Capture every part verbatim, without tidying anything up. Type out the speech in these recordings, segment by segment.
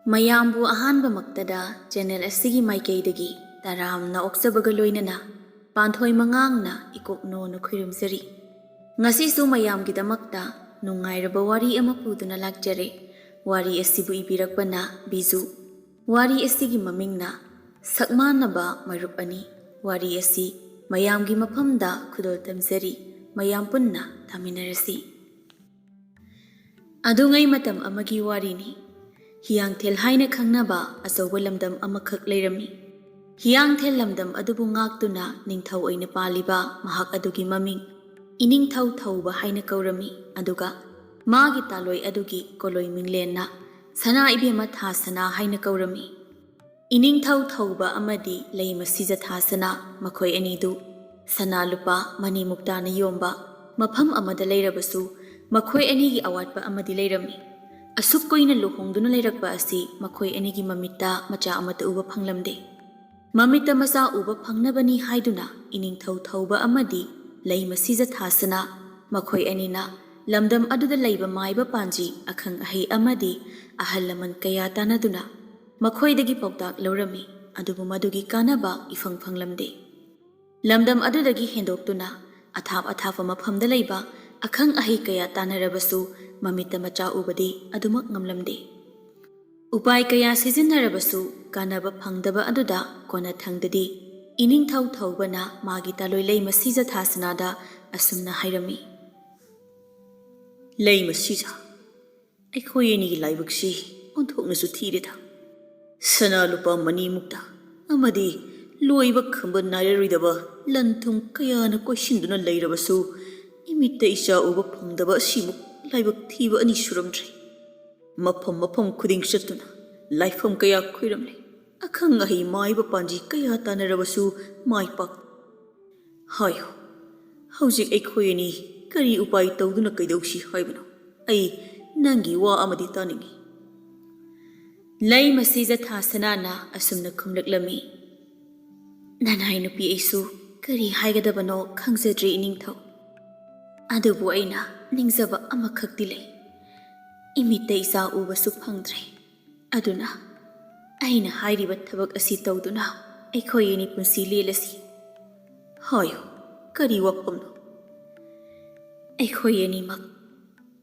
ꯃꯌꯥꯝꯕꯨ ꯑꯍꯥꯟꯕꯃꯛꯇꯗ ꯆꯦꯅꯦꯜ ꯑꯁꯤꯒꯤ ꯃꯥꯏꯀꯩꯗꯒꯤ ꯇꯔꯥꯝꯅ ꯑꯣꯛꯆꯕꯒ ꯂꯣꯏꯅꯅ ꯄꯥꯟꯊꯣꯏ ꯃꯉꯥꯡꯅ ꯏꯀꯣꯛꯅꯣꯅ ꯈꯨꯔꯨꯝꯖꯔꯤ꯫ ꯉꯁꯤꯁꯨ ꯃꯌꯥꯝꯒꯤꯗꯃꯛꯇ ꯅꯨꯡꯉꯥꯏꯔꯕ ꯋꯥꯔꯤ ꯑꯃ ꯄꯨꯗꯨꯅ ꯂꯥꯛꯆꯔꯦ꯫ ꯋꯥꯔꯤ ꯑꯁꯤꯕꯨ ꯏꯕꯤꯔꯛꯄꯅ ꯕꯤꯖꯨ꯫ ꯋꯥꯔꯤ ꯑꯁꯤꯒꯤ ꯃꯃꯤꯡꯅ ꯁꯛꯃꯥꯟꯅꯕ ꯃꯔꯨꯞ ꯑꯅꯤ꯫ ꯋꯥꯔꯤ ꯑꯁꯤ ꯃꯌꯥꯝꯒꯤ ꯃꯐꯝꯗ ꯈꯨꯗꯣꯜ ꯇꯝꯖꯔꯤ꯫ ꯃꯌꯥꯝ ꯄꯨꯟꯅ ꯇꯥꯃꯤꯟꯅꯔꯁꯤ꯫ ꯑꯗꯨꯉꯩ ꯃꯇꯝ ꯑꯃꯒꯤ ꯋꯥꯔꯤꯅꯤ꯫ ꯍꯤꯌꯥꯡꯊꯦꯜ ꯍꯥꯏꯅ ꯈꯪꯅꯕ ꯑꯆꯧꯕ ꯂꯝꯗꯝ ꯑꯃꯈꯛ ꯂꯩꯔꯝꯃꯤ꯫ ꯍꯤꯌꯥꯡꯊꯦꯜ ꯂꯝꯗꯝ ꯑꯗꯨꯕꯨ ꯉꯥꯛꯇꯨꯅ ꯅꯤꯡꯊꯧ ꯑꯣꯏꯅ ꯄꯥꯜꯂꯤꯕ ꯃꯍꯥꯛ ꯑꯗꯨꯒꯤ ꯃꯃꯤꯡ ꯏꯅꯤꯡꯊꯧ ꯊꯧꯕ ꯍꯥꯏꯅ ꯀꯧꯔꯝꯃꯤ꯫ ꯑꯗꯨꯒ ꯃꯥꯒꯤ ꯇꯥꯂꯣꯏ ꯑꯗꯨꯒꯤ ꯀꯣꯂꯣꯏ ꯃꯤꯡꯂꯦꯟꯅ ꯁꯅꯥ ꯏꯕꯦꯝꯃ ꯊꯥꯁꯅꯥ ꯍꯥꯏꯅ ꯀꯧꯔꯝꯃꯤ꯫ ꯏꯅꯤꯡꯊꯧ ꯊꯧꯕ ꯑꯃꯗꯤ ꯂꯩꯃ ꯁꯤꯖꯊꯥꯁꯅꯥ, ꯃꯈꯣꯏ ꯑꯅꯤꯗꯨ ꯁꯅꯥ ꯂꯨꯄꯥ ꯃꯅꯤ ꯃꯨꯛꯇꯥꯅ ꯌꯣꯝꯕ ꯃꯐꯝ ꯑꯃꯗ ꯂꯩꯔꯕꯁꯨ, ꯃꯈꯣꯏ ꯑꯅꯤꯒꯤ ꯑꯋꯥꯠꯄ ꯑꯃꯗꯤ ꯂꯩꯔꯝꯃꯤ꯫ ꯑꯁꯨꯛ ꯀꯨꯏꯅ ꯂꯨꯍꯣꯡꯗꯨꯅ ꯂꯩꯔꯛꯄ ꯑꯁꯤ ꯃꯈꯣꯏ ꯑꯅꯤꯒꯤ ꯃꯃꯤꯠꯇ ꯃꯆꯥ ꯑꯃꯠꯇ ꯎꯕ ꯐꯪꯂꯝꯗꯦ꯫ ꯃꯃꯤꯠꯇ ꯃꯆꯥ ꯎꯕ ꯐꯪꯅꯕꯅꯤ ꯍꯥꯏꯗꯨꯅ ꯏꯅꯤꯡꯊꯧ ꯊꯧꯕ ꯑꯃꯗꯤ ꯂꯩꯃ ꯁꯤꯖꯊꯥꯁꯅꯥ, ꯃꯈꯣꯏ ꯑꯅꯤꯅ ꯂꯝꯗꯝ ꯑꯗꯨꯗ ꯂꯩꯕ ꯃꯥꯏꯕ ꯄꯥꯟꯖꯤ, ꯑꯈꯪ ꯑꯍꯩ ꯑꯃꯗꯤ ꯑꯍꯜ ꯂꯃꯟ ꯀꯌꯥ ꯇꯥꯟꯅꯗꯨꯅ ꯃꯈꯣꯏꯗꯒꯤ ꯄꯥꯎꯇꯥꯛ ꯂꯧꯔꯝꯃꯤ꯫ ꯑꯗꯨꯕꯨ ꯃꯗꯨꯒꯤ ꯀꯥꯟꯅꯕ ꯏꯐꯪ ꯐꯪꯂꯝꯗꯦ꯫ ꯂꯝꯗꯝ ꯑꯗꯨꯗꯒꯤ ꯍꯦꯟꯗꯣꯛꯇꯨꯅ ꯑꯊꯥꯞ ꯑꯊꯥꯞꯄ ꯃꯐꯝꯗ ꯂꯩꯕ ꯑꯈꯪ ꯑꯍꯩ ꯀꯌꯥ ꯇꯥꯟꯅꯔꯕꯁꯨ, ꯃꯃꯤꯠꯇ ꯃꯆꯥ ꯎꯕꯗꯤ ꯑꯗꯨꯃꯛ ꯉꯝꯂꯝꯗꯦ꯫ ꯎꯄꯥꯏ ꯀꯌꯥ ꯁꯤꯖꯤꯟꯅꯔꯕꯁꯨ ꯀꯥꯟꯅꯕ ꯐꯪꯗꯕ ꯑꯗꯨꯗ ꯀꯣꯟꯅꯊꯪꯗꯗꯤ ꯏꯅꯤꯡꯊꯧ ꯊꯧꯕꯅ ꯃꯥꯒꯤ ꯇꯥꯂꯣꯏ ꯂꯩꯃ ꯁꯤꯖꯊꯥꯁꯅꯥꯗ ꯑꯁꯨꯝꯅ ꯍꯥꯏꯔꯝꯃꯤ, "ꯂꯩꯃ ꯁꯤꯖ, ꯑꯩꯈꯣꯏ ꯑꯅꯤꯒꯤ ꯂꯥꯏꯕꯛꯁꯤ ꯑꯣꯟꯊꯣꯛꯅꯁꯨ ꯊꯤꯔꯦꯗ꯫ ꯁꯅꯥ ꯂꯨꯄꯥ ꯃꯅꯤ ꯃꯨꯛꯇ ꯑꯃꯗꯤ ꯂꯣꯏꯕ ꯈꯝꯕ ꯅꯥꯏꯔꯔꯣꯏꯗꯕ ꯂꯟ ꯊꯨꯝ ꯀꯌꯥꯅ ꯀꯣꯏꯁꯤꯟꯗꯨꯅ ꯂꯩꯔꯕꯁꯨ, ꯏꯃꯤꯠꯇ ꯏꯆꯥ ꯎꯕ ꯐꯪꯗꯕ ꯑꯁꯤꯃꯨꯛ ꯂꯥꯏꯕꯛ ꯊꯤꯕ ꯑꯅꯤ ꯁꯨꯔꯝꯗ꯭ꯔꯦ꯫ ꯃꯐꯝ ꯃꯐꯝ ꯈꯨꯗꯤꯡ ꯆꯠꯇꯨꯅ ꯂꯥꯏꯐꯝ ꯀꯌꯥ ꯈꯣꯏꯔꯝꯂꯦ꯫ ꯑꯈꯪ ꯑꯍꯩ ꯃꯥꯏꯕ ꯄꯥꯟꯖꯤ ꯀꯌꯥ ꯇꯥꯟꯅꯔꯕꯁꯨ ꯃꯥꯏ ꯄꯥꯛ-" "ꯍꯥꯏꯌꯨ, ꯍꯧꯖꯤꯛ ꯑꯩꯈꯣꯏ ꯑꯅꯤ ꯀꯔꯤ ꯎꯄꯥꯏ ꯇꯧꯗꯨꯅ ꯀꯩꯗꯧꯁꯤ ꯍꯥꯏꯕꯅꯣ? ꯑꯩ ꯅꯪꯒꯤ ꯋꯥ ꯑꯃꯗꯤ ꯇꯥꯅꯤꯡꯏ꯫" ꯂꯩꯃ ꯁꯤꯖꯊꯥꯁꯅꯥꯅ ꯑꯁꯨꯝꯅ ꯈꯨꯝꯂꯛꯂꯝꯃꯤ, "ꯅꯅꯥꯏ ꯅꯨꯄꯤ, ꯑꯩꯁꯨ ꯀꯔꯤ ꯍꯥꯏꯒꯗꯕꯅꯣ ꯈꯪꯖꯗ꯭ꯔꯦ ꯏꯅꯤꯡꯊꯧ꯫ ꯑꯗꯨꯕꯨ ꯑꯩꯅ ꯅꯤꯡꯖꯕ ꯑꯃꯈꯛꯇꯤ ꯂꯩ꯫ ꯏꯃꯤꯠꯇ ꯏꯆꯥ ꯎꯕꯁꯨ ꯐꯪꯗ꯭ꯔꯦ꯫ ꯑꯗꯨꯅ ꯑꯩꯅ ꯍꯥꯏꯔꯤꯕ ꯊꯕꯛ ꯑꯁꯤ ꯇꯧꯗꯨꯅ ꯑꯩꯈꯣꯏ ꯑꯅꯤ ꯄꯨꯟꯁꯤ ꯂꯦꯜꯂꯁꯤ꯫ ꯍꯥꯏꯌꯨ, ꯀꯔꯤ ꯋꯥꯐꯝꯅꯣ? ꯑꯩꯈꯣꯏ ꯑꯅꯤꯃꯛ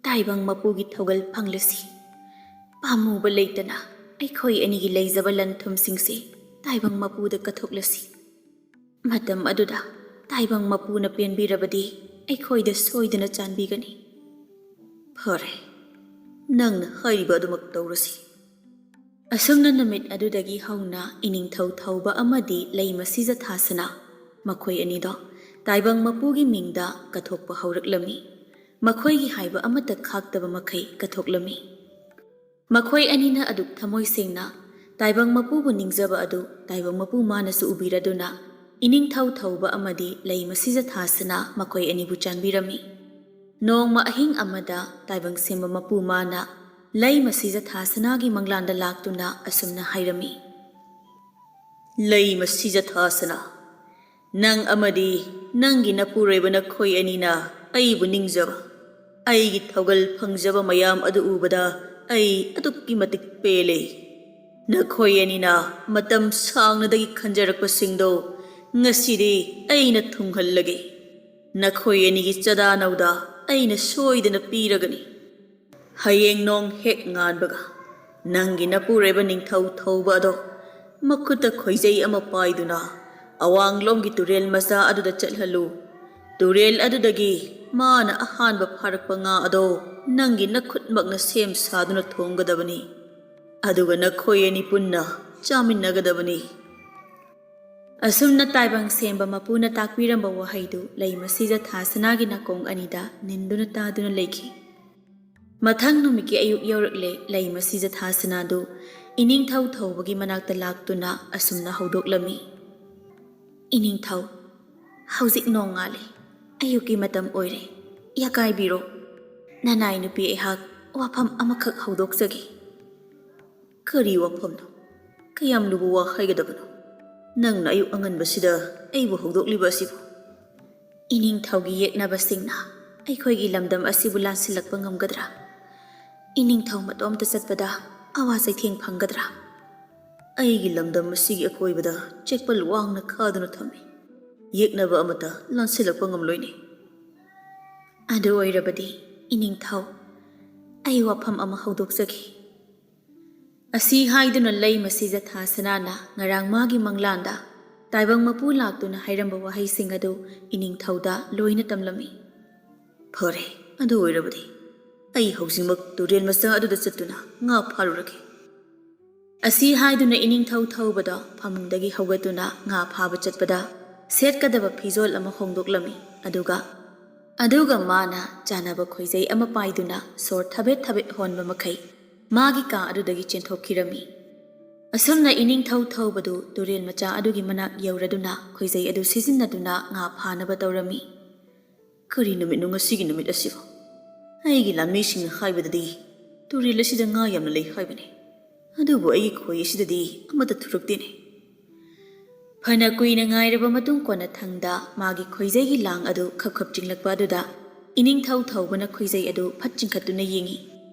ꯇꯥꯏꯕꯪ ꯃꯄꯨꯒꯤ ꯊꯧꯒꯜ ꯐꯪꯂꯁꯤ꯫ ꯄꯥꯝꯃꯨꯕ ꯂꯩꯇꯅ ꯑꯩꯈꯣꯏ ꯑꯅꯤꯒꯤ ꯂꯩꯖꯕ ꯂꯟ ꯊꯨꯝꯁꯤꯡꯁꯦ ꯇꯥꯏꯕꯪ ꯃꯄꯨꯗ ꯀꯠꯊꯣꯛꯂꯁꯤ꯫ ꯃꯇꯝ ꯑꯗꯨꯗ ꯇꯥꯏꯕꯪ ꯃꯄꯨꯅ ꯄꯦꯟꯕꯤꯔꯕꯗꯤ ꯑꯩꯈꯣꯏꯗ ꯁꯣꯏꯗꯅ ꯆꯥꯟꯕꯤꯒꯅꯤ꯫ ꯐꯔꯦ, ꯅꯪꯅ ꯍꯥꯏꯔꯤꯕ ꯑꯗꯨꯃꯛ ꯇꯧꯔꯁꯤ꯫ ꯑꯁꯨꯝꯅ ꯅꯨꯃꯤꯠ ꯑꯗꯨꯗꯒꯤ ꯍꯧꯅ ꯏꯅꯤꯡꯊꯧ ꯊꯧꯕ ꯑꯃꯗꯤ ꯂꯩꯃ ꯁꯤꯖꯊꯥꯁꯅ ꯃꯈꯣꯏ ꯑꯅꯤꯗꯣ ꯇꯥꯏꯕꯪ ꯃꯄꯨꯒꯤ ꯃꯤꯡꯗ ꯀꯠꯊꯣꯛꯄ ꯍꯧꯔꯛꯂꯝꯃꯤ꯫ ꯃꯈꯣꯏꯒꯤ ꯍꯥꯏꯕ ꯑꯃꯠꯇ ꯈꯥꯛꯇꯕ ꯃꯈꯩ ꯀꯠꯊꯣꯛꯂꯝꯃꯤ꯫ ꯃꯈꯣꯏ ꯑꯅꯤꯅ ꯑꯗꯨꯛ ꯊꯃꯣꯏ ꯁꯦꯡꯅ ꯇꯥꯏꯕꯪ ꯃꯄꯨꯕꯨ ꯅꯤꯡꯖꯕ ꯑꯗꯨ ꯇꯥꯏꯕꯪ ꯃꯄꯨ ꯃꯥꯅꯁꯨ ꯎꯕꯤꯔꯗꯨꯅ ꯏꯅꯤꯡꯊꯧ ꯊꯧꯕ ꯑꯃꯗꯤ ꯂꯩꯃ ꯁꯤꯖꯊꯥꯁꯅ ꯃꯈꯣꯏ ꯑꯅꯤꯕꯨ ꯆꯥꯟꯕꯤꯔꯝꯃꯤ꯫ ꯅꯣꯡꯃ ꯑꯍꯤꯡ ꯑꯃꯗ ꯇꯥꯏꯕꯪ ꯁꯦꯝꯕ ꯃꯄꯨ ꯃꯥꯅ ꯂꯩꯃ ꯁꯤꯖꯊꯥꯁꯅꯥꯒꯤ ꯃꯪꯂꯥꯟꯗ ꯂꯥꯛꯇꯨꯅ ꯑꯁꯨꯝꯅ ꯍꯥꯏꯔꯝꯃꯤ, ꯂꯩꯃ ꯁꯤꯖꯊꯥꯁꯅꯥ, ꯅꯪ ꯑꯃꯗꯤ ꯅꯪꯒꯤ ꯅꯄꯨꯔꯣꯏꯕ ꯅꯈꯣꯏ ꯑꯅꯤꯅ ꯑꯩꯕꯨ ꯅꯤꯡꯖꯕ, ꯑꯩꯒꯤ ꯊꯧꯒꯜ ꯐꯪꯖꯕ ꯃꯌꯥꯝ ꯑꯗꯨ ꯎꯕꯗ ꯑꯩ ꯑꯗꯨꯛꯀꯤ ꯃꯇꯤꯛ ꯄꯦꯜꯂꯦ꯫ ꯅꯈꯣꯏ ꯑꯅꯤꯅ ꯃꯇꯝ ꯁꯥꯡꯅꯗꯒꯤ ꯈꯟꯖꯔꯛꯄꯁꯤꯡꯗꯣ ꯉꯁꯤꯗꯤ ꯑꯩꯅ ꯊꯨꯡꯍꯜꯂꯒꯦ꯫ ꯅꯈꯣꯏ ꯑꯅꯤꯒꯤ ꯆꯗꯥꯅꯧꯗ ꯑꯩꯅ ꯁꯣꯏꯗꯅ ꯄꯤꯔꯒꯅꯤ꯫ ꯍꯌꯦꯡ ꯅꯣꯡ ꯍꯦꯛ ꯉꯥꯟꯕꯒ ꯅꯪꯒꯤ ꯅꯄꯨꯔꯣꯏꯕ ꯅꯤꯡꯊꯧ ꯊꯧꯕ ꯑꯗꯣ ꯃꯈꯨꯠꯇ ꯈꯣꯏꯖꯩ ꯑꯃ ꯄꯥꯏꯗꯨꯅ ꯑꯋꯥꯡꯂꯣꯝꯒꯤ ꯇꯨꯔꯦꯜ ꯃꯆꯥ ꯑꯗꯨꯗ ꯆꯠꯍꯜꯂꯨ꯫ ꯇꯨꯔꯦꯜ ꯑꯗꯨꯗꯒꯤ ꯃꯥꯅ ꯑꯍꯥꯟꯕ ꯐꯥꯔꯛꯄ ꯉꯥ ꯑꯗꯣ ꯅꯪꯒꯤ ꯅꯈꯨꯠꯃꯛꯅ ꯁꯦꯝ ꯁꯥꯗꯨꯅ ꯊꯣꯡꯒꯗꯕꯅꯤ꯫ ꯑꯗꯨꯒ ꯅꯈꯣꯏ ꯑꯅꯤ ꯄꯨꯟꯅ ꯆꯥꯃꯤꯟꯅꯒꯗꯕꯅꯤ꯫ ꯑꯁꯨꯝꯅ ꯇꯥꯏꯕꯪ ꯁꯦꯝꯕ ꯃꯄꯨꯅ ꯇꯥꯛꯄꯤꯔꯝꯕ ꯋꯥꯍꯩꯗꯨ ꯂꯩꯃ ꯁꯤꯖꯊꯥꯁꯅꯥꯒꯤ ꯅꯥꯀꯣꯡ ꯑꯅꯤꯗ ꯅꯤꯟꯗꯨꯅ ꯇꯥꯗꯨꯅ ꯂꯩꯈꯤ꯫ ꯃꯊꯪ ꯅꯨꯃꯤꯠꯀꯤ ꯑꯌꯨꯛ ꯌꯧꯔꯛꯂꯦ꯫ ꯂꯩꯃ ꯁꯤꯖꯊꯥꯁꯅꯥꯗꯨ ꯏꯅꯤꯡꯊꯧ ꯊꯧꯕꯒꯤ ꯃꯅꯥꯛꯇ ꯂꯥꯛꯇꯨꯅ ꯑꯁꯨꯝꯅ ꯍꯧꯗꯣꯛꯂꯝꯃꯤ, ꯏꯅꯤꯡꯊꯧ, ꯍꯧꯖꯤꯛ ꯅꯣꯡꯉꯥꯜꯂꯦ꯫ ꯑꯌꯨꯛꯀꯤ ꯃꯇꯝ ꯑꯣꯏꯔꯦ꯫ ꯌꯥꯀꯥꯏꯕꯤꯔꯣ꯫ ꯅꯅꯥꯏ ꯅꯨꯄꯤ ꯑꯩꯍꯥꯛ ꯋꯥꯐꯝ ꯑꯃꯈꯛ ꯍꯧꯗꯣꯛꯆꯒꯦ꯫ ꯀꯔꯤ ꯋꯥꯐꯝꯅꯣ? ꯀꯌꯥꯝ ꯂꯨꯕ ꯋꯥ ꯍꯥꯏꯒꯗꯕꯅꯣ? ꯅꯪꯅ ꯑꯌꯨꯛ ꯑꯉꯟꯕꯁꯤꯗ ꯑꯩꯕꯨ ꯍꯧꯗꯣꯛꯂꯤꯕ ꯑꯁꯤꯕꯨ? ꯏꯅꯤꯡꯊꯧꯒꯤ ꯌꯦꯛꯅꯕꯁꯤꯡꯅ ꯑꯩꯈꯣꯏꯒꯤ ꯂꯝꯗꯝ ꯑꯁꯤꯕꯨ ꯂꯥꯟꯁꯤꯜꯂꯛꯄ ꯉꯝꯒꯗ꯭ꯔꯥ? ꯏꯅꯤꯡꯊꯧ ꯃꯇꯣꯝꯇ ꯆꯠꯄꯗ ꯑꯋꯥ ꯆꯩꯊꯦꯡ ꯐꯪꯒꯗ꯭ꯔꯥ? ꯑꯩꯒꯤ ꯂꯝꯗꯝ ꯑꯁꯤꯒꯤ ꯑꯀꯣꯏꯕꯗ ꯆꯦꯛꯄꯜ ꯋꯥꯡꯅ ꯈꯥꯗꯨꯅ ꯊꯝꯃꯤ꯫ ꯌꯦꯛꯅꯕ ꯑꯃꯠꯇ ꯂꯥꯟꯁꯤꯜꯂꯛꯄ ꯉꯝꯂꯣꯏꯅꯦ꯫ ꯑꯗꯨ ꯑꯣꯏꯔꯕꯗꯤ, ꯏꯅꯤꯡꯊꯧ, ꯑꯩ ꯋꯥꯐꯝ ꯑꯃ ꯍꯧꯗꯣꯛꯆꯒꯦ꯫ ꯑꯁꯤ ꯍꯥꯏꯗꯨꯅ ꯂꯩꯃ ꯁꯤꯖꯊꯥꯁꯅꯥꯅ ꯉꯔꯥꯡ ꯃꯥꯒꯤ ꯃꯪꯂꯥꯟꯗ ꯇꯥꯏꯕꯪ ꯃꯄꯨ ꯂꯥꯛꯇꯨꯅ ꯍꯥꯏꯔꯝꯕ ꯋꯥꯍꯩꯁꯤꯡ ꯑꯗꯨ ꯏꯅꯤꯡꯊꯧꯗ ꯂꯣꯏꯅ ꯇꯝꯂꯝꯃꯤ꯫ ꯐꯔꯦ, ꯑꯗꯨ ꯑꯣꯏꯔꯕꯗꯤ ꯑꯩ ꯍꯧꯖꯤꯛꯃꯛ ꯇꯨꯔꯦꯜ ꯃꯆꯥ ꯑꯗꯨꯗ ꯆꯠꯇꯨꯅ ꯉꯥ ꯐꯥꯔꯨꯔꯒꯦ꯫ ꯑꯁꯤ ꯍꯥꯏꯗꯨꯅ ꯏꯅꯤꯡꯊꯧ ꯊꯧꯕꯗꯣ ꯐꯃꯨꯡꯗꯒꯤ ꯍꯧꯒꯠꯇꯨꯅ ꯉꯥ ꯐꯥꯕ ꯆꯠꯄꯗ ꯁꯦꯠꯀꯗꯕ ꯐꯤꯖꯣꯜ ꯑꯃ ꯍꯣꯡꯗꯣꯛꯂꯝꯃꯤ꯫ ꯑꯗꯨꯒ, ꯑꯗꯨꯒ ꯃꯥꯅ ꯆꯥꯅꯕ ꯈꯣꯏꯖꯩ ꯑꯃ ꯄꯥꯏꯗꯨꯅ ꯁꯣꯔ ꯊꯕꯦꯠ ꯊꯕꯦꯠ ꯍꯣꯟꯕ ꯃꯈꯩ ꯃꯥꯒꯤ ꯀꯥ ꯑꯗꯨꯗꯒꯤ ꯆꯦꯟꯊꯣꯛꯈꯤꯔꯝꯃꯤ꯫ ꯑꯁꯨꯝꯅ ꯏꯅꯤꯡꯊꯧ ꯊꯧꯕꯗꯨ ꯇꯨꯔꯦꯜ ꯃꯆꯥ ꯑꯗꯨꯒꯤ ꯃꯅꯥꯛ ꯌꯧꯔꯗꯨꯅ ꯈꯣꯏꯖꯩ ꯑꯗꯨ ꯁꯤꯖꯤꯟꯅꯗꯨꯅ ꯉꯥ ꯐꯥꯅꯕ ꯇꯧꯔꯝꯃꯤ꯫ ꯀꯔꯤ ꯅꯨꯃꯤꯠꯅꯣ ꯉꯁꯤꯒꯤ ꯅꯨꯃꯤꯠ ꯑꯁꯤꯕꯨ? ꯑꯩꯒꯤ ꯂꯥꯟꯃꯤꯁꯤꯡꯅ ꯍꯥꯏꯕꯗꯗꯤ ꯇꯨꯔꯦꯜ ꯑꯁꯤꯗ ꯉꯥ ꯌꯥꯝꯅ ꯂꯩ ꯍꯥꯏꯕꯅꯤ, ꯑꯗꯨꯕꯨ ꯑꯩꯒꯤ ꯈꯣꯏ ꯑꯁꯤꯗꯗꯤ ꯑꯃꯠꯇ ꯊꯨꯔꯛꯇꯦꯅꯦ꯫ ꯐꯅ ꯀꯨꯏꯅ ꯉꯥꯏꯔꯕ ꯃꯇꯨꯡ ꯀꯣꯟꯅꯊꯪꯗ ꯃꯥꯒꯤ ꯈꯣꯏꯖꯩꯒꯤ ꯂꯥꯡ ꯑꯗꯨ ꯈꯞ ꯈꯞ ꯆꯤꯡꯂꯛꯄ ꯑꯗꯨꯗ ꯏꯅꯤꯡꯊꯧ ꯊꯧꯕꯅ ꯈꯣꯏꯖꯩ ꯑꯗꯨ ꯐꯠ ꯆꯤꯡꯈꯠꯇꯨꯅ ꯌꯦꯡꯉꯤ꯫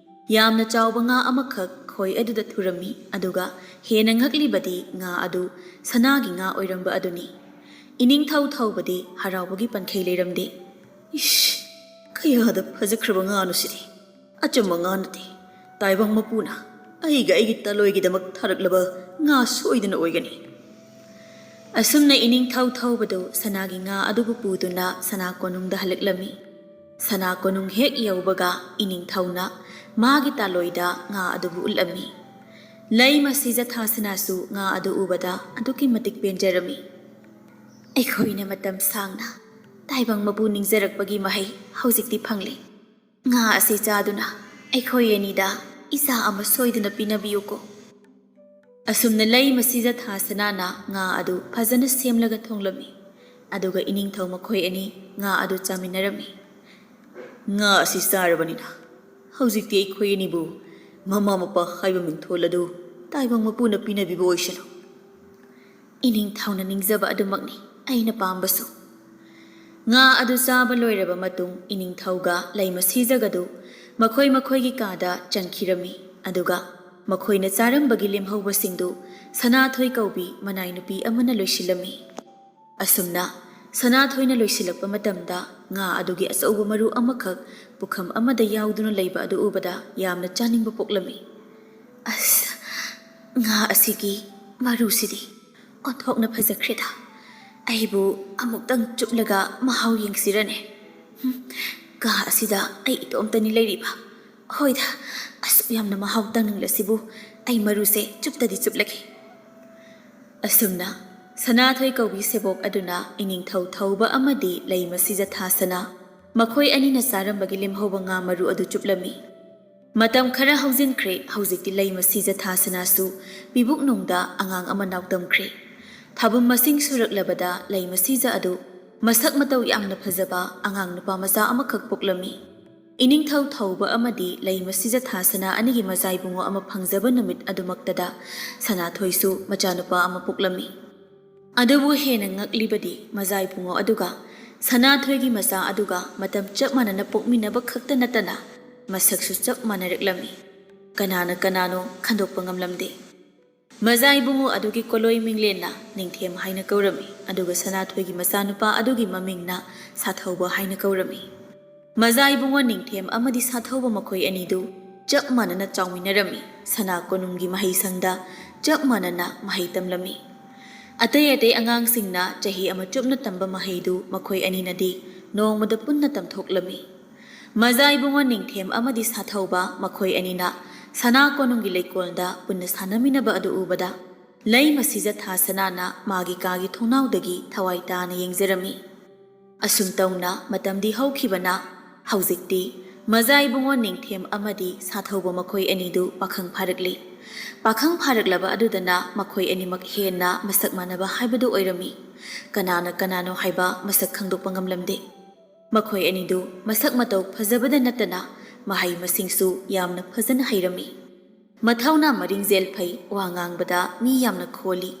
ꯌꯥꯝꯅ ꯆꯥꯎꯕ ꯉꯥ ꯑꯃꯈꯛ ꯈꯣꯏ ꯑꯗꯨꯗ ꯊꯨꯔꯝꯃꯤ, ꯑꯗꯨꯒ ꯍꯦꯟꯅ ꯉꯛꯂꯤꯕꯗꯤ ꯉꯥ ꯑꯗꯨ ꯁꯅꯥꯒꯤ ꯉꯥ ꯑꯣꯏꯔꯝꯕ ꯑꯗꯨꯅꯤ꯫ ꯏꯅꯤꯡꯊꯧ ꯊꯧꯕꯗꯤ ꯍꯔꯥꯎꯕꯒꯤ ꯄꯟꯈꯩ ꯂꯩꯔꯝꯗꯦ꯫ ꯏꯁ, ꯀꯌꯥꯗ ꯐꯖꯈ꯭ꯔꯕ ꯉꯥꯅꯣ ꯁꯤꯗꯤ! ꯑꯆꯝꯕ ꯉꯥ ꯅꯠꯇꯦ꯫ ꯇꯥꯏꯕꯪ ꯃꯄꯨꯅ ꯑꯩꯒ ꯑꯩꯒꯤ ꯇꯥꯂꯣꯏꯒꯤꯗꯃꯛ ꯊꯥꯔꯛꯂꯕ ꯉꯥ ꯁꯣꯏꯗꯅ ꯑꯣꯏꯒꯅꯤ꯫ ꯑꯁꯨꯝꯅ ꯏꯅꯤꯡꯊꯧ ꯊꯧꯕꯗꯨ ꯁꯅꯥꯒꯤ ꯉꯥ ꯑꯗꯨꯕꯨ ꯄꯨꯗꯨꯅ ꯁꯅꯥ ꯀꯣꯅꯨꯡꯗ ꯍꯜꯂꯛꯂꯝꯃꯤ꯫ ꯁꯅꯥ ꯀꯣꯅꯨꯡ ꯍꯦꯛ ꯌꯧꯕꯒ ꯏꯅꯤꯡꯊꯧꯅ ꯃꯥꯒꯤ ꯇꯥꯂꯣꯏꯗ ꯉꯥ ꯑꯗꯨꯕꯨ ꯎꯠꯂꯝꯃꯤ꯫ ꯂꯩꯃ ꯁꯤꯖꯊꯥꯁꯅꯥꯁꯨ ꯉꯥ ꯑꯗꯨ ꯎꯕꯗ ꯑꯗꯨꯛꯀꯤ ꯃꯇꯤꯛ ꯄꯦꯟꯖꯔꯝꯃꯤ꯫ ꯑꯩꯈꯣꯏꯅ ꯃꯇꯝ ꯁꯥꯡꯅ ꯇꯥꯏꯕꯪ ꯃꯄꯨ ꯅꯤꯡꯖꯔꯛꯄꯒꯤ ꯃꯍꯩ ꯍꯧꯖꯤꯛꯇꯤ ꯐꯪꯂꯦ꯫ ꯉꯥ ꯑꯁꯤ ꯆꯥꯗꯨꯅ ꯑꯩꯈꯣꯏ ꯑꯅꯤꯗ ꯏꯆꯥ ꯑꯃ ꯁꯣꯏꯗꯅ ꯄꯤꯅꯕꯤꯌꯨꯀꯣ꯫ ꯑꯁꯨꯝꯅ ꯂꯩꯃ ꯁꯤꯖꯊꯥꯁꯅꯥꯅ ꯉꯥ ꯑꯗꯨ ꯐꯖꯅ ꯁꯦꯝꯂꯒ ꯊꯣꯡꯂꯝꯃꯤ꯫ ꯑꯗꯨꯒ ꯏꯅꯤꯡꯊꯧ ꯃꯈꯣꯏ ꯑꯅꯤ ꯉꯥ ꯑꯗꯨ ꯆꯥꯃꯤꯟꯅꯔꯝꯃꯤ꯫ ꯉꯥ ꯑꯁꯤ ꯆꯥꯔꯕꯅꯤꯅ ꯍꯧꯖꯤꯛꯇꯤ ꯑꯩꯈꯣꯏ ꯑꯅꯤꯕꯨ ꯃꯃꯥ ꯃꯄꯥ ꯍꯥꯏꯕ ꯃꯤꯡꯊꯣꯜ ꯑꯗꯨ ꯇꯥꯏꯕꯪ ꯃꯄꯨꯅ ꯄꯤꯅꯕꯤꯕ ꯑꯣꯏꯁꯅꯨ꯫ ꯏꯅꯤꯡꯊꯧꯅ ꯅꯤꯡꯖꯕ ꯑꯗꯨꯃꯛꯅꯤ ꯑꯩꯅ ꯄꯥꯝꯕꯁꯨ꯫ ꯉꯥ ꯑꯗꯨ ꯆꯥꯕ ꯂꯣꯏꯔꯕ ꯃꯇꯨꯡ ꯏꯅꯤꯡꯊꯧꯒ ꯂꯩꯃ ꯁꯤꯖꯒꯗꯨ ꯃꯈꯣꯏ ꯃꯈꯣꯏꯒꯤ ꯀꯥꯗ ꯆꯪꯈꯤꯔꯝꯃꯤ꯫ ꯑꯗꯨꯒ ꯃꯈꯣꯏꯅ ꯆꯥꯔꯝꯕꯒꯤ ꯂꯦꯝꯍꯧꯕꯁꯤꯡꯗꯨ ꯁꯅꯥꯊꯣꯏ ꯀꯧꯕꯤ ꯃꯅꯥꯏ ꯅꯨꯄꯤ ꯑꯃꯅ ꯂꯣꯏꯁꯤꯜꯂꯝꯃꯤ꯫ ꯑꯁꯨꯝꯅ ꯁꯅꯥꯊꯣꯏꯅ ꯂꯣꯏꯁꯤꯜꯂꯛꯄ ꯃꯇꯝꯗ ꯉꯥ ꯑꯗꯨꯒꯤ ꯑꯆꯧꯕ ꯃꯔꯨ ꯑꯃꯈꯛ ꯄꯨꯈꯝ ꯑꯃꯗ ꯌꯥꯎꯗꯨꯅ ꯂꯩꯕ ꯑꯗꯨ ꯎꯕꯗ ꯌꯥꯝꯅ ꯆꯥꯅꯤꯡꯕ ꯄꯣꯛꯂꯝꯃꯤ꯫ "ꯑꯁ, ꯉꯥ ꯑꯁꯤꯒꯤ ꯃꯔꯨꯁꯤꯗꯤ ꯑꯣꯟꯊꯣꯛꯅ ꯐꯖꯈ꯭ꯔꯦꯗ꯫ ꯑꯩꯕꯨ ꯑꯃꯨꯛꯇꯪ ꯆꯨꯞꯂꯒ ꯃꯍꯥꯎ ꯌꯦꯡꯁꯤꯔꯅꯦ? ꯍꯨꯝ, ꯀꯥ ꯑꯁꯤꯗ ꯑꯩ ꯏꯇꯣꯝꯇꯅꯤ ꯂꯩꯔꯤꯕ꯫ ꯍꯣꯏꯗ, ꯑꯁꯨꯛ ꯌꯥꯝꯅ ꯃꯍꯥꯎ ꯇꯪꯅꯤꯡꯂꯁꯤꯕꯨ ꯑꯩ ꯃꯔꯨꯁꯦ ꯆꯨꯞꯇꯗꯤ ꯆꯨꯞꯂꯒꯦ"꯫ ꯑꯁꯨꯝꯅ ꯁꯅꯥꯊꯣꯏ ꯀꯧꯕꯤ ꯁꯦꯕꯣꯛ ꯑꯗꯨꯅ ꯏꯅꯤꯡꯊꯧ ꯊꯧꯕ ꯑꯃꯗꯤ ꯂꯩꯃꯁꯤꯖ ꯊꯥꯁꯅ ꯃꯈꯣꯏ ꯑꯅꯤꯅ ꯆꯥꯔꯝꯕꯒꯤ ꯂꯦꯝꯍꯧꯕ ꯉꯥ ꯃꯔꯨ ꯑꯗꯨ ꯆꯨꯞꯂꯝꯃꯤ꯫ ꯃꯇꯝ ꯈꯔ ꯍꯧꯖꯤꯟꯈ꯭ꯔꯦ꯫ ꯍꯧꯖꯤꯛꯇꯤ ꯂꯩꯃꯁꯤꯖ ꯊꯥꯁꯅꯥꯁꯨ ꯄꯤꯕꯨꯛꯅꯨꯡꯗ ꯑꯉꯥꯡ ꯑꯃ ꯅꯥꯎꯇꯝꯈ꯭ꯔꯦ꯫ ꯊꯥꯕꯨꯝ ꯃꯁꯤꯡ ꯁꯨꯔꯛꯂꯕꯗ ꯂꯩꯃꯁꯤꯖ ꯑꯗꯨ ꯃꯁꯛ ꯃꯇꯧ ꯌꯥꯝꯅ ꯐꯖꯕ ꯑꯉꯥꯡ ꯅꯨꯄꯥ ꯃꯆꯥ ꯑꯃꯈꯛ ꯄꯣꯛꯂꯝꯃꯤ꯫ ꯏꯅꯤꯡꯊꯧ ꯊꯧꯕ ꯑꯃꯗꯤ ꯂꯩꯃꯁꯤꯖ ꯊꯥꯁꯅꯥ ꯑꯅꯤꯒꯤ ꯃꯖꯥꯏꯕꯨꯡꯉꯣ ꯑꯃ ꯐꯪꯖꯕ ꯅꯨꯃꯤꯠ ꯑꯗꯨꯃꯛꯇꯗ ꯁꯅꯥꯊꯣꯏꯁꯨ ꯃꯆꯥꯅꯨꯄꯥ ꯑꯃ ꯄꯣꯛꯂꯝꯃꯤ꯫ ꯑꯗꯨꯕꯨ ꯍꯦꯟꯅ ꯉꯛꯂꯤꯕꯗꯤ ꯃꯖꯥꯏꯕꯨꯡꯉꯣ ꯑꯗꯨꯒ ꯁꯅꯥꯊꯣꯏꯒꯤ ꯃꯆꯥ ꯑꯗꯨꯒ ꯃꯇꯝ ꯆꯞ ꯃꯥꯟꯅꯅ ꯄꯣꯛꯃꯤꯟꯅꯕ ꯈꯛꯇ ꯅꯠꯇꯅ ꯃꯁꯛꯁꯨ ꯆꯞ ꯃꯥꯟꯅꯔꯛꯂꯝꯃꯤ꯫ ꯀꯅꯥꯅ ꯀꯅꯥꯅꯣ ꯈꯟꯗꯣꯛꯄ ꯉꯝꯂꯝꯗꯦ꯫ ꯃꯖꯥꯏꯕꯨꯡꯉꯣ ꯑꯗꯨꯒꯤ ꯀꯣꯂꯣꯏ ꯃꯤꯡꯂꯦꯟꯅ ꯅꯤꯡꯊꯦꯝ ꯍꯥꯏꯅ ꯀꯧꯔꯝꯃꯤ, ꯑꯗꯨꯒ ꯁꯅꯥꯊꯣꯏꯒꯤ ꯃꯆꯥꯅꯨꯄꯥ ꯑꯗꯨꯒꯤ ꯃꯃꯤꯡꯅ ꯁꯥꯊꯧꯕ ꯍꯥꯏꯅ ꯀꯧꯔꯝꯃꯤ꯫ ꯃꯖꯥꯏꯕꯨꯡꯉꯣ ꯅꯤꯡꯊꯦꯝ ꯑꯃꯗꯤ ꯁꯥꯊꯧꯕ ꯃꯈꯣꯏ ꯑꯅꯤꯗꯨ ꯆꯞ ꯃꯥꯟꯅꯅ ꯆꯥꯎꯃꯤꯟꯅꯔꯝꯃꯤ꯫ ꯁꯅꯥ ꯀꯣꯅꯨꯡꯒꯤ ꯃꯍꯩꯁꯪꯗ ꯆꯞ ꯃꯥꯟꯅꯅ ꯃꯍꯩ ꯇꯝꯂꯝꯃꯤ꯫ ꯑꯇꯩ ꯑꯇꯩ ꯑꯉꯥꯡꯁꯤꯡꯅ ꯆꯍꯤ ꯑꯃ ꯆꯨꯞꯅ ꯇꯝꯕ ꯃꯍꯩꯗꯨ ꯃꯈꯣꯏ ꯑꯅꯤꯅꯗꯤ ꯅꯣꯡꯃꯗ ꯄꯨꯟꯅ ꯇꯝꯊꯣꯛꯂꯝꯃꯤ꯫ ꯃꯖꯥꯏꯕꯨꯡꯉꯣ ꯅꯤꯡꯊꯦꯝ ꯑꯃꯗꯤ ꯁꯥꯊꯧꯕ ꯃꯈꯣꯏ ꯑꯅꯤꯅ ꯁꯅꯥ ꯀꯣꯅꯨꯡꯒꯤ ꯂꯩꯀꯣꯜꯗ ꯄꯨꯟꯅ ꯁꯥꯟꯅꯃꯤꯟꯅꯕ ꯑꯗꯨ ꯎꯕꯗ ꯂꯩꯃꯁꯤꯖ ꯊꯥꯁꯅꯥꯅ ꯃꯥꯒꯤ ꯀꯥꯒꯤ ꯊꯣꯡꯅꯥꯎꯗꯒꯤ ꯊꯋꯥꯏ ꯇꯥꯅ ꯌꯦꯡꯖꯔꯝꯃꯤ꯫ ꯑꯁꯨꯝ ꯇꯧꯅ ꯃꯇꯝꯗꯤ ꯍꯧꯈꯤꯕꯅ ꯍꯧꯖꯤꯛꯇꯤ ꯃꯖꯥꯏꯕꯨꯡꯉꯣ ꯅꯤꯡꯊꯦꯝ ꯑꯃꯗꯤ ꯁꯥꯊꯧꯕ ꯃꯈꯣꯏ ꯑꯅꯤꯗꯨ ꯄꯥꯈꯪ ꯐꯥꯔꯛꯂꯤ꯫ ꯄꯥꯈꯪ ꯐꯥꯔꯛꯂꯕ ꯑꯗꯨꯗꯅ ꯃꯈꯣꯏ ꯑꯅꯤꯃꯛ ꯍꯦꯟꯅ ꯃꯁꯛ ꯃꯥꯟꯅꯕ ꯍꯥꯏꯕꯗꯨ ꯑꯣꯏꯔꯝꯃꯤ꯫ ꯀꯅꯥꯅ ꯀꯅꯥꯅꯣ ꯍꯥꯏꯕ ꯃꯁꯛ ꯈꯪꯗꯣꯛꯄ ꯉꯝꯂꯝꯗꯦ꯫ ꯃꯈꯣꯏ ꯑꯅꯤꯗꯨ ꯃꯁꯛ ꯃꯇꯧ ꯐꯖꯕꯗ ꯅꯠꯇꯅ ꯃꯍꯩ ꯃꯁꯤꯡꯁꯨ ꯌꯥꯝꯅ ꯐꯖꯅ ꯍꯩꯔꯝꯃꯤ꯫ ꯃꯊꯧꯅꯥ ꯃꯔꯤꯡꯖꯦꯜ ꯐꯩ, ꯋꯥ ꯉꯥꯡꯕꯗ ꯃꯤ ꯌꯥꯝꯅ ꯈꯣꯜꯂꯤ,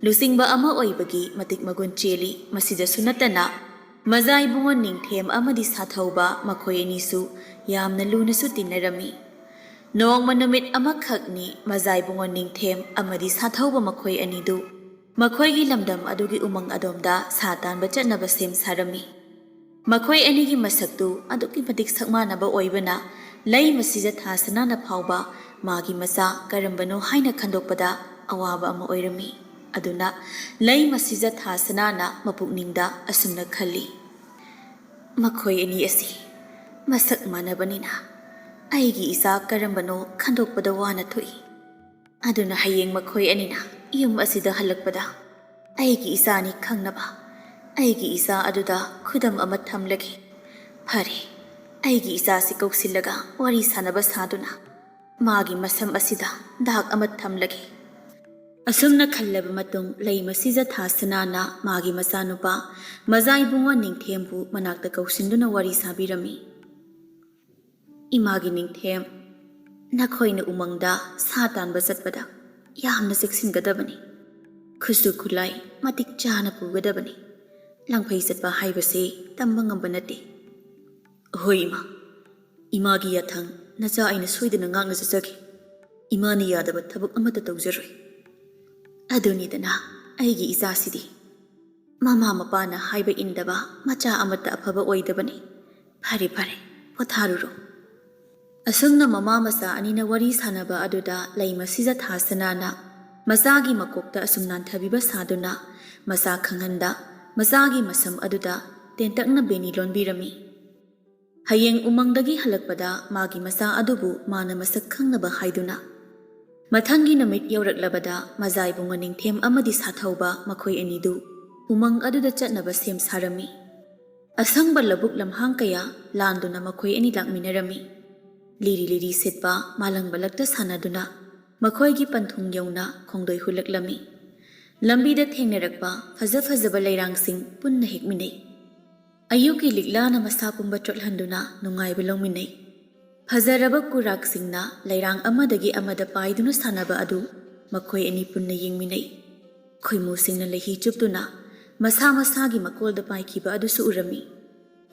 ꯂꯨꯆꯤꯡꯕ ꯑꯃ ꯑꯣꯏꯕꯒꯤ ꯃꯇꯤꯛ ꯃꯒꯨꯟ ꯆꯦꯜꯂꯤ꯫ ꯃꯁꯤꯗꯁꯨ ꯅꯠꯇꯅ ꯃꯖꯥꯏꯕꯨꯡꯉꯣ ꯅꯤꯡꯊꯦꯝ ꯑꯃꯗꯤ ꯁꯥꯊꯧꯕ ꯃꯈꯣꯏ ꯑꯅꯤꯁꯨ ꯌꯥꯝꯅ ꯂꯨꯅꯁꯨ ꯇꯤꯟꯅꯔꯝꯃꯤ꯫ ꯅꯣꯡꯃ ꯅꯨꯃꯤꯠ ꯑꯃꯈꯛꯅꯤ, ꯃꯖꯥ ꯏꯕꯨꯡꯉꯣ ꯅꯤꯡꯊꯦꯝ ꯑꯃꯗꯤ ꯁꯥꯊꯧꯕ ꯃꯈꯣꯏ ꯑꯅꯤꯗꯨ ꯃꯈꯣꯏꯒꯤ ꯂꯝꯗꯝ ꯑꯗꯨꯒꯤ ꯎꯃꯪ ꯑꯗꯣꯝꯗ ꯁꯥ ꯇꯥꯟꯕ ꯆꯠꯅꯕ ꯁꯦꯝ ꯁꯥꯔꯝꯃꯤ꯫ ꯃꯈꯣꯏ ꯑꯅꯤꯒꯤ ꯃꯁꯛꯇꯨ ꯑꯗꯨꯛꯀꯤ ꯃꯇꯤꯛ ꯁꯛ ꯃꯥꯟꯅꯕ ꯑꯣꯏꯕꯅ, ꯂꯩ ꯃꯁꯤꯖ ꯊꯥ ꯁꯅꯥꯅ ꯐꯥꯎꯕ ꯃꯥꯒꯤ ꯃꯆꯥ ꯀꯔꯝꯕꯅꯣ ꯍꯥꯏꯅ ꯈꯟꯗꯣꯛꯄꯗ ꯑꯋꯥꯕ ꯑꯃ ꯑꯣꯏꯔꯝꯃꯤ꯫ ꯑꯗꯨꯅ ꯂꯩ ꯃꯁꯤꯖ ꯊꯥ ꯁꯅꯥꯅ ꯃꯄꯨꯛꯅꯤꯡꯗ ꯑꯁꯨꯝꯅ ꯈꯜꯂꯤ, "ꯃꯈꯣꯏ ꯑꯅꯤ ꯑꯁꯤ ꯃꯁꯛ ꯃꯥꯟꯅꯕꯅꯤꯅ ꯑꯩꯒꯤ ꯏꯆꯥ ꯀꯔꯝꯕꯅꯣ ꯈꯟꯗꯣꯛꯄꯗ ꯋꯥꯅ ꯊꯣꯛꯏ꯫ ꯑꯗꯨꯅ ꯍꯌꯦꯡ ꯃꯈꯣꯏ ꯑꯅꯤꯅ ꯌꯨꯝ ꯑꯁꯤꯗ ꯍꯜꯂꯛꯄꯗ ꯑꯩꯒꯤ ꯏꯆꯥꯅꯤ ꯈꯪꯅꯕ ꯑꯩꯒꯤ ꯏꯆꯥ ꯑꯗꯨꯗ ꯈꯨꯗꯝ ꯑꯃ ꯊꯝꯂꯒꯦ꯫ ꯐꯔꯦ, ꯑꯩꯒꯤ ꯏꯆꯥꯁꯤ ꯀꯧꯁꯤꯜꯂꯒ ꯋꯥꯔꯤ ꯁꯥꯟꯅꯕ ꯁꯥꯗꯨꯅ ꯃꯥꯒꯤ ꯃꯁꯝ ꯑꯁꯤꯗ ꯗꯥꯛ ꯑꯃ ꯊꯝꯂꯒꯦ"꯫ ꯑꯁꯨꯝꯅ ꯈꯜꯂꯕ ꯃꯇꯨꯡ, ꯂꯩ ꯃꯁꯤꯖ ꯊꯥ ꯁꯅꯥꯅ ꯃꯥꯒꯤ ꯃꯆꯥꯅꯨꯄꯥ ꯃꯖꯥ ꯏꯕꯨꯡꯉꯣ ꯅꯤꯡꯊꯦꯝꯕꯨ ꯃꯅꯥꯛꯇ ꯀꯧꯁꯤꯟꯗꯨꯅ ꯋꯥꯔꯤ ꯁꯥꯕꯤꯔꯝꯃꯤ꯫ "ꯏꯃꯥꯒꯤ ꯅꯤꯡꯊꯦꯝ, ꯅꯈꯣꯏꯅ ꯎꯃꯪꯗ ꯁꯥ ꯇꯥꯟꯕ ꯆꯠꯄꯗ ꯌꯥꯝꯅ ꯆꯦꯛꯁꯤꯟꯒꯗꯕꯅꯤ꯫ ꯈꯨꯠꯁꯨ ꯈꯨꯠꯂꯥꯏ ꯃꯇꯤꯛ ꯆꯥꯅ ꯄꯨꯒꯗꯕꯅꯤ꯫ ꯂꯪꯐꯩ ꯆꯠꯄ ꯍꯥꯏꯕꯁꯤ ꯇꯝꯕ ꯉꯝꯕ ꯅꯠꯇꯦ"꯫ "ꯍꯣꯏ ꯏꯃꯥ, ꯏꯃꯥꯒꯤ ꯌꯥꯊꯪ ꯅꯆꯥ ꯑꯩꯅ ꯁꯣꯏꯗꯅ ꯉꯥꯛꯅ ꯆꯠꯆꯒꯦ꯫ ꯏꯃꯥꯅ ꯌꯥꯗꯕ ꯊꯕꯛ ꯑꯃꯠꯇ ꯇꯧꯖꯔꯣꯏ"꯫ ꯑꯗꯨꯅꯤꯗꯅ ꯑꯩꯒꯤ ꯏꯆꯥꯁꯤꯗꯤ꯫ ꯃꯃꯥ ꯃꯄꯥꯅ ꯍꯥꯏꯕ ꯏꯟꯗꯕ ꯃꯆꯥ ꯑꯃꯠꯇ ꯑꯐꯕ ꯑꯣꯏꯗꯕꯅꯤ꯫ ꯐꯔꯦ, ꯐꯔꯦ, ꯄꯣꯊꯥꯔꯨꯔꯣ꯫ ꯑꯁꯨꯝꯅ ꯃꯃꯥ ꯃꯆꯥ ꯑꯅꯤꯅ ꯋꯥꯔꯤ ꯁꯥꯟꯅꯕ ꯑꯗꯨꯗ ꯂꯩ ꯃꯁꯤꯖ ꯊꯥ ꯁꯅꯥꯅ ꯃꯆꯥꯒꯤ ꯃꯀꯣꯛꯇ ꯑꯁꯨꯝ ꯅꯥꯟꯊꯕꯤꯕ ꯁꯥꯗꯨꯅ ꯃꯆꯥ ꯈꯪꯍꯟꯗ ꯃꯆꯥꯒꯤ ꯃꯁꯝ ꯑꯗꯨꯗ ꯇꯦꯟꯇꯛꯅ ꯕꯦꯅꯤ ꯂꯣꯟꯕꯤꯔꯝꯃꯤ꯫ ꯍꯌꯦꯡ ꯎꯃꯪꯗꯒꯤ ꯍꯜꯂꯛꯄꯗ ꯃꯥꯒꯤ ꯃꯆꯥ ꯑꯗꯨꯕꯨ ꯃꯥꯅ ꯃꯁꯛ ꯈꯪꯅꯕ ꯍꯥꯏꯗꯨꯅ꯫ ꯃꯊꯪꯒꯤ ꯅꯨꯃꯤꯠ ꯌꯧꯔꯛꯂꯕꯗ ꯃꯖꯥ ꯏꯕꯨꯡꯉꯣ ꯅꯤꯡꯊꯦꯝ ꯑꯃꯗꯤ ꯁꯥꯊꯧꯕ ꯃꯈꯣꯏ ꯑꯅꯤꯗꯨ ꯎꯃꯪ ꯑꯗꯨꯗ ꯆꯠꯅꯕ ꯁꯦꯝ ꯁꯥꯔꯝꯃꯤ꯫ ꯑꯁꯪꯕ ꯂꯧꯕꯨꯛ ꯂꯝꯍꯥꯡ ꯀꯌꯥ ꯂꯥꯟꯗꯨꯅ ꯃꯈꯣꯏ ꯑꯅꯤ ꯂꯥꯛꯃꯤꯟꯅꯔꯝꯃꯤ꯫ ꯂꯤꯔꯤ ꯂꯤꯔꯤ ꯁꯤꯠꯄ ꯃꯥꯂꯪꯕ ꯂꯛꯇ ꯁꯥꯟꯅꯗꯨꯅ ꯃꯈꯣꯏꯒꯤ ꯄꯟꯊꯨꯡ ꯌꯧꯅ ꯈꯣꯡꯗꯣꯏ ꯍꯨꯜꯂꯛꯂꯝꯃꯤ꯫ ꯂꯝꯕꯤꯗ ꯊꯦꯡꯅꯔꯛꯄ ꯐꯖ ꯐꯖꯕ ꯂꯩꯔꯥꯡꯁꯤꯡ ꯄꯨꯟꯅ ꯍꯦꯛꯃꯤꯟꯅꯩ꯫ ꯑꯌꯨꯛꯀꯤ ꯂꯤꯛꯂꯥꯅ ꯃꯁꯥ ꯄꯨꯝꯕ ꯆꯣꯠꯍꯟꯗꯨꯅ ꯅꯨꯡꯉꯥꯏꯕ ꯂꯧꯃꯤꯟꯅꯩ꯫ ꯐꯖꯔꯕ ꯀꯨꯔꯥꯛꯁꯤꯡꯅ ꯂꯩꯔꯥꯡ ꯑꯃꯗꯒꯤ ꯑꯃꯗ ꯄꯥꯏꯗꯨꯅ ꯁꯥꯟꯅꯕ ꯑꯗꯨ ꯃꯈꯣꯏ ꯑꯅꯤ ꯄꯨꯟꯅ ꯌꯦꯡꯃꯤꯟꯅꯩ꯫ ꯈꯣꯏꯃꯨꯁꯤꯡꯅ ꯂꯩꯍꯤ ꯆꯨꯞꯇꯨꯅ ꯃꯁꯥ ꯃꯁꯥꯒꯤ ꯃꯀꯣꯜꯗ ꯄꯥꯏꯈꯤꯕ ꯑꯗꯨꯁꯨ ꯎꯔꯝꯃꯤ꯫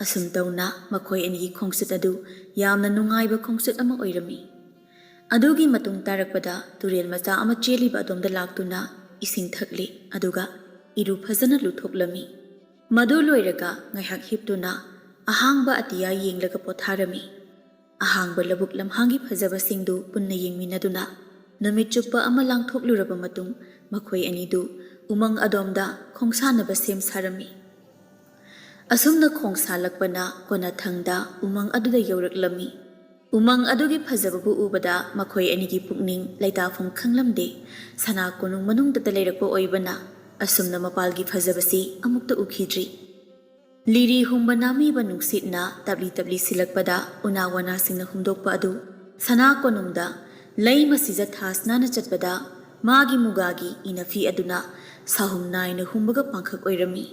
ꯑꯁꯨꯝ ꯇꯧꯅ ꯃꯈꯣꯏ ꯑꯅꯤꯒꯤ ꯈꯣꯡꯆꯠ ꯑꯗꯨ ꯌꯥꯝꯅ ꯅꯨꯡꯉꯥꯏꯕ ꯈꯣꯡꯆꯠ ꯑꯃ ꯑꯣꯏꯔꯝꯃꯤ꯫ ꯑꯗꯨꯒꯤ ꯃꯇꯨꯡ ꯇꯥꯔꯛꯄꯗ ꯇꯨꯔꯦꯜ ꯃꯆꯥ ꯑꯃ ꯆꯦꯜꯂꯤꯕ ꯑꯗꯣꯝꯗ ꯂꯥꯛꯇꯨꯅ ꯏꯁꯤꯡ ꯊꯛꯂꯤ, ꯑꯗꯨꯒ ꯏꯔꯨ ꯐꯖꯅ ꯂꯨꯊꯣꯛꯂꯝꯃꯤ꯫ ꯃꯗꯨ ꯂꯣꯏꯔꯒ ꯉꯥꯏꯍꯥꯛ ꯍꯤꯞꯇꯨꯅ ꯑꯍꯥꯡꯕ ꯑꯇꯤꯌꯥ ꯌꯦꯡꯂꯒ ꯄꯣꯊꯥꯔꯝꯃꯤ꯫ ꯑꯍꯥꯡꯕ ꯂꯧꯕꯨꯛ ꯂꯝꯍꯥꯡꯒꯤ ꯐꯖꯕꯁꯤꯡꯗꯨ ꯄꯨꯟꯅ ꯌꯦꯡꯃꯤꯟꯅꯗꯨꯅ ꯅꯨꯃꯤꯠ ꯆꯨꯞꯄ ꯑꯃ ꯂꯥꯡꯊꯣꯛꯂꯨꯔꯕ ꯃꯇꯨꯡ, ꯃꯈꯣꯏ ꯑꯅꯤꯗꯨ ꯎꯃꯪ ꯑꯗꯣꯝꯗ ꯈꯣꯡꯁꯥꯟꯅꯕ ꯁꯦꯝ ꯁꯥꯔꯝꯃꯤ꯫ ꯑꯁꯨꯝꯅ ꯈꯣꯡ ꯁꯥꯜꯂꯛꯄꯅ ꯀꯣꯟꯅꯊꯪꯗ ꯎꯃꯪ ꯑꯗꯨꯗ ꯌꯧꯔꯛꯂꯝꯃꯤ꯫ ꯎꯃꯪ ꯑꯗꯨꯒꯤ ꯐꯖꯕꯕꯨ ꯎꯕꯗ ꯃꯈꯣꯏ ꯑꯅꯤꯒꯤ ꯄꯨꯛꯅꯤꯡ ꯂꯩꯇꯥꯐꯝ ꯈꯪꯂꯝꯗꯦ꯫ ꯁꯅꯥ ꯀꯣꯅꯨꯡ ꯃꯅꯨꯡꯗꯇ ꯂꯩꯔꯛꯄ ꯑꯣꯏꯕꯅ ꯑꯁꯨꯝꯅ ꯃꯄꯥꯜꯒꯤ ꯐꯖꯕꯁꯤ ꯑꯃꯨꯛꯇ ꯎꯈꯤꯗ꯭ꯔꯤ꯫ ꯂꯤꯔꯤ ꯍꯨꯝꯕ ꯅꯥꯃꯤꯕ ꯅꯨꯡꯁꯤꯠꯅ ꯇꯞꯂꯤ ꯇꯞꯂꯤ ꯁꯤꯜꯂꯛꯄꯗ ꯎꯅꯥ ꯋꯥꯅꯥꯁꯤꯡꯅ ꯍꯨꯝꯗꯣꯛꯄ ꯑꯗꯨ ꯁꯅꯥ ꯀꯣꯅꯨꯡꯗ ꯂꯩ ꯃꯁꯤꯖ ꯊꯥꯁꯅꯥꯅ ꯆꯠꯄꯗ ꯃꯥꯒꯤ ꯃꯨꯒꯥꯒꯤ ꯏꯅꯐꯤ ꯑꯗꯨꯅ ꯁꯥꯍꯨꯝ ꯅꯥꯏꯅ ꯍꯨꯝꯕꯒ ꯄꯥꯡꯈꯛ ꯑꯣꯏꯔꯝꯃꯤ꯫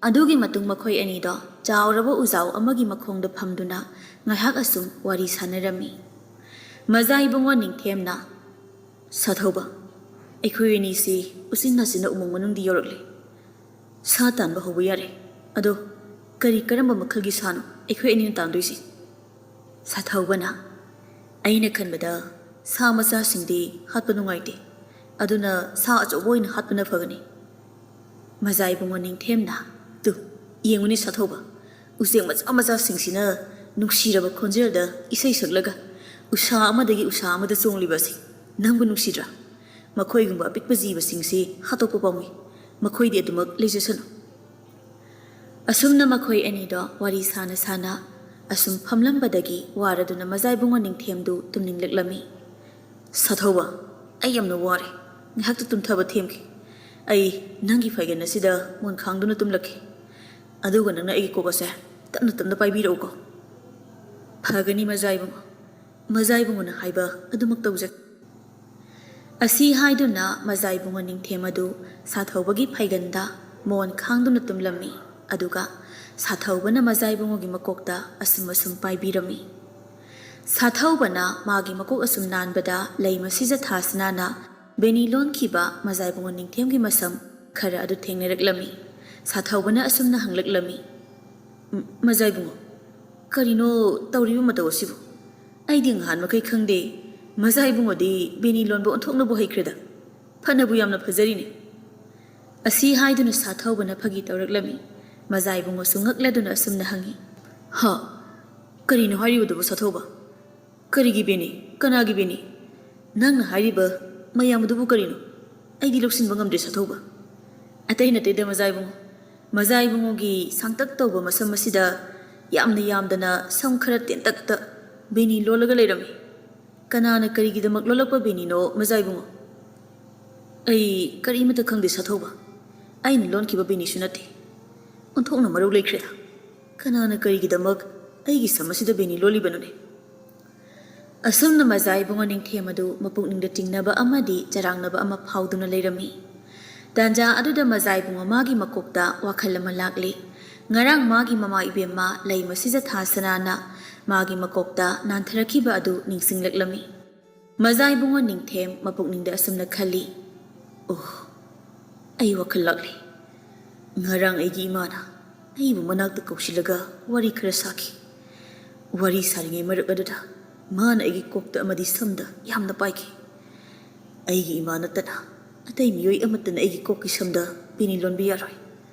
ꯑꯗꯨꯒꯤ ꯃꯇꯨꯡ ꯃꯈꯣꯏ ꯑꯅꯤꯗꯣ ꯆꯥꯎꯔꯕ ꯎꯖꯥꯎ ꯑꯃꯒꯤ ꯃꯈꯣꯡꯗ ꯐꯝꯗꯨꯅ ꯉꯥꯏꯍꯥꯛ ꯑꯁꯨꯝ ꯋꯥꯔꯤ ꯁꯥꯟꯅꯔꯝꯃꯤ꯫ ꯃꯖꯥ ꯏꯕꯨꯡꯉꯣ ꯅꯤꯡꯊꯦꯝꯅ, "ꯁꯥꯊꯧꯕ, ꯑꯩꯈꯣꯏ ꯑꯅꯤꯁꯤ ꯎꯆꯤꯟ ꯅꯥꯆꯤꯟꯅ ꯎꯃꯪ ꯃꯅꯨꯡꯗ ꯌꯧꯔꯛꯂꯦ꯫ ꯁꯥ ꯇꯥꯟꯕ ꯍꯧꯕ ꯌꯥꯔꯦ꯫ ꯑꯗꯣ ꯀꯔꯤ ꯀꯔꯝꯕ ꯃꯈꯜꯒꯤ ꯁꯥꯅꯣ ꯑꯩꯈꯣꯏ ꯑꯅꯤꯅ ꯇꯥꯟꯗꯣꯏꯁꯤ?" ꯁꯥꯊꯧꯕꯅ, "ꯑꯩꯅ ꯈꯟꯕꯗ ꯁꯥ ꯃꯆꯥꯁꯤꯡꯗꯤ ꯍꯥꯠꯄ ꯅꯨꯡꯉꯥꯏꯇꯦ, ꯑꯗꯨꯅ ꯁꯥ ꯑꯆꯧꯕ ꯑꯣꯏꯅ ꯍꯥꯠꯄꯅ ꯐꯒꯅꯤ꯫" ꯃꯖꯥ ꯏꯕꯨꯡꯉꯣ ꯅꯤꯡꯊꯦꯝꯅ, "ꯇꯨ, ꯌꯦꯡꯉꯨꯅꯦ ꯁꯥꯊꯧꯕ, ꯎꯆꯦꯛ ꯃꯆꯥ ꯃꯆꯥꯁꯤꯡꯁꯤꯅ ꯅꯨꯡꯁꯤꯔꯕ ꯈꯣꯟꯖꯦꯜꯗ ꯏꯁꯩ ꯁꯛꯂꯒ ꯎꯁꯥ ꯑꯃꯗꯒꯤ ꯎꯁꯥ ꯑꯃꯗ ꯆꯣꯡꯂꯤꯕ ꯑꯁꯤ ꯅꯪꯕꯨ ꯅꯨꯡꯁꯤꯗ꯭ꯔꯥ? ꯃꯈꯣꯏꯒꯨꯝꯕ ꯑꯄꯤꯛꯄ ꯖꯤꯕꯁꯤꯡꯁꯤ ꯍꯥꯠꯇꯣꯛꯄ ꯄꯥꯝꯃꯨꯏ꯫ ꯃꯈꯣꯏꯗꯤ ꯑꯗꯨꯃꯛ ꯂꯩꯖꯁꯅꯨ꯫" ꯑꯁꯨꯝꯅ ꯃꯈꯣꯏ ꯑꯅꯤꯗꯣ ꯋꯥꯔꯤ ꯁꯥꯅ ꯁꯥꯅ ꯑꯁꯨꯝ ꯐꯝꯂꯝꯕꯗꯒꯤ ꯋꯥꯔꯗꯨꯅ ꯃꯖꯥ ꯏꯕꯨꯡꯉꯣ ꯅꯤꯡꯊꯦꯝꯗꯨ ꯇꯨꯝꯅꯤꯡꯂꯛꯂꯝꯃꯤ꯫ "ꯁꯥꯊꯧꯕ, ꯑꯩ ꯌꯥꯝꯅ ꯋꯥꯔꯦ꯫ ꯉꯥꯏꯍꯥꯛꯇ ꯇꯨꯝꯊꯕ ꯊꯦꯝꯒꯦ꯫ ꯑꯩ ꯅꯪꯒꯤ ꯐꯥꯏꯒꯟ ꯑꯁꯤꯗ ꯃꯣꯟ ꯈꯥꯡꯗꯨꯅ ꯇꯨꯝꯂꯛꯀꯦ꯫ ꯑꯗꯨꯒ ꯅꯪꯅ ꯑꯩꯒꯤ ꯀꯣꯛ ꯑꯁꯦ ꯇꯞꯅ ꯇꯞꯅ ꯄꯥꯏꯕꯤꯔꯛꯎꯀꯣ꯫" "ꯐꯒꯅꯤ ꯃꯖꯥ ꯏꯕꯨꯡꯉꯣ꯫ ꯃꯖꯥ ꯏꯕꯨꯡꯉꯣꯅ ꯍꯥꯏꯕ ꯑꯗꯨꯃꯛ ꯇꯧꯖꯒꯦ꯫" ꯑꯁꯤ ꯍꯥꯏꯗꯨꯅ ꯃꯖꯥ ꯏꯕꯨꯡꯉꯣ ꯅꯤꯡꯊꯦꯝ ꯑꯗꯨ ꯁꯥꯊꯧꯕꯒꯤ ꯐꯩꯒꯟꯗ ꯃꯣꯟ ꯈꯥꯡꯗꯨꯅ ꯇꯨꯝꯂꯝꯃꯤ꯫ ꯑꯗꯨꯒ ꯁꯥꯊꯧꯕꯅ ꯃꯖꯥ ꯏꯕꯨꯡꯉꯣꯒꯤ ꯃꯀꯣꯛꯇ ꯑꯁꯨꯝ ꯑꯁꯨꯝ ꯄꯥꯏꯕꯤꯔꯝꯃꯤ꯫ ꯁꯥꯊꯧꯕꯅ ꯃꯥꯒꯤ ꯃꯀꯣꯛ ꯑꯁꯨꯝ ꯅꯥꯟꯕꯗ ꯂꯩ ꯃꯁꯤꯖ ꯊꯥꯁꯅꯥꯅ ꯕꯦꯅꯤ ꯂꯣꯟꯈꯤꯕ ꯃꯖꯥ ꯏꯕꯨꯡꯉꯣ ꯅꯤꯡꯊꯦꯝꯒꯤ ꯃꯁꯝ ꯈꯔ ꯑꯗꯨ ꯊꯦꯡꯅꯔꯛꯂꯝꯃꯤ꯫ ꯁꯥꯊꯧꯕꯅ ꯑꯁꯨꯝꯅ ꯍꯪꯂꯛꯂꯝꯃꯤ, "ꯃ-, ꯃꯖꯥ ꯏꯕꯨꯡꯉꯣ, ꯀꯔꯤꯅꯣ ꯇꯧꯔꯤꯕ ꯃꯇꯧ ꯑꯁꯤꯕꯨ? ꯑꯩꯗꯤ ꯉꯍꯥꯟ ꯃꯈꯩ ꯈꯪꯗꯦ꯫ "ꯃꯖꯥ ꯏꯕꯨꯡꯉꯣꯗꯤ ꯕꯦꯅꯤ ꯂꯣꯟꯕ ꯑꯣꯟꯊꯣꯛꯅꯕꯨ ꯍꯩꯈ꯭ꯔꯦꯗ꯫ ꯐꯅꯕꯨ ꯌꯥꯝꯅ ꯐꯖꯔꯤꯅꯦ"꯫ ꯑꯁꯤ ꯍꯥꯏꯗꯨꯅ ꯁꯥꯊꯧꯕꯅ ꯐꯥꯒꯤ ꯇꯧꯔꯛꯂꯝꯃꯤ꯫ ꯃꯖꯥ ꯏꯕꯨꯡꯉꯣꯁꯨ ꯉꯛꯂꯗꯨꯅ ꯑꯁꯨꯝꯅ ꯍꯪꯉꯤ, "ꯍꯥ? ꯀꯔꯤꯅꯣ ꯍꯥꯏꯔꯤꯕꯗꯨꯕꯨ ꯁꯥꯊꯧꯕ? ꯀꯔꯤꯒꯤ ꯕꯦꯅꯤ? ꯀꯅꯥꯒꯤ ꯕꯦꯅꯤ? ꯅꯪꯅ ꯍꯥꯏꯔꯤꯕ ꯃꯌꯥꯝ ꯑꯗꯨꯕꯨ ꯀꯔꯤꯅꯣ? ꯑꯩꯗꯤ ꯂꯧꯁꯤꯟꯕ ꯉꯝꯗ꯭ꯔꯦ ꯁꯥꯊꯧꯕ"꯫ "ꯑꯇꯩ ꯅꯠꯇꯦꯗ ꯃꯖꯥ ꯏꯕꯨꯡꯉꯣ꯫ ꯃꯖꯥ ꯏꯕꯨꯡꯉꯣꯒꯤ ꯁꯥꯡꯇꯛ ꯇꯧꯕ ꯃꯁꯝ ꯑꯁꯤꯗ ꯌꯥꯝꯅ ꯌꯥꯝꯗꯅ ꯁꯝ ꯈꯔ ꯇꯦꯟꯇꯛꯇ ꯕꯦꯅꯤ ꯂꯣꯜꯂꯒ ꯂꯩꯔꯝꯃꯤ꯫ ꯀꯅꯥꯅ ꯀꯔꯤꯒꯤꯗꯃꯛ ꯂꯣꯜꯂꯛꯄ ꯕꯦꯅꯤꯅꯣ ꯃꯖꯥ ꯏꯕꯨꯡꯉꯣ?" "ꯑꯩ ꯀꯔꯤꯃꯠꯇ ꯈꯪꯗꯦ ꯁꯥꯊꯧꯕ꯫ ꯑꯩꯅ ꯂꯣꯟꯈꯤꯕ ꯕꯦꯅꯤꯁꯨ ꯅꯠꯇꯦ꯫ ꯑꯣꯟꯊꯣꯛꯅ ꯃꯔꯧ ꯂꯩꯈ꯭ꯔꯦꯗ꯫ ꯀꯅꯥꯅ ꯀꯔꯤꯒꯤꯗꯃꯛ ꯑꯩꯒꯤ ꯁꯝ ꯑꯁꯤꯗ ꯕꯦꯅꯤ ꯂꯣꯜꯂꯤꯕꯅꯣꯅꯦ?" ꯑꯁꯨꯝꯅ ꯃꯖꯥ ꯏꯕꯨꯡꯉꯣ ꯅꯤꯡꯊꯦꯝ ꯑꯗꯨ ꯃꯄꯨꯛꯅꯤꯡꯗ ꯆꯤꯡꯅꯕ ꯑꯃꯗꯤ ꯆꯔꯥꯡꯅꯕ ꯑꯃ ꯐꯥꯎꯗꯨꯅ ꯂꯩꯔꯝꯃꯤ꯫ ꯇꯥꯟꯖꯥ ꯑꯗꯨꯗ ꯃꯖꯥ ꯏꯕꯨꯡꯉꯣ ꯃꯥꯒꯤ ꯃꯀꯣꯛꯇ ꯋꯥꯈꯜ ꯑꯃ ꯂꯥꯛꯂꯤ꯫ ꯉꯔꯥꯡ ꯃꯥꯒꯤ ꯃꯃꯥ ꯏꯕꯦꯝꯃ ꯂꯩ ꯃꯁꯤꯗ ꯊꯥ ꯁꯅꯥꯅ ꯃꯥꯒꯤ ꯃꯀꯣꯛꯇ ꯅꯥꯟꯊꯔꯛꯈꯤꯕ ꯑꯗꯨ ꯅꯤꯡꯁꯤꯡꯂꯛꯂꯝꯃꯤ꯫ ꯃꯖꯥ ꯏꯕꯨꯡꯉꯣ ꯅꯤꯡꯊꯦꯝ ꯃꯄꯨꯛꯅꯤꯡꯗ ꯑꯁꯨꯝꯅ ꯈꯜꯂꯤ, "ꯑꯣ, ꯑꯩ ꯋꯥꯈꯜ ꯂꯥꯛꯂꯦ꯫ ꯉꯔꯥꯡ ꯑꯩꯒꯤ ꯏꯃꯥꯅ ꯑꯩꯕꯨ ꯃꯅꯥꯛꯇ ꯀꯧꯁꯤꯜꯂꯒ ꯋꯥꯔꯤ ꯈꯔ ꯁꯥꯈꯤ꯫ ꯋꯥꯔꯤ ꯁꯥꯔꯤꯉꯩ ꯃꯔꯛ ꯑꯗꯨꯗ ꯃꯥꯅ ꯑꯩꯒꯤ ꯀꯣꯛꯇ ꯑꯃꯗꯤ ꯁꯝꯗ ꯌꯥꯝꯅ ꯄꯥꯏꯈꯤ꯫ ꯑꯩꯒꯤ ꯏꯃꯥ ꯅꯠꯇꯅ ꯑꯇꯩ ꯃꯤꯑꯣꯏ ꯑꯃꯠꯇꯅ ꯑꯩꯒꯤ ꯀꯣꯛꯀꯤ ꯁꯝꯗ ꯕꯦꯅꯤ ꯂꯣꯟꯕ ꯌꯥꯔꯣꯏ꯫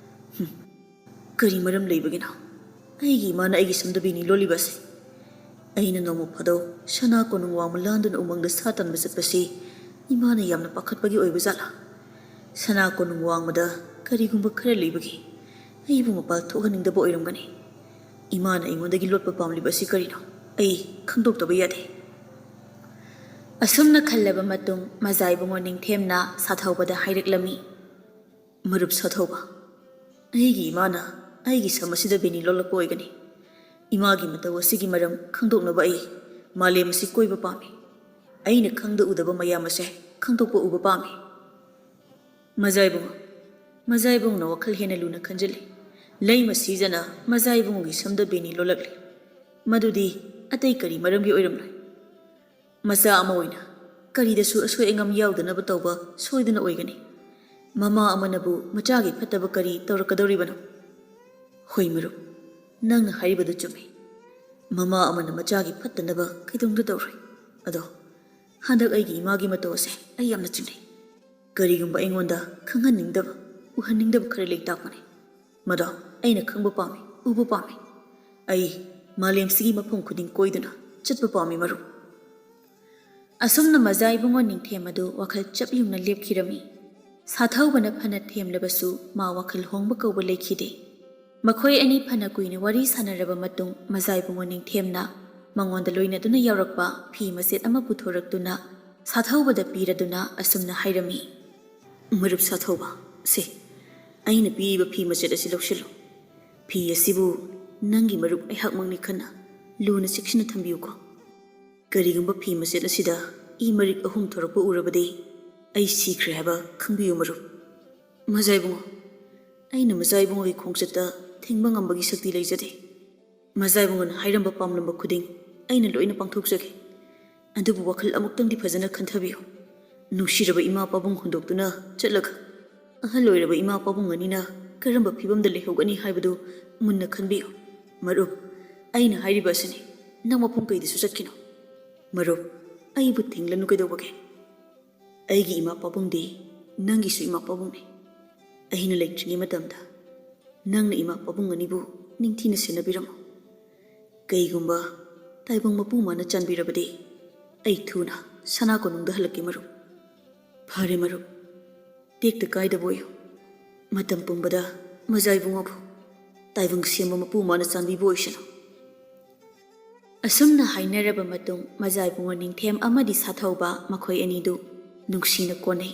ꯍꯨꯝ, ꯀꯔꯤ ꯃꯔꯝ ꯂꯩꯕꯒꯤꯅꯣ ꯑꯩꯒꯤ ꯏꯃꯥꯅ ꯑꯩꯒꯤ ꯁꯝꯗ ꯕꯦꯅꯤ ꯂꯣꯜꯂꯤꯕ ꯑꯁꯤ? ꯑꯩꯅ ꯅꯣꯡꯃ ꯐꯥꯗꯣꯛ ꯁꯅꯥ ꯀꯣꯅꯨꯡ ꯋꯥꯡꯃ ꯂꯥꯟꯗꯨꯅ ꯎꯃꯪꯗ ꯁꯥ ꯇꯥꯟꯕ ꯆꯠꯄꯁꯤ ꯏꯃꯥꯅ ꯌꯥꯝꯅ ꯄꯥꯈꯠꯄꯒꯤ ꯑꯣꯏꯕ ꯖꯥꯠꯂꯥ? ꯁꯅꯥ ꯀꯣꯅꯨꯡ ꯋꯥꯡꯃꯗ ꯀꯔꯤꯒꯨꯝꯕ ꯈꯔ ꯂꯩꯕꯒꯤ ꯑꯩꯕꯨ ꯃꯄꯥꯜ ꯊꯣꯛꯍꯟꯅꯤꯡꯗꯕ ꯑꯣꯏꯔꯝꯒꯅꯤ꯫ ꯏꯃꯥꯅ ꯑꯩꯉꯣꯟꯗꯒꯤ ꯂꯣꯠꯄ ꯄꯥꯝꯂꯤꯕ ꯑꯁꯤ ꯀꯔꯤꯅꯣ? ꯑꯩ ꯈꯪꯗꯣꯛꯇꯕ ꯌꯥꯗꯦ"꯫ ꯑꯁꯨꯝꯅ ꯈꯜꯂꯕ ꯃꯇꯨꯡ ꯃꯖꯥ ꯏꯕꯨꯡꯉꯣ ꯅꯤꯡꯊꯦꯝꯅ ꯁꯥꯊꯧꯕꯗ ꯍꯥꯏꯔꯛꯂꯝꯃꯤ, "ꯃꯔꯨꯞ ꯁꯥꯊꯧꯕ, ꯑꯩꯒꯤ ꯏꯃꯥꯅ ꯑꯩꯒꯤ ꯁꯝ ꯑꯁꯤꯗ ꯕꯦꯅꯤ ꯂꯣꯜꯂꯛꯄ ꯑꯣꯏꯒꯅꯤ꯫ ꯏꯃꯥꯒꯤ ꯃꯇꯧ ꯑꯁꯤꯒꯤ ꯃꯔꯝ ꯈꯪꯗꯣꯛꯅꯕ ꯑꯩ ꯃꯥꯂꯦꯝ ꯑꯁꯤ ꯀꯣꯏꯕ ꯄꯥꯝꯃꯤ꯫ ꯑꯩꯅ ꯈꯪꯗ ꯎꯗꯕ ꯃꯌꯥꯝ ꯑꯁꯦ ꯈꯪꯗꯣꯛꯄ ꯎꯕ ꯄꯥꯝꯃꯤ"꯫ ꯃꯖꯥ ꯏꯕꯨꯡꯉꯣ, ꯃꯖꯥ ꯏꯕꯨꯡꯉꯣꯅ ꯋꯥꯈꯜ ꯍꯦꯟꯅ ꯂꯨꯅ ꯈꯟꯖꯤꯜꯂꯤ꯫ ꯂꯩꯃ ꯁꯤꯖꯅ ꯃꯖꯥ ꯏꯕꯨꯡꯉꯣꯒꯤ ꯁꯝꯗ ꯕꯦꯅꯤ ꯂꯣꯜꯂꯛꯂꯤ꯫ ꯃꯗꯨꯗꯤ ꯑꯇꯩ ꯀꯔꯤ ꯃꯔꯝꯒꯤ ꯑꯣꯏꯔꯝꯂꯣꯏ? ꯃꯆꯥ ꯑꯃ ꯑꯣꯏꯅ ꯀꯔꯤꯗꯁꯨ ꯑꯁꯣꯏ ꯑꯉꯥꯝ ꯌꯥꯎꯗꯅꯕ ꯇꯧꯕ ꯁꯣꯏꯗꯅ ꯑꯣꯏꯒꯅꯤ꯫ ꯃꯃꯥ ꯑꯃꯅꯕꯨ ꯃꯆꯥꯒꯤ ꯐꯠꯇꯕ ꯀꯔꯤ ꯇꯧꯔꯛꯀꯗꯧꯔꯤꯕꯅꯣ? ꯍꯣꯏ ꯃꯔꯨꯞ, ꯅꯪꯅ ꯍꯥꯏꯔꯤꯕꯗꯨ ꯆꯨꯝꯃꯤ꯫ ꯃꯃꯥ ꯑꯃꯅ ꯃꯆꯥꯒꯤ ꯐꯠꯇꯅꯕ ꯀꯩꯗꯧꯅꯨꯡꯗ ꯇꯧꯔꯣꯏ꯫ ꯑꯗꯣ ꯍꯟꯗꯛ ꯑꯩꯒꯤ ꯏꯃꯥꯒꯤ ꯃꯇꯧ ꯑꯁꯦ ꯑꯩ ꯌꯥꯝꯅ ꯆꯤꯡꯅꯩ꯫ ꯀꯔꯤꯒꯨꯝꯕ ꯑꯩꯉꯣꯟꯗ ꯈꯪꯍꯟꯅꯤꯡꯗꯕ, ꯎꯍꯟꯅꯤꯡꯗꯕ ꯈꯔ ꯂꯩ ꯇꯥꯛꯄꯅꯤ꯫ ꯃꯗꯣ ꯑꯩꯅ ꯈꯪꯕ ꯄꯥꯝꯃꯤ, ꯎꯕ ꯄꯥꯝꯃꯤ꯫ ꯑꯩ ꯃꯥꯂꯦꯝꯁꯤꯒꯤ ꯃꯐꯝ ꯈꯨꯗꯤꯡ ꯀꯣꯏꯗꯨꯅ ꯆꯠꯄ ꯄꯥꯝꯃꯤ, ꯃꯔꯨꯞ꯫ ꯑꯁꯨꯝꯅ ꯃꯖꯥ ꯏꯕꯨꯡꯉꯣ ꯅꯤꯡꯊꯦꯝ ꯑꯗꯨ ꯋꯥꯈꯜ ꯆꯞ ꯌꯨꯡꯅ ꯂꯦꯞꯈꯤꯔꯝꯃꯤ꯫ ꯁꯥꯊꯧꯕꯅ ꯐꯅ ꯊꯦꯝꯂꯕꯁꯨ ꯃꯥ ꯋꯥꯈꯜ ꯍꯣꯡꯕ ꯀꯧꯕ ꯂꯩꯈꯤꯗꯦ꯫ ꯃꯈꯣꯏ ꯑꯅꯤ ꯐꯅ ꯀꯨꯏꯅ ꯋꯥꯔꯤ ꯁꯥꯟꯅꯔꯕ ꯃꯇꯨꯡ ꯃꯖꯥ ꯏꯕꯨꯡꯉꯣ ꯅꯤꯡꯊꯦꯝꯅ ꯃꯉꯣꯟꯗ ꯂꯣꯏꯅꯗꯨꯅ ꯌꯥꯎꯔꯛꯄ ꯐꯤ ꯃꯆꯦꯠ ꯑꯃ ꯄꯨꯊꯣꯔꯛꯇꯨꯅ ꯁꯥꯊꯧꯕꯗ ꯄꯤꯔꯗꯨꯅ ꯑꯁꯨꯝꯅ ꯍꯥꯏꯔꯝꯃꯤ, "ꯃꯔꯨꯞ ꯁꯥꯊꯧꯕ, ꯁꯦ, ꯑꯩꯅ ꯄꯤꯔꯤꯕ ꯐꯤ ꯃꯆꯦꯠ ꯑꯁꯤ ꯂꯧꯁꯤꯜꯂꯨ꯫ ꯐꯤ ꯑꯁꯤꯕꯨ ꯅꯪꯒꯤ ꯃꯔꯨꯞ ꯑꯩꯍꯥꯛꯃꯛꯅꯤ ꯈꯟꯅ ꯂꯨꯅ ꯆꯦꯛꯁꯤꯟꯅ ꯊꯝꯕꯤꯌꯨꯀꯣ꯫ ꯀꯔꯤꯒꯨꯝꯕ ꯐꯤ ꯃꯆꯦꯠ ꯑꯁꯤꯗ ꯏ ꯃꯔꯤꯛ ꯑꯍꯨꯝ ꯊꯣꯔꯛꯄ ꯎꯔꯕꯗꯤ ꯑꯩ ꯁꯤꯈ꯭ꯔꯦ ꯍꯥꯏꯕ ꯈꯪꯕꯤꯌꯨ, ꯃꯔꯨꯞ꯫" "ꯃꯖꯥ ꯏꯕꯨꯡꯉꯣ, ꯑꯩꯅ ꯃꯖꯥ ꯏꯕꯨꯡꯉꯣꯒꯤ ꯈꯣꯡꯆꯠꯇ ꯊꯤꯡꯕ ꯉꯝꯕꯒꯤ ꯁꯛꯇꯤ ꯂꯩꯖꯗꯦ꯫ ꯃꯖꯥ ꯏꯕꯨꯡꯉꯣꯅ ꯍꯥꯏꯔꯝꯕ ꯄꯥꯝꯂꯝꯕ ꯈꯨꯗꯤꯡ ꯑꯩꯅ ꯂꯣꯏꯅ ꯄꯥꯡꯊꯣꯛꯆꯒꯦ꯫ ꯑꯗꯨꯕꯨ ꯋꯥꯈꯜ ꯑꯃꯨꯛꯇꯪꯗꯤ ꯐꯖꯅ ꯈꯟꯊꯕꯤꯌꯨ꯫ ꯅꯨꯡꯁꯤꯔꯕ ꯏꯃꯥ ꯄꯥꯕꯨꯡ ꯍꯨꯟꯗꯣꯛꯇꯨꯅ ꯆꯠꯂꯒ ꯑꯍꯜ ꯑꯣꯏꯔꯕ ꯏꯃꯥ ꯄꯥꯕꯨꯡ ꯑꯅꯤꯅ ꯀꯔꯝꯕ ꯐꯤꯕꯝꯗ ꯂꯩꯍꯧꯒꯅꯤ ꯍꯥꯏꯕꯗꯨ ꯃꯨꯟꯅ ꯈꯟꯕꯤꯌꯨ꯫ ꯃꯔꯨꯞ, ꯑꯩꯅ ꯍꯥꯏꯔꯤꯕ ꯑꯁꯤꯅꯤ, ꯅꯪ ꯃꯐꯝ ꯀꯩꯗꯁꯨ ꯆꯠꯈꯤꯅꯨ꯫ ꯃꯔꯨꯞ, ꯑꯩꯕꯨ ꯊꯤꯡꯂꯅꯨ ꯀꯩꯗꯧꯕꯒꯦ? ꯑꯩꯒꯤ ꯏꯃꯥ ꯄꯥꯕꯨꯡꯗꯤ ꯅꯪꯒꯤꯁꯨ ꯏꯃꯥ ꯄꯥꯕꯨꯡꯅꯤ꯫ ꯑꯩꯅ ꯂꯩꯇ꯭ꯔꯤꯉꯩ ꯃꯇꯝꯗ ꯅꯪꯅ ꯏꯃꯥ ꯄꯥꯕꯨꯡ ꯑꯅꯤꯕꯨ ꯅꯤꯡꯊꯤꯅ ꯁꯦꯟꯅꯕꯤꯔꯝꯃꯨ꯫ ꯀꯩꯒꯨꯝꯕ ꯇꯥꯏꯕꯪ ꯃꯄꯨ ꯃꯥꯅ ꯆꯥꯟꯕꯤꯔꯕꯗꯤ ꯑꯩ ꯊꯨꯅ ꯁꯅꯥ ꯀꯣꯅꯨꯡꯗ ꯍꯜꯂꯛꯀꯦ, ꯃꯔꯨꯞ꯫" "ꯐꯔꯦ, ꯃꯔꯨꯞ, ꯇꯦꯛꯇ ꯀꯥꯏꯗꯕ ꯑꯣꯏꯌꯨ꯫ ꯃꯇꯝ ꯄꯨꯝꯕꯗ ꯃꯖꯥ ꯏꯕꯨꯡꯉꯣꯕꯨ ꯇꯥꯏꯕꯪ ꯁꯦꯝꯕ ꯃꯄꯨ ꯃꯥꯅ ꯆꯥꯟꯕꯤꯕ ꯑꯣꯏꯁꯅꯨ꯫" ꯑꯁꯨꯝꯅ ꯍꯥꯏꯅꯔꯕ ꯃꯇꯨꯡ ꯃꯖꯥ ꯏꯕꯨꯡꯉꯣ ꯅꯤꯡꯊꯦꯝ ꯑꯃꯗꯤ ꯁꯥꯊꯧꯕ ꯃꯈꯣꯏ ꯑꯅꯤꯗꯨ ꯅꯨꯡꯁꯤꯅ ꯀꯣꯟꯅꯩ꯫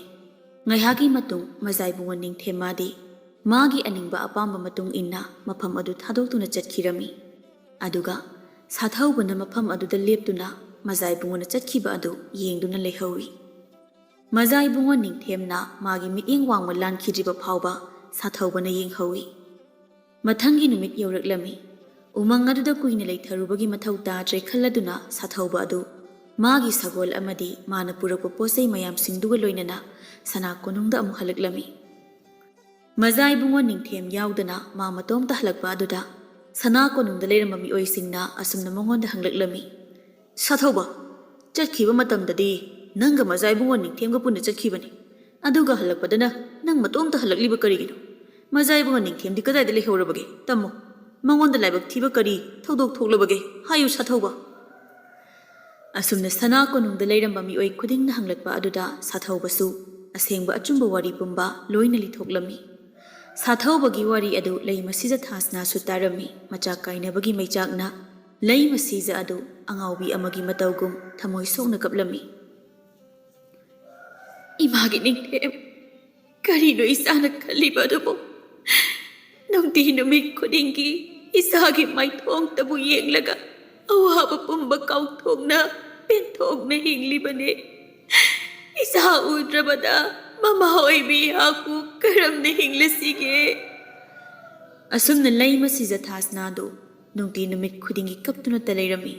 ꯉꯥꯏꯍꯥꯛꯀꯤ ꯃꯇꯨꯡ ꯃꯖꯥ ꯏꯕꯨꯡꯉꯣ ꯅꯤꯡꯊꯦꯝ ꯃꯥꯗꯤ ꯃꯥꯒꯤ ꯑꯅꯤꯡꯕ ꯑꯄꯥꯝꯕ ꯃꯇꯨꯡ ꯏꯟꯅ ꯃꯐꯝ ꯑꯗꯨ ꯊꯥꯗꯣꯛꯇꯨꯅ ꯆꯠꯈꯤꯔꯝꯃꯤ꯫ ꯑꯗꯨꯒ ꯁꯥꯊꯧꯕꯅ ꯃꯐꯝ ꯑꯗꯨꯗ ꯂꯦꯞꯇꯨꯅ ꯃꯖꯥ ꯏꯕꯨꯡꯉꯣꯅ ꯆꯠꯈꯤꯕ ꯑꯗꯨ ꯌꯦꯡꯗꯨꯅ ꯂꯩꯍꯧꯏ꯫ ꯃꯖꯥ ꯏꯕꯨꯡꯉꯣ ꯅꯤꯡꯊꯦꯝꯅ ꯃꯥꯒꯤ ꯃꯤꯠꯌꯦꯡ ꯋꯥꯡꯃ ꯂꯥꯟꯈꯤꯗ꯭ꯔꯤꯕ ꯐꯥꯎꯕ ꯁꯥꯊꯧꯕꯅ ꯌꯦꯡꯍꯧꯏ꯫ ꯃꯊꯪꯒꯤ ꯅꯨꯃꯤꯠ ꯌꯧꯔꯛꯂꯝꯃꯤ꯫ ꯎꯃꯪ ꯑꯗꯨꯗ ꯀꯨꯏꯅ ꯂꯩꯊꯔꯨꯕꯒꯤ ꯃꯊꯧ ꯇꯥꯗ꯭ꯔꯦ ꯈꯜꯂꯗꯨꯅ ꯁꯥꯊꯧꯕ ꯑꯗꯨ ꯃꯥꯒꯤ ꯁꯒꯣꯜ ꯑꯃꯗꯤ ꯃꯥꯅ ꯄꯨꯔꯛꯄ ꯄꯣꯠ ꯆꯩ ꯃꯌꯥꯝꯁꯤꯡꯗꯨꯒ ꯂꯣꯏꯅꯅ ꯁꯅꯥ ꯀꯣꯅꯨꯡꯗ ꯑꯃꯨꯛ ꯍꯜꯂꯛꯂꯝꯃꯤ꯫ ꯃꯖꯥ ꯏꯕꯨꯡꯉꯣ ꯅꯤꯡꯊꯦꯝ ꯌꯥꯎꯗꯅ ꯃꯥ ꯃꯇꯣꯝꯇ ꯍꯜꯂꯛꯄ ꯑꯗꯨꯗ ꯁꯅꯥ ꯀꯣꯅꯨꯡꯗ ꯂꯩꯔꯝꯕ ꯃꯤꯑꯣꯏꯁꯤꯡꯅ ꯑꯁꯨꯝꯅ ꯃꯉꯣꯟꯗ ꯍꯪꯂꯛꯂꯝꯃꯤ, "ꯁꯥꯊꯧꯕ, ꯆꯠꯈꯤꯕ ꯃꯇꯝꯗꯗꯤ ꯅꯪꯒ ꯃꯖꯥ ꯏꯕꯨꯡꯉꯣ ꯅꯤꯡꯊꯦꯝꯒ ꯄꯨꯟꯅ ꯆꯠꯈꯤꯕꯅꯤ꯫ ꯑꯗꯨꯒ ꯍꯜꯂꯛꯄꯗꯅ ꯅꯪ ꯃꯇꯣꯝꯇ ꯍꯜꯂꯛꯂꯤꯕ ꯀꯔꯤꯒꯤꯅꯣ? ꯃꯖꯥ ꯏꯕꯨꯡꯉꯣ ꯅꯤꯡꯊꯦꯝꯗꯤ ꯀꯗꯥꯏꯗ ꯂꯩꯍꯧꯔꯕꯒꯦ? ꯇꯝꯃꯨ꯫ ꯃꯉꯣꯟꯗ ꯂꯥꯏꯕꯛ ꯊꯤꯕ ꯀꯔꯤ ꯊꯧꯗꯣꯛ ꯊꯣꯛꯂꯕꯒꯦ? ꯍꯥꯏꯌꯨ ꯁꯥꯊꯧꯕ꯫ ꯑꯁꯨꯝꯅ ꯁꯅꯥ ꯀꯣꯅꯨꯡꯗ ꯂꯩꯔꯝꯕ ꯃꯤꯑꯣꯏ ꯈꯨꯗꯤꯡꯅ ꯍꯪꯂꯛꯄ ꯑꯗꯨꯗ ꯁꯥꯊꯧꯕꯁꯨ ꯑꯁꯦꯡꯕ ꯑꯆꯨꯝꯕ ꯋꯥꯔꯤ ꯄꯨꯝꯕ ꯂꯣꯏꯅ ꯂꯤꯊꯣꯛꯂꯝꯃꯤ꯫ ꯁꯥꯊꯧꯕꯒꯤ ꯋꯥꯔꯤ ꯑꯗꯨ ꯂꯩꯃꯁꯤꯖ ꯊꯥꯁꯅꯥꯁꯨ ꯇꯥꯔꯝꯃꯤ꯫ ꯃꯆꯥ ꯀꯥꯏꯅꯕꯒꯤ ꯃꯩꯆꯥꯛꯅ ꯂꯩꯃꯁꯤꯖ ꯑꯗꯨ ꯑꯉꯥꯎꯕꯤ ꯑꯃꯒꯤ ꯃꯇꯧꯒꯨꯝ ꯊꯃꯣꯏ ꯁꯣꯛꯅ ꯀꯞꯂꯝꯃꯤ꯫ "ꯏꯃꯥꯒꯤ ꯅꯤꯡꯊꯦꯝ, ꯀꯔꯤꯅꯣ ꯏꯆꯥꯅ ꯈꯜꯂꯤꯕ ꯑꯗꯨꯕꯨ? ꯅꯨꯡꯇꯤ ꯅꯨꯃꯤꯠ ꯈꯨꯗꯤꯡꯒꯤ ꯏꯆꯥꯒꯤ ꯃꯥꯏꯊꯣꯡꯇꯕꯨ ꯌꯦꯡꯂꯒ ꯑꯋꯥꯕ ꯄꯨꯝꯕ ꯀꯥꯎꯊꯣꯛꯅ ꯄꯦꯟꯊꯣꯛꯅ ꯍꯤꯡꯂꯤꯕꯅꯦ꯫ ꯏꯆꯥ ꯎꯗ꯭ꯔꯕꯗ ꯃꯃꯥ ꯑꯣꯏꯕꯤ ꯑꯩꯍꯥꯛꯄꯨ ꯀꯔꯝꯅ ꯍꯤꯡꯂꯁꯤꯒꯦ?" ꯑꯁꯨꯝꯅ ꯂꯩꯃꯁꯤꯖ ꯊꯥꯁꯅꯥꯗꯨ ꯅꯨꯡꯇꯤ ꯅꯨꯃꯤꯠ ꯈꯨꯗꯤꯡꯒꯤ ꯀꯞꯇꯨꯅꯇ ꯂꯩꯔꯝꯃꯤ꯫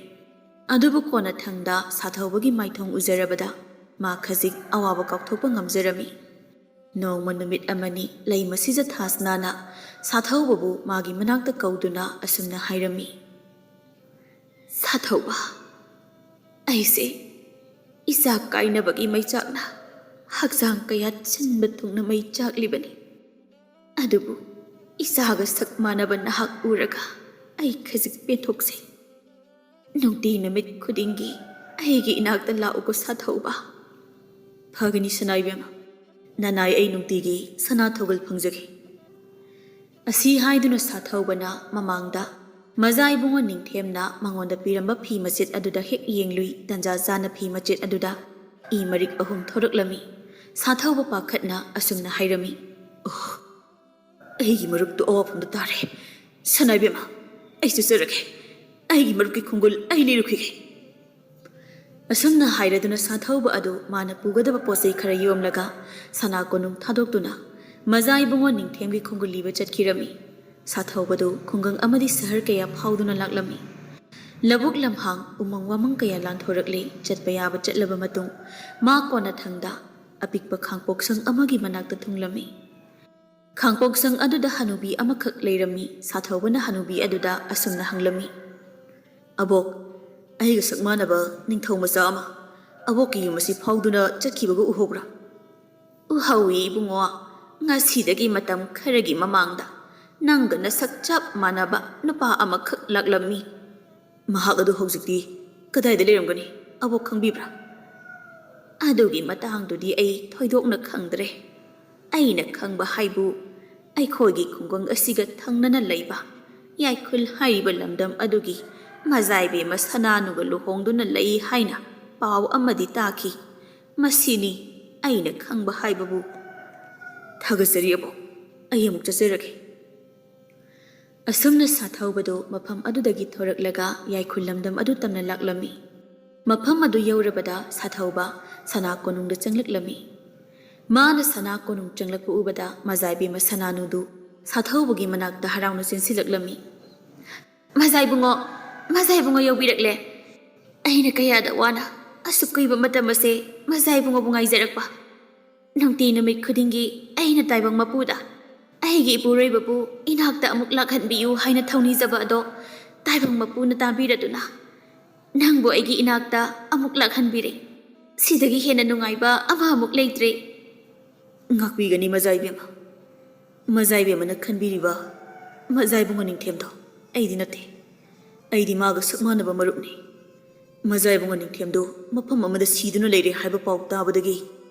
ꯑꯗꯨꯕꯨ ꯀꯣꯟꯅꯊꯪꯗ ꯁꯥꯊꯧꯕꯒꯤ ꯃꯥꯏꯊꯣꯡ ꯎꯖꯔꯕꯗ ꯃꯥ ꯈꯖꯤꯛ ꯑꯋꯥꯕ ꯀꯥꯎꯊꯣꯛꯄ ꯉꯝꯖꯔꯝꯃꯤ꯫ ꯅꯣꯡꯃ ꯅꯨꯃꯤꯠ ꯑꯃꯅꯤ ꯂꯩꯃꯁꯤꯖ ꯊꯥꯁꯅꯥꯅ ꯁꯥꯊꯧꯕꯕꯨ ꯃꯥꯒꯤ ꯃꯅꯥꯛꯇ ꯀꯧꯗꯨꯅ ꯑꯁꯨꯝꯅ ꯍꯥꯏꯔꯝꯃꯤ, "ꯁꯥꯊꯧꯕ, ꯑꯩꯁꯦ ꯏꯆꯥ ꯀꯥꯏꯅꯕꯒꯤ ꯃꯩꯆꯥꯛꯅ ꯍꯛꯆꯥꯡ ꯀꯌꯥ ꯁꯤꯟꯕ ꯊꯨꯡꯅ ꯃꯩ ꯆꯥꯛꯂꯤꯕꯅꯤ꯫ ꯑꯗꯨꯕꯨ ꯏꯆꯥꯒ ꯁꯛ ꯃꯥꯟꯅꯕ ꯅꯍꯥꯛ ꯎꯔꯒ ꯑꯩ ꯈꯖꯤꯛ ꯄꯦꯟꯊꯣꯛꯆꯩ꯫ ꯅꯨꯡꯇꯤ ꯅꯨꯃꯤꯠ ꯈꯨꯗꯤꯡꯒꯤ ꯑꯩꯒꯤ ꯏꯅꯥꯛꯇ ꯂꯥꯛꯎꯀꯣ ꯁꯥꯊꯧꯕ꯫" "ꯐꯒꯅꯤ ꯁꯅꯥ ꯏꯕꯦꯝꯃ, ꯅꯅꯥꯏ ꯑꯩ ꯅꯨꯡꯇꯤꯒꯤ ꯁꯅꯥ ꯊꯧꯒꯜ ꯐꯪꯖꯒꯦ꯫" ꯑꯁꯤ ꯍꯥꯏꯗꯨꯅ ꯁꯥꯊꯧꯕꯅ ꯃꯃꯥꯡꯗ ꯃꯖꯥ ꯏꯕꯨꯡꯉꯣ ꯅꯤꯡꯊꯦꯝꯅ ꯃꯉꯣꯟꯗ ꯄꯤꯔꯝꯕ ꯐꯤ ꯃꯆꯦꯠ ꯑꯗꯨꯗ ꯍꯦꯛ ꯌꯦꯡꯂꯨꯏ꯫ ꯇꯟꯖꯥ ꯆꯥꯅ ꯐꯤ ꯃꯆꯦꯠ ꯑꯗꯨꯗ ꯏ ꯃꯔꯤꯛ ꯑꯍꯨꯝ ꯊꯣꯔꯛꯂꯝꯃꯤ꯫ ꯁꯥꯊꯧꯕ ꯄꯥꯈꯠꯅ ꯑꯁꯨꯝꯅ ꯍꯥꯏꯔꯝꯃꯤ, "ꯑꯣꯍ, ꯑꯩꯒꯤ ꯃꯔꯨꯞꯇꯨ ꯑꯋꯥꯐꯝꯗ ꯇꯥꯔꯦ꯫ ꯁꯅꯥ ꯏꯕꯦꯝꯃ, ꯑꯩ ꯆꯠꯆꯔꯒꯦ꯫ ꯑꯩꯒꯤ ꯃꯔꯨꯞꯀꯤ ꯈꯣꯡꯒꯨꯜ ꯑꯩ ꯂꯤꯔꯨꯈꯤꯒꯦ꯫" ꯑꯁꯨꯝꯅ ꯍꯥꯏꯔꯗꯨꯅ ꯁꯥꯊꯧꯕ ꯑꯗꯨ ꯃꯥꯅ ꯄꯨꯒꯗꯕ ꯄꯣꯠ ꯆꯩ ꯈꯔ ꯌꯣꯝꯂꯒ ꯁꯅꯥ ꯀꯣꯅꯨꯡ ꯊꯥꯗꯣꯛꯇꯨꯅ ꯃꯖꯥ ꯏꯕꯨꯡꯉꯣ ꯅꯤꯡꯊꯦꯝꯒꯤ ꯈꯣꯡꯒꯨꯜ ꯂꯤꯕ ꯆꯠꯈꯤꯔꯝꯃꯤ꯫ ꯁꯥꯊꯧꯕꯗꯨ ꯈꯨꯡꯒꯪ ꯑꯃꯗꯤ ꯁꯍꯔ ꯀꯌꯥ ꯐꯥꯎꯗꯨꯅ ꯂꯥꯛꯂꯝꯃꯤ꯫ ꯂꯧꯕꯨꯛ ꯂꯝꯍꯥꯡ, ꯎꯃꯪ ꯋꯥꯃꯪ ꯀꯌꯥ ꯂꯥꯟꯊꯣꯔꯛꯂꯦ꯫ ꯆꯠꯄ ꯌꯥꯕ ꯆꯠꯂꯕ ꯃꯇꯨꯡ ꯃꯥ ꯀꯣꯟꯅꯊꯪꯗ ꯑꯄꯤꯛꯄ ꯈꯥꯡꯄꯣꯛꯁꯪ ꯑꯃꯒꯤ ꯃꯅꯥꯛꯇ ꯊꯨꯡꯂꯝꯃꯤ꯫ ꯈꯥꯡꯄꯣꯛꯁꯪ ꯑꯗꯨꯗ ꯍꯅꯨꯕꯤ ꯑꯃꯈꯛ ꯂꯩꯔꯝꯃꯤ꯫ ꯁꯥꯊꯧꯕꯅ ꯍꯅꯨꯕꯤ ꯑꯗꯨꯗ ꯑꯁꯨꯝꯅ ꯍꯪꯂꯝꯃꯤ, "ꯑꯕꯣꯛ, ꯑꯩꯒ ꯁꯛ ꯃꯥꯟꯅꯕ ꯅꯤꯡꯊꯧ ꯃꯆꯥ ꯑꯃ ꯑꯕꯣꯛꯀꯤ ꯌꯨꯝ ꯑꯁꯤ ꯐꯥꯎꯗꯨꯅ ꯆꯠꯈꯤꯕꯒ ꯎꯍꯧꯕ꯭ꯔꯥ? ꯎꯍꯧꯏ ꯏꯕꯨꯡꯉꯣ, ꯉꯁꯤꯗꯒꯤ ꯃꯇꯝ ꯈꯔꯒꯤ ꯃꯃꯥꯡꯗ ꯅꯪꯒ ꯅꯁꯛ ꯆꯞ ꯃꯥꯟꯅꯕ ꯅꯨꯄꯥ ꯑꯃꯈꯛ ꯂꯥꯛꯂꯝꯃꯤ꯫ ꯃꯍꯥꯛ ꯑꯗꯨ ꯍꯧꯖꯤꯛꯇꯤ ꯀꯗꯥꯏꯗ ꯂꯩꯔꯝꯒꯅꯤ? ꯑꯕꯣꯛ ꯈꯪꯕꯤꯕ꯭ꯔꯥ? ꯑꯗꯨꯒꯤ ꯃꯇꯥꯡꯗꯨꯗꯤ ꯑꯩ ꯊꯣꯏꯗꯣꯛꯅ ꯈꯪꯗ꯭ꯔꯦ꯫ ꯑꯩꯅ ꯈꯪꯕ ꯍꯥꯏꯕꯨ ꯑꯩꯈꯣꯏꯒꯤ ꯈꯨꯡꯒꯪ ꯑꯁꯤꯒ ꯊꯪꯅꯅ ꯂꯩꯕ ꯌꯥꯏꯈꯨꯜ ꯍꯥꯏꯔꯤꯕ ꯂꯝꯗꯝ ꯑꯗꯨꯒꯤ ꯃꯖꯥꯏꯕꯦꯝꯃ ꯁꯅꯥꯅꯨꯒ ꯂꯨꯍꯣꯡꯗꯨꯅ ꯂꯩ ꯍꯥꯏꯅ ꯄꯥꯎ ꯑꯃꯗꯤ ꯇꯥꯈꯤ꯫ ꯃꯁꯤꯅꯤ ꯑꯩꯅ ꯈꯪꯕ ꯍꯥꯏꯕꯕꯨ꯫ ꯊꯥꯒꯠꯆꯔꯤ ꯑꯕꯣꯛ, ꯑꯩ ꯑꯃꯨꯛ ꯆꯠꯆꯔꯒꯦ꯫ ꯑꯁꯨꯝꯅ ꯁꯥꯊꯧꯕꯗꯨ ꯃꯐꯝ ꯑꯗꯨꯗꯒꯤ ꯊꯣꯔꯛꯂꯒ ꯌꯥꯏꯈꯨꯜ ꯂꯝꯗꯝ ꯑꯗꯨ ꯇꯝꯅ ꯂꯥꯛꯂꯝꯃꯤ꯫ ꯃꯐꯝ ꯑꯗꯨ ꯌꯧꯔꯕꯗ ꯁꯥꯊꯧꯕ ꯁꯅꯥ ꯀꯣꯅꯨꯡꯗ ꯆꯪꯂꯛꯂꯝꯃꯤ꯫ ꯃꯥꯅ ꯁꯅꯥ ꯀꯣꯅꯨꯡ ꯆꯪꯂꯛꯄ ꯎꯕꯗ ꯃꯖꯥꯏꯕꯦꯝꯃ ꯁꯅꯥꯅꯨꯗꯨ ꯁꯥꯊꯧꯕꯒꯤ ꯃꯅꯥꯛꯇ ꯍꯔꯥꯎꯅ ꯆꯦꯟꯁꯤꯜꯂꯛꯂꯝꯃꯤ꯫ "ꯃꯖꯥꯏꯕꯨꯡꯉꯣ, ꯃꯖꯥꯏꯕꯨꯡꯉꯣ ꯌꯧꯕꯤꯔꯛꯂꯦ꯫ ꯑꯩꯅ ꯀꯌꯥꯗ ꯋꯥꯅ ꯑꯁꯨꯛ ꯀꯨꯏꯕ ꯃꯇꯝ ꯑꯁꯦ ꯃꯖꯥꯏꯕꯨꯡꯉꯣꯕꯨ ꯉꯥꯏꯖꯔꯛꯄ꯫ ꯅꯨꯡꯇꯤ ꯅꯨꯃꯤꯠ ꯈꯨꯗꯤꯡꯒꯤ ꯑꯩꯅ ꯇꯥꯏꯕꯪ ꯃꯄꯨꯗ ꯑꯩꯒꯤ ꯏꯄꯨꯔꯣꯏꯕꯕꯨ ꯏꯅꯥꯛꯇ ꯑꯃꯨꯛ ꯂꯥꯛꯍꯟꯕꯤꯌꯨ ꯍꯥꯏꯅ ꯊꯧꯅꯤꯖꯕ ꯑꯗꯣ ꯇꯥꯏꯕꯪ ꯃꯄꯨꯅ ꯇꯥꯕꯤꯔꯗꯨꯅ ꯅꯪꯕꯨ ꯑꯩꯒꯤ ꯏꯅꯥꯛꯇ ꯑꯃꯨꯛ ꯂꯥꯛꯍꯟꯕꯤꯔꯦ꯫ ꯁꯤꯗꯒꯤ ꯍꯦꯟꯅ ꯅꯨꯡꯉꯥꯏꯕ ꯑꯃ ꯑꯃꯨꯛ ꯂꯩꯇ꯭ꯔꯦ꯫" ꯉꯥꯛꯄꯤꯒꯅꯤ ꯃꯖꯥꯏꯕꯦꯝꯃ꯫ ꯃꯖꯥꯏꯕꯦꯝꯃꯅ ꯈꯟꯕꯤꯔꯤꯕ ꯃꯖꯥꯏꯕꯨꯡꯉꯣ ꯅꯤꯡꯊꯦꯝꯗꯣ ꯑꯩꯗꯤ ꯅꯠꯇꯦ꯫ ꯑꯩꯗꯤ ꯃꯥꯒ ꯁꯛ ꯃꯥꯟꯅꯕ ꯃꯔꯨꯞꯅꯤ꯫ ꯃꯖꯥꯏꯕꯨꯡꯉꯣ ꯅꯤꯡꯊꯦꯝꯗꯣ ꯃꯐꯝ ꯑꯃꯗ ꯁꯤꯗꯨꯅ ꯂꯩꯔꯦ ꯍꯥꯏꯕ ꯄꯥꯎ ꯇꯥꯕꯗꯒꯤ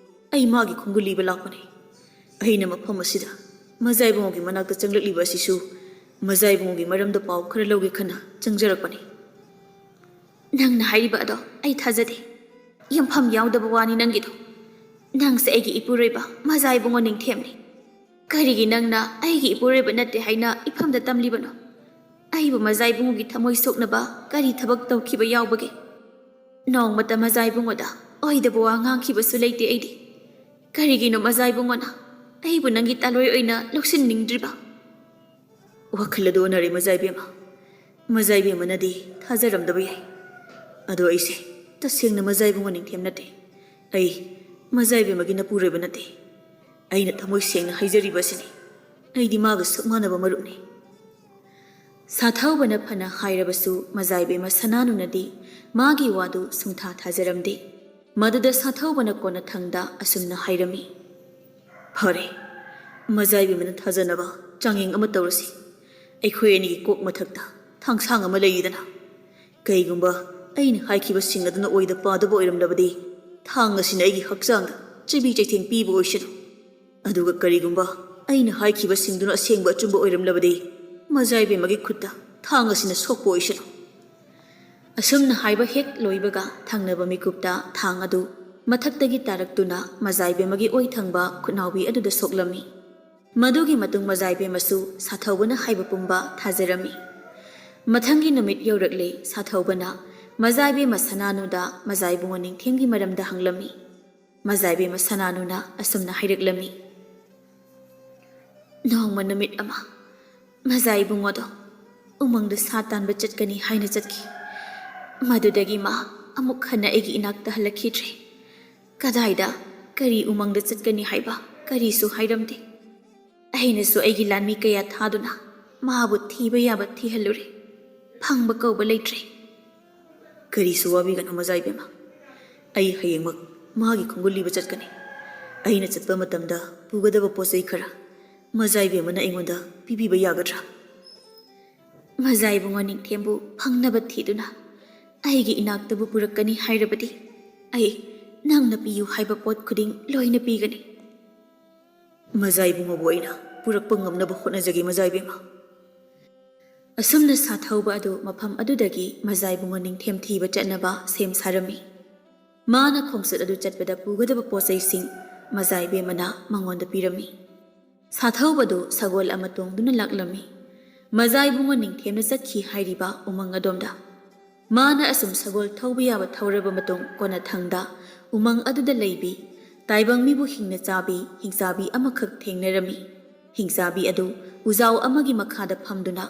ꯑꯩ ꯃꯥꯒꯤ ꯈꯣꯡꯒꯨꯜ ꯂꯤꯕ ꯂꯥꯛꯄꯅꯤ꯫ ꯑꯩꯅ ꯃꯐꯝ ꯑꯁꯤꯗ ꯃꯖꯥꯏꯕꯨꯡꯉꯣꯒꯤ ꯃꯅꯥꯛꯇ ꯆꯪꯂꯛꯂꯤꯕ ꯑꯁꯤꯁꯨ ꯃꯖꯥꯏꯕꯨꯡꯉꯣꯒꯤ ꯃꯔꯝꯗ ꯄꯥꯎ ꯈꯔ ꯂꯧꯒꯦ ꯈꯟꯅ ꯆꯪꯖꯔꯛꯄꯅꯤ꯫ ꯅꯪꯅ ꯍꯥꯏꯔꯤꯕ ꯑꯗꯣ ꯑꯩ ꯊꯥꯖꯗꯦ꯫ ꯌꯨꯝꯐꯝ ꯌꯥꯎꯗꯕ ꯋꯥꯅꯤ ꯅꯪꯒꯤꯗꯣ꯫ ꯅꯪꯁꯦ ꯑꯩꯒꯤ ꯏꯄꯨꯔꯣꯏꯕ ꯃꯖꯥꯏꯕꯨꯡꯉꯣ ꯅꯤꯡꯊꯦꯝꯅꯤ꯫ ꯀꯔꯤꯒꯤ ꯅꯪꯅ ꯑꯩꯒꯤ ꯏꯄꯨꯔꯣꯏꯕ ꯅꯠꯇꯦ ꯍꯥꯏꯅ ꯏꯐꯝꯗ ꯇꯝꯂꯤꯕꯅꯣ? ꯑꯩꯕꯨ ꯃꯖꯥꯏꯕꯨꯡꯉꯣꯒꯤ ꯊꯃꯣꯏ ꯁꯣꯛꯅꯕ ꯀꯔꯤ ꯊꯕꯛ ꯇꯧꯈꯤꯕ ꯌꯥꯎꯕꯒꯦ? ꯅꯣꯡꯃꯇ ꯃꯖꯥꯏꯕꯨꯡꯉꯣꯗ ꯑꯣꯏꯗꯕ ꯋꯥ ꯉꯥꯡꯈꯤꯕꯁꯨ ꯂꯩꯇꯦ ꯑꯩꯗꯤ꯫ ꯀꯔꯤꯒꯤꯅꯣ ꯃꯖꯥꯏꯕꯨꯡꯉꯣꯅ ꯑꯩꯕꯨ ꯅꯪꯒꯤ ꯇꯥꯂꯣꯏ ꯑꯣꯏꯅ ꯂꯧꯁꯤꯟꯅꯤꯡꯗ꯭ꯔꯤꯕ? ꯋꯥꯈꯜ ꯑꯗꯨ ꯑꯣꯟꯅꯔꯦ ꯃꯖꯥꯏꯕꯦꯝꯃ꯫ ꯃꯖꯥꯏꯕꯦꯝꯃꯅꯗꯤ ꯊꯥꯖꯔꯝꯗꯕ ꯌꯥꯏ꯫ ꯑꯗꯣ ꯑꯩꯁꯦ ꯇꯁꯦꯡꯅ ꯃꯖꯥꯏꯕꯨꯡꯉꯣ ꯅꯤꯡꯊꯦꯝ ꯅꯠꯇꯦ꯫ ꯑꯩ ꯃꯖꯥꯏꯕꯦꯝꯃꯒꯤ ꯅꯄꯨꯔꯣꯏꯕ ꯅꯠꯇꯦ꯫ ꯑꯩꯅ ꯊꯃꯣꯏ ꯁꯦꯡꯅ ꯍꯥꯏꯖꯔꯤꯕ ꯑꯁꯤꯅꯤ꯫ ꯑꯩꯗꯤ ꯃꯥꯒ ꯁꯛ ꯃꯥꯟꯅꯕ ꯃꯔꯨꯞꯅꯤ꯫ ꯁꯥꯊꯧꯕꯅ ꯐꯅ ꯍꯥꯏꯔꯕꯁꯨ ꯃꯖꯥꯏꯕꯦꯝꯃ ꯁꯅꯥꯅꯨꯅꯗꯤ ꯃꯥꯒꯤ ꯋꯥꯗꯨ ꯁꯨꯡꯊꯥ ꯊꯥꯖꯔꯝꯗꯦ꯫ ꯃꯗꯨꯗ ꯁꯥꯊꯧꯕꯅ ꯀꯣꯟꯅꯊꯪꯗ ꯑꯁꯨꯝꯅ ꯍꯥꯏꯔꯝꯃꯤ, "ꯐꯔꯦ, ꯃꯖꯥꯏꯕꯦꯝꯃꯅ ꯊꯥꯖꯅꯕ ꯆꯥꯡꯌꯦꯡ ꯑꯃ ꯇꯧꯔꯁꯤ꯫ ꯑꯩꯈꯣꯏ ꯑꯅꯤꯒꯤ ꯀꯣꯛ ꯃꯊꯛꯇ ꯊꯥꯡꯁꯥꯡ ꯑꯃ ꯂꯩꯔꯤꯗꯅ꯫ ꯀꯩꯒꯨꯝꯕ ꯑꯩꯅ ꯍꯥꯏꯈꯤꯕꯁꯤꯡ ꯑꯗꯨꯅ ꯑꯣꯏꯗ ꯄꯥꯗꯕ ꯑꯣꯏꯔꯝꯂꯕꯗꯤ ꯊꯥꯡ ꯑꯁꯤꯅ ꯑꯩꯒꯤ ꯍꯛꯆꯥꯡꯗ ꯆꯩꯕꯤ ꯆꯩꯊꯦꯡ ꯄꯤꯕ ꯑꯣꯏꯁꯅꯨ꯫ ꯑꯗꯨꯒ ꯀꯔꯤꯒꯨꯝꯕ ꯑꯩꯅ ꯍꯥꯏꯈꯤꯕꯁꯤꯡꯗꯨꯅ ꯑꯁꯦꯡꯕ ꯑꯆꯨꯝꯕ ꯑꯣꯏꯔꯝꯂꯕꯗꯤ ꯃꯖꯥꯏꯕꯦꯝꯃꯒꯤ ꯈꯨꯠꯇ ꯊꯥꯡ ꯑꯁꯤꯅ ꯁꯣꯛꯄ ꯑꯣꯏꯁꯅꯨ꯫" ꯑꯁꯨꯝꯅ ꯍꯥꯏꯕ ꯍꯦꯛ ꯂꯣꯏꯕꯒ ꯊꯪꯅꯕ ꯃꯤꯀꯨꯞꯇ ꯊꯥꯡ ꯑꯗꯨ ꯃꯊꯛꯇꯒꯤ ꯇꯥꯔꯛꯇꯨꯅ ꯃꯖꯥꯏꯕꯦꯝꯃꯒꯤ ꯑꯣꯏ ꯊꯪꯕ ꯈꯨꯠꯅꯥꯎꯕꯤ ꯑꯗꯨꯗ ꯁꯣꯛꯂꯝꯃꯤ꯫ ꯃꯗꯨꯒꯤ ꯃꯇꯨꯡ ꯃꯖꯥꯏꯕꯦꯝꯃꯁꯨ ꯁꯥꯊꯧꯕꯅ ꯍꯥꯏꯕ ꯄꯨꯝꯕ ꯊꯥꯖꯔꯝꯃꯤ꯫ ꯃꯊꯪꯒꯤ ꯅꯨꯃꯤꯠ ꯌꯧꯔꯛꯂꯦ꯫ ꯁꯥꯊꯧꯕꯅ ꯃꯖꯥꯏꯕꯦꯝꯃ ꯁꯅꯥꯅꯨꯗ ꯃꯖꯥꯏꯕꯨꯡꯉꯣ ꯅꯤꯡꯊꯦꯝꯒꯤ ꯃꯔꯝꯗ ꯍꯪꯂꯝꯃꯤ꯫ ꯃꯖꯥꯏꯕꯦꯝꯃ ꯁꯅꯥꯅꯨꯅ ꯑꯁꯨꯝꯅ ꯍꯥꯏꯔꯛꯂꯝꯃꯤ, "ꯅꯣꯡꯃ ꯅꯨꯃꯤꯠ ꯑꯃ ꯃꯖꯥꯏꯕꯨꯡꯉꯣꯗꯣ ꯎꯃꯪꯗ ꯁꯥ ꯇꯥꯟꯕ ꯆꯠꯀꯅꯤ ꯍꯥꯏꯅ ꯆꯠꯈꯤ꯫ ꯃꯗꯨꯗꯒꯤ ꯃꯥ ꯑꯃꯨꯛ ꯍꯟꯅ ꯑꯩꯒꯤ ꯏꯅꯥꯛꯇ ꯍꯜꯂꯛꯈꯤꯗ꯭ꯔꯦ꯫ ꯀꯗꯥꯏꯗ, ꯀꯔꯤ ꯎꯃꯪꯗ ꯆꯠꯀꯅꯤ ꯍꯥꯏꯕ ꯀꯔꯤꯁꯨ ꯍꯥꯏꯔꯝꯗꯦ꯫ ꯑꯩꯅꯁꯨ ꯑꯩꯒꯤ ꯂꯥꯟꯃꯤ ꯀꯌꯥ ꯊꯥꯗꯨꯅ ꯃꯥꯕꯨ ꯊꯤꯕ ꯌꯥꯕ ꯊꯤꯍꯜꯂꯨꯔꯦ꯫ ꯐꯪꯕ ꯀꯧꯕ ꯂꯩꯇ꯭ꯔꯦ꯫" "ꯀꯔꯤꯁꯨ ꯋꯥꯕꯤꯒꯅꯨ ꯃꯖꯥꯏꯕꯦꯝꯃ꯫ ꯑꯩ ꯍꯌꯦꯡꯃꯛ ꯃꯥꯒꯤ ꯈꯣꯡꯒꯨꯜ ꯂꯤꯕ ꯆꯠꯀꯅꯤ꯫ ꯑꯩꯅ ꯆꯠꯄ ꯃꯇꯝꯗ ꯄꯨꯒꯗꯕ ꯄꯣꯠ ꯆꯩ ꯈꯔ ꯃꯖꯥꯏꯕꯦꯝꯃꯅ ꯑꯩꯉꯣꯟꯗ ꯄꯤꯕꯤꯕ ꯌꯥꯒꯗ꯭ꯔꯥ?" "ꯃꯖꯥꯏꯕꯨꯡꯉꯣ ꯅꯤꯡꯊꯦꯝꯕꯨ ꯐꯪꯅꯕ ꯊꯤꯗꯨꯅ ꯑꯩꯒꯤ ꯏꯅꯥꯛꯇꯕꯨ ꯄꯨꯔꯛꯀꯅꯤ ꯍꯥꯏꯔꯕꯗꯤ ꯑꯩ ꯅꯪꯅ ꯄꯤꯌꯨ ꯍꯥꯏꯕ ꯄꯣꯠ ꯈꯨꯗꯤꯡ ꯂꯣꯏꯅ ꯄꯤꯒꯅꯤ꯫" "ꯃꯖꯥꯏꯕꯨꯡꯉꯣꯕꯨ ꯑꯩꯅ ꯄꯨꯔꯛꯄ ꯉꯝꯅꯕ ꯍꯣꯠꯅꯖꯒꯦ ꯃꯖꯥꯏꯕꯦꯝꯃ꯫" ꯑꯁꯨꯝꯅ ꯁꯥꯊꯧꯕ ꯑꯗꯨ ꯃꯐꯝ ꯑꯗꯨꯗꯒꯤ ꯃꯖꯥꯏꯕꯨꯡꯉꯣ ꯅꯤꯡꯊꯦꯝ ꯊꯤꯕ ꯆꯠꯅꯕ ꯁꯦꯝ ꯁꯥꯔꯝꯃꯤ꯫ ꯃꯥꯅ ꯈꯣꯡꯆꯠ ꯑꯗꯨ ꯆꯠꯄꯗ ꯄꯨꯒꯗꯕ ꯄꯣꯠ ꯆꯩꯁꯤꯡ ꯃꯖꯥꯏꯕꯦꯝꯃꯅ ꯃꯉꯣꯟꯗ ꯄꯤꯔꯝꯃꯤ꯫ ꯁꯥꯊꯧꯕꯗꯨ ꯁꯒꯣꯜ ꯑꯃ ꯇꯣꯡꯗꯨꯅ ꯂꯥꯛꯂꯝꯃꯤ꯫ ꯃꯖꯥꯏꯕꯨꯡꯉꯣ ꯅꯤꯡꯊꯦꯝꯅ ꯆꯠꯈꯤ ꯍꯥꯏꯔꯤꯕ ꯎꯃꯪ ꯑꯗꯣꯝꯗ꯫ ꯃꯥꯅ ꯑꯁꯨꯝ ꯁꯒꯣꯜ ꯊꯧꯕ ꯌꯥꯕ ꯊꯧꯔꯕ ꯃꯇꯨꯡ ꯀꯣꯟꯅꯊꯪꯗ ꯎꯃꯪ ꯑꯗꯨꯗ ꯂꯩꯕꯤ ꯇꯥꯏꯕꯪ ꯃꯤꯕꯨ ꯍꯤꯡꯅ ꯆꯥꯕꯤ ꯍꯤꯡꯆꯥꯕꯤ ꯑꯃꯈꯛ ꯊꯦꯡꯅꯔꯝꯃꯤ꯫ ꯍꯤꯡꯆꯥꯕꯤ ꯑꯗꯨ ꯎꯖꯥꯎ ꯑꯃꯒꯤ ꯃꯈꯥꯗ ꯐꯝꯗꯨꯅ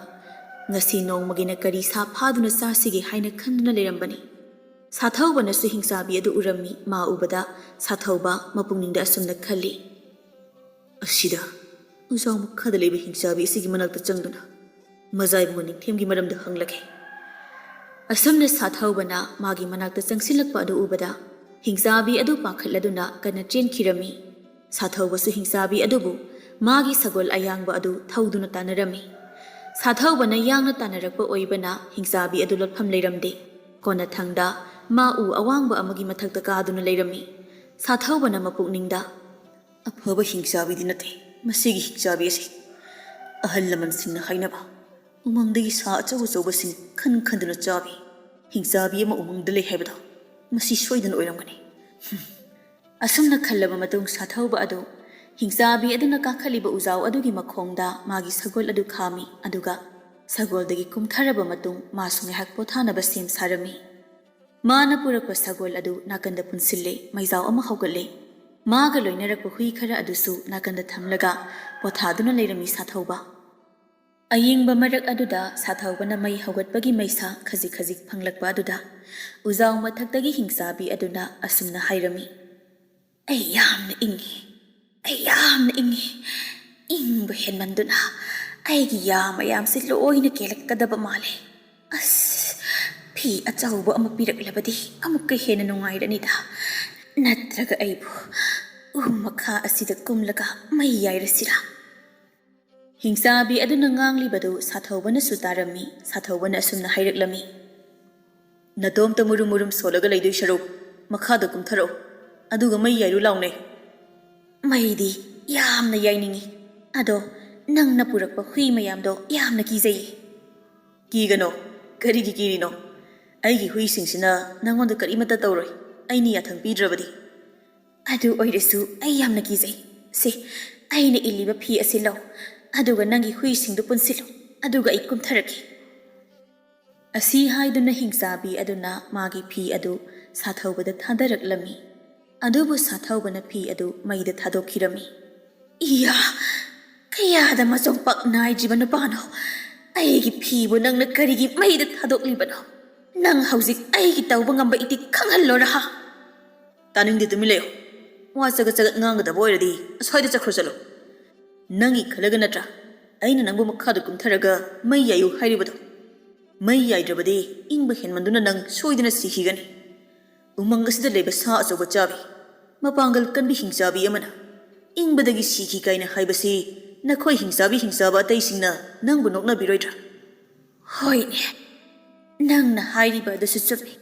ꯉꯁꯤ ꯅꯣꯡꯃꯒꯤꯅ ꯀꯔꯤ ꯁꯥ ꯐꯥꯗꯨꯅ ꯆꯥꯁꯤꯒꯦ ꯍꯥꯏꯅ ꯈꯟꯗꯨꯅ ꯂꯩꯔꯝꯕꯅꯤ꯫ ꯁꯥꯊꯧꯕꯅꯁꯨ ꯍꯤꯡꯆꯥꯕꯤ ꯑꯗꯨ ꯎꯔꯝꯃꯤ꯫ ꯃꯥ ꯎꯕꯗ ꯁꯥꯊꯧꯕ ꯃꯄꯨꯛꯅꯤꯡꯗ ꯑꯁꯨꯝꯅ ꯈꯜꯂꯤ, "ꯑꯁꯤꯗ ꯎꯖꯥꯎ ꯃꯈꯥꯗ ꯂꯩꯕ ꯍꯤꯡꯆꯥꯕꯤ ꯑꯁꯤꯒꯤ ꯃꯅꯥꯛꯇ ꯆꯪꯗꯨꯅ ꯃꯖꯥꯏꯕꯨ ꯅꯤꯡꯊꯦꯝꯒꯤ ꯃꯔꯝꯗ ꯍꯪꯂꯒꯦ꯫ ꯑꯁꯨꯝꯅ ꯁꯥꯊꯧꯕꯅ ꯃꯥꯒꯤ ꯃꯅꯥꯛꯇ ꯆꯪꯁꯤꯜꯂꯛꯄ ꯑꯗꯨ ꯎꯕꯗ ꯍꯤꯡꯆꯥꯕꯤ ꯑꯗꯨ ꯄꯥꯈꯠꯂꯗꯨꯅ ꯀꯟꯅ ꯆꯦꯟꯈꯤꯔꯝꯃꯤ꯫ ꯁꯥꯊꯧꯕꯁꯨ ꯍꯤꯡꯆꯥꯕꯤ ꯑꯗꯨꯕꯨ ꯃꯥꯒꯤ ꯁꯒꯣꯜ ꯑꯌꯥꯡꯕ ꯑꯗꯨ ꯊꯧꯗꯨꯅ ꯇꯥꯟꯅꯔꯝꯃꯤ꯫ ꯁꯥꯊꯧꯕꯅ ꯌꯥꯡꯅ ꯇꯥꯟꯅꯔꯛꯄ ꯑꯣꯏꯕꯅ ꯍꯤꯡꯆꯥꯕꯤ ꯑꯗꯨ ꯂꯣꯠꯐꯝ ꯂꯩꯔꯝꯗꯦ꯫ ꯀꯣꯟꯅꯊꯪꯗ ꯃꯥ ꯎ ꯑꯋꯥꯡꯕ ꯑꯃꯒꯤ ꯃꯊꯛꯇ ꯀꯥꯗꯨꯅ ꯂꯩꯔꯝꯃꯤ꯫ ꯁꯥꯊꯧꯕꯅ ꯃꯄꯨꯛꯅꯤꯡꯗ, "ꯑꯐꯕ ꯍꯤꯡꯆꯥꯕꯤꯗꯤ ꯅꯠꯇꯦ ꯃꯁꯤꯒꯤ ꯍꯤꯡꯆꯥꯕꯤ ꯑꯁꯤ꯫ ꯑꯍꯜ ꯂꯃꯟꯁꯤꯡꯅ ꯍꯥꯏꯅꯕ ꯎꯃꯪꯗꯒꯤ ꯁꯥ ꯑꯆꯧ ꯑꯆꯧꯕꯁꯤꯡ ꯈꯟ ꯈꯟꯗꯨꯅ ꯆꯥꯕꯤ ꯍꯤꯡꯆꯥꯕꯤ ꯑꯃ ꯎꯃꯪꯗ ꯂꯩ ꯍꯥꯏꯕꯗꯣ ꯃꯁꯤ ꯁꯣꯏꯗꯅ ꯑꯣꯏꯔꯝꯒꯅꯤ꯫" ꯍꯨꯝ꯫ ꯑꯁꯨꯝꯅ ꯈꯜꯂꯕ ꯃꯇꯨꯡ ꯁꯥꯊꯧꯕ ꯑꯗꯨ ꯍꯤꯡꯆꯥꯕꯤ ꯑꯗꯨꯅ ꯀꯥꯈꯠꯂꯤꯕ ꯎꯖꯥꯎ ꯑꯗꯨꯒꯤ ꯃꯈꯣꯡꯗ ꯃꯥꯒꯤ ꯁꯒꯣꯜ ꯑꯗꯨ ꯈꯥꯝꯃꯤ, ꯑꯗꯨꯒ ꯁꯒꯣꯜꯗꯒꯤ ꯀꯨꯝꯊꯔꯕ ꯃꯇꯨꯡ ꯃꯥꯁꯨ ꯉꯥꯏꯍꯥꯛ ꯄꯣꯊꯥꯅꯕ ꯁꯦꯝ ꯁꯥꯔꯝꯃꯤ꯫ ꯃꯥꯅ ꯄꯨꯔꯛꯄ ꯁꯒꯣꯜ ꯑꯗꯨ ꯅꯥꯀꯟꯗ ꯄꯨꯟꯁꯤꯜꯂꯦ, ꯃꯩꯖꯥꯎ ꯑꯃ ꯍꯧꯒꯠꯂꯦ꯫ ꯃꯥꯒ ꯂꯣꯏꯅꯔꯛꯄ ꯍꯨꯏ ꯈꯔ ꯑꯗꯨꯁꯨ ꯅꯥꯀꯟꯗ ꯊꯝꯂꯒ ꯄꯣꯊꯥꯗꯨꯅ ꯂꯩꯔꯝꯃꯤ ꯁꯥꯊꯧꯕ꯫ ꯑꯌꯤꯡꯕ ꯃꯔꯛ ꯑꯗꯨꯗ ꯁꯥꯊꯧꯕꯅ ꯃꯩ ꯍꯧꯒꯠꯄꯒꯤ ꯃꯩꯁꯥ ꯈꯖꯤꯛ ꯈꯖꯤꯛ ꯐꯪꯂꯛꯄ ꯑꯗꯨꯗ ꯎꯖꯥꯎ ꯃꯊꯛꯇꯒꯤ ꯍꯤꯡꯆꯥꯕꯤ ꯑꯗꯨꯅ ꯑꯁꯨꯝꯅ ꯍꯥꯏꯔꯝꯃꯤ, "ꯑꯩ ꯌꯥꯝꯅ ꯏꯪꯉꯤ꯫ ꯑꯩ ꯌꯥꯝꯅ ꯏꯪꯉꯤ꯫ ꯏꯪꯕ ꯍꯦꯟꯃꯟꯗꯨꯅ ꯑꯩꯒꯤ ꯌꯥ ꯃꯌꯥꯝꯁꯦ ꯂꯣꯏꯅ ꯀꯦꯜꯂꯛꯀꯗꯕ ꯃꯥꯜꯂꯦ꯫ ꯑꯁ, ꯐꯤ ꯑꯆꯧꯕ ꯑꯃ ꯄꯤꯔꯛꯂꯕꯗꯤ ꯑꯃꯨꯛꯀ ꯍꯦꯟꯅ ꯅꯨꯡꯉꯥꯏꯔꯅꯤꯗ꯫ ꯅꯠꯇ꯭ꯔꯒ ꯑꯩꯕꯨ ꯎ ꯃꯈꯥ ꯑꯁꯤꯗ ꯀꯨꯝꯂꯒ ꯃꯩ ꯌꯥꯏꯔꯁꯤꯔꯥ?" ꯍꯤꯡꯆꯥꯕꯤ ꯑꯗꯨꯅ ꯉꯥꯡꯂꯤꯕꯗꯨ ꯁꯥꯊꯧꯕꯅꯁꯨ ꯇꯥꯔꯝꯃꯤ꯫ ꯁꯥꯊꯧꯕꯅ ꯑꯁꯨꯝꯅ ꯍꯥꯏꯔꯛꯂꯝꯃꯤ, "ꯅꯇꯣꯝꯇ ꯃꯨꯔꯨꯝ ꯃꯨꯔꯨꯝ ꯁꯣꯜꯂꯒ ꯂꯩꯗꯣꯏ ꯁꯔꯨꯛ ꯃꯈꯥꯗ ꯀꯨꯝꯊꯔꯛꯎ, ꯑꯗꯨꯒ ꯃꯩ ꯌꯥꯏꯔꯨ ꯂꯥꯎꯅꯦ꯫" "ꯃꯩꯗꯤ ꯌꯥꯝꯅ ꯌꯥꯏꯅꯤꯡꯉꯤ, ꯑꯗꯣ ꯅꯪꯅ ꯄꯨꯔꯛꯄ ꯍꯨꯏ ꯃꯌꯥꯝꯗꯣ ꯌꯥꯝꯅ ꯀꯤꯖꯩꯌꯦ꯫" "ꯀꯤꯒꯅꯣ꯫ ꯀꯔꯤꯒꯤ ꯀꯤꯔꯤꯅꯣ? ꯑꯩꯒꯤ ꯍꯨꯏꯁꯤꯡꯁꯤꯅ ꯅꯪꯉꯣꯟꯗ ꯀꯔꯤꯃꯠꯇ ꯇꯧꯔꯣꯏ, ꯑꯩꯅ ꯌꯥꯊꯪ ꯄꯤꯗ꯭ꯔꯕꯗꯤ꯫" "ꯑꯗꯨ ꯑꯣꯏꯔꯁꯨ ꯑꯩ ꯌꯥꯝꯅ ꯀꯤꯖꯩ꯫ ꯁꯦ, ꯑꯩꯅ ꯏꯜꯂꯤꯕ ꯐꯤ ꯑꯁꯤ ꯂꯧ, ꯑꯗꯨꯒ ꯅꯪꯒꯤ ꯍꯨꯏꯁꯤꯡꯗꯨ ꯄꯨꯟꯁꯤꯜꯂꯨ, ꯑꯗꯨꯒ ꯑꯩ ꯀꯨꯝꯊꯔꯛꯀꯦ꯫" ꯑꯁꯤ ꯍꯥꯏꯗꯨꯅ ꯍꯤꯡꯆꯥꯕꯤ ꯑꯗꯨꯅ ꯃꯥꯒꯤ ꯐꯤ ꯑꯗꯨ ꯁꯥꯊꯧꯕꯗ ꯊꯥꯗꯔꯛꯂꯝꯃꯤ꯫ ꯑꯗꯨꯕꯨ ꯁꯥꯊꯧꯕꯅ ꯐꯤ ꯑꯗꯨ ꯃꯩꯗ ꯊꯥꯗꯣꯛꯈꯤꯔꯝꯃꯤ꯫ "ꯏꯌꯥ, ꯀꯌꯥꯗ ꯃꯆꯣꯡꯄꯥꯛ ꯅꯥꯏꯗ꯭ꯔꯤꯕ ꯅꯨꯄꯥꯅꯣ! ꯑꯩꯒꯤ ꯐꯤꯕꯨ ꯅꯪꯅ ꯀꯔꯤꯒꯤ ꯃꯩꯗ ꯊꯥꯗꯣꯛꯂꯤꯕꯅꯣ? ꯅꯪ ꯍꯧꯖꯤꯛ ꯑꯩꯒꯤ ꯇꯧꯕ ꯉꯝꯕ ꯏꯇꯤꯛ ꯈꯪꯍꯜꯂꯣꯔꯥ?" "ꯇꯥꯅꯤꯡꯗꯦ, ꯇꯨꯃꯤꯟ ꯂꯩꯌꯨ꯫ ꯋꯥ ꯆꯒꯠ ꯆꯒꯠ ꯉꯥꯡꯒꯗꯕ ꯑꯣꯏꯔꯗꯤ ꯑꯁ꯭ꯋꯥꯏꯗ ꯆꯠꯈ꯭ꯔꯣ ꯆꯠꯂꯣ꯫ ꯅꯪꯒꯤ ꯈꯜꯂꯒ ꯅꯠꯇ꯭ꯔꯥ ꯑꯩꯅ ꯅꯪꯕꯨ ꯃꯈꯥꯗ ꯀꯨꯝꯊꯔꯒ ꯃꯩ ꯌꯥꯏꯌꯨ ꯍꯥꯏꯔꯤꯕꯗꯣ? ꯃꯩ ꯌꯥꯏꯗ꯭ꯔꯕꯗꯤ ꯏꯪꯕ ꯍꯦꯟꯃꯟꯗꯨꯅ ꯅꯪ ꯁꯣꯏꯗꯅ ꯁꯤꯈꯤꯒꯅꯤ꯫ ꯎꯃꯪ ꯑꯁꯤꯗ ꯂꯩꯕ ꯁꯥ ꯑꯆꯧꯕ ꯆꯥꯕꯤ, ꯃꯄꯥꯡꯒꯜ ꯀꯟꯕꯤ ꯍꯤꯡꯆꯥꯕꯤ ꯑꯃꯅ ꯏꯪꯕꯗꯒꯤ ꯁꯤꯈꯤ ꯀꯥꯏꯅ ꯍꯥꯏꯕꯁꯤ ꯅꯈꯣꯏ ꯍꯤꯡꯆꯥꯕꯤ ꯍꯤꯡꯆꯥꯕ ꯑꯇꯩꯁꯤꯡꯅ ꯅꯪꯕꯨ ꯅꯣꯛꯅꯕꯤꯔꯣꯏꯗ꯭ꯔꯥ? ꯍꯣꯏꯅꯦ, ꯅꯪꯅ ꯍꯥꯏꯔꯤꯕ ꯑꯗꯨꯁꯨ ꯆꯨꯝꯃꯤ꯫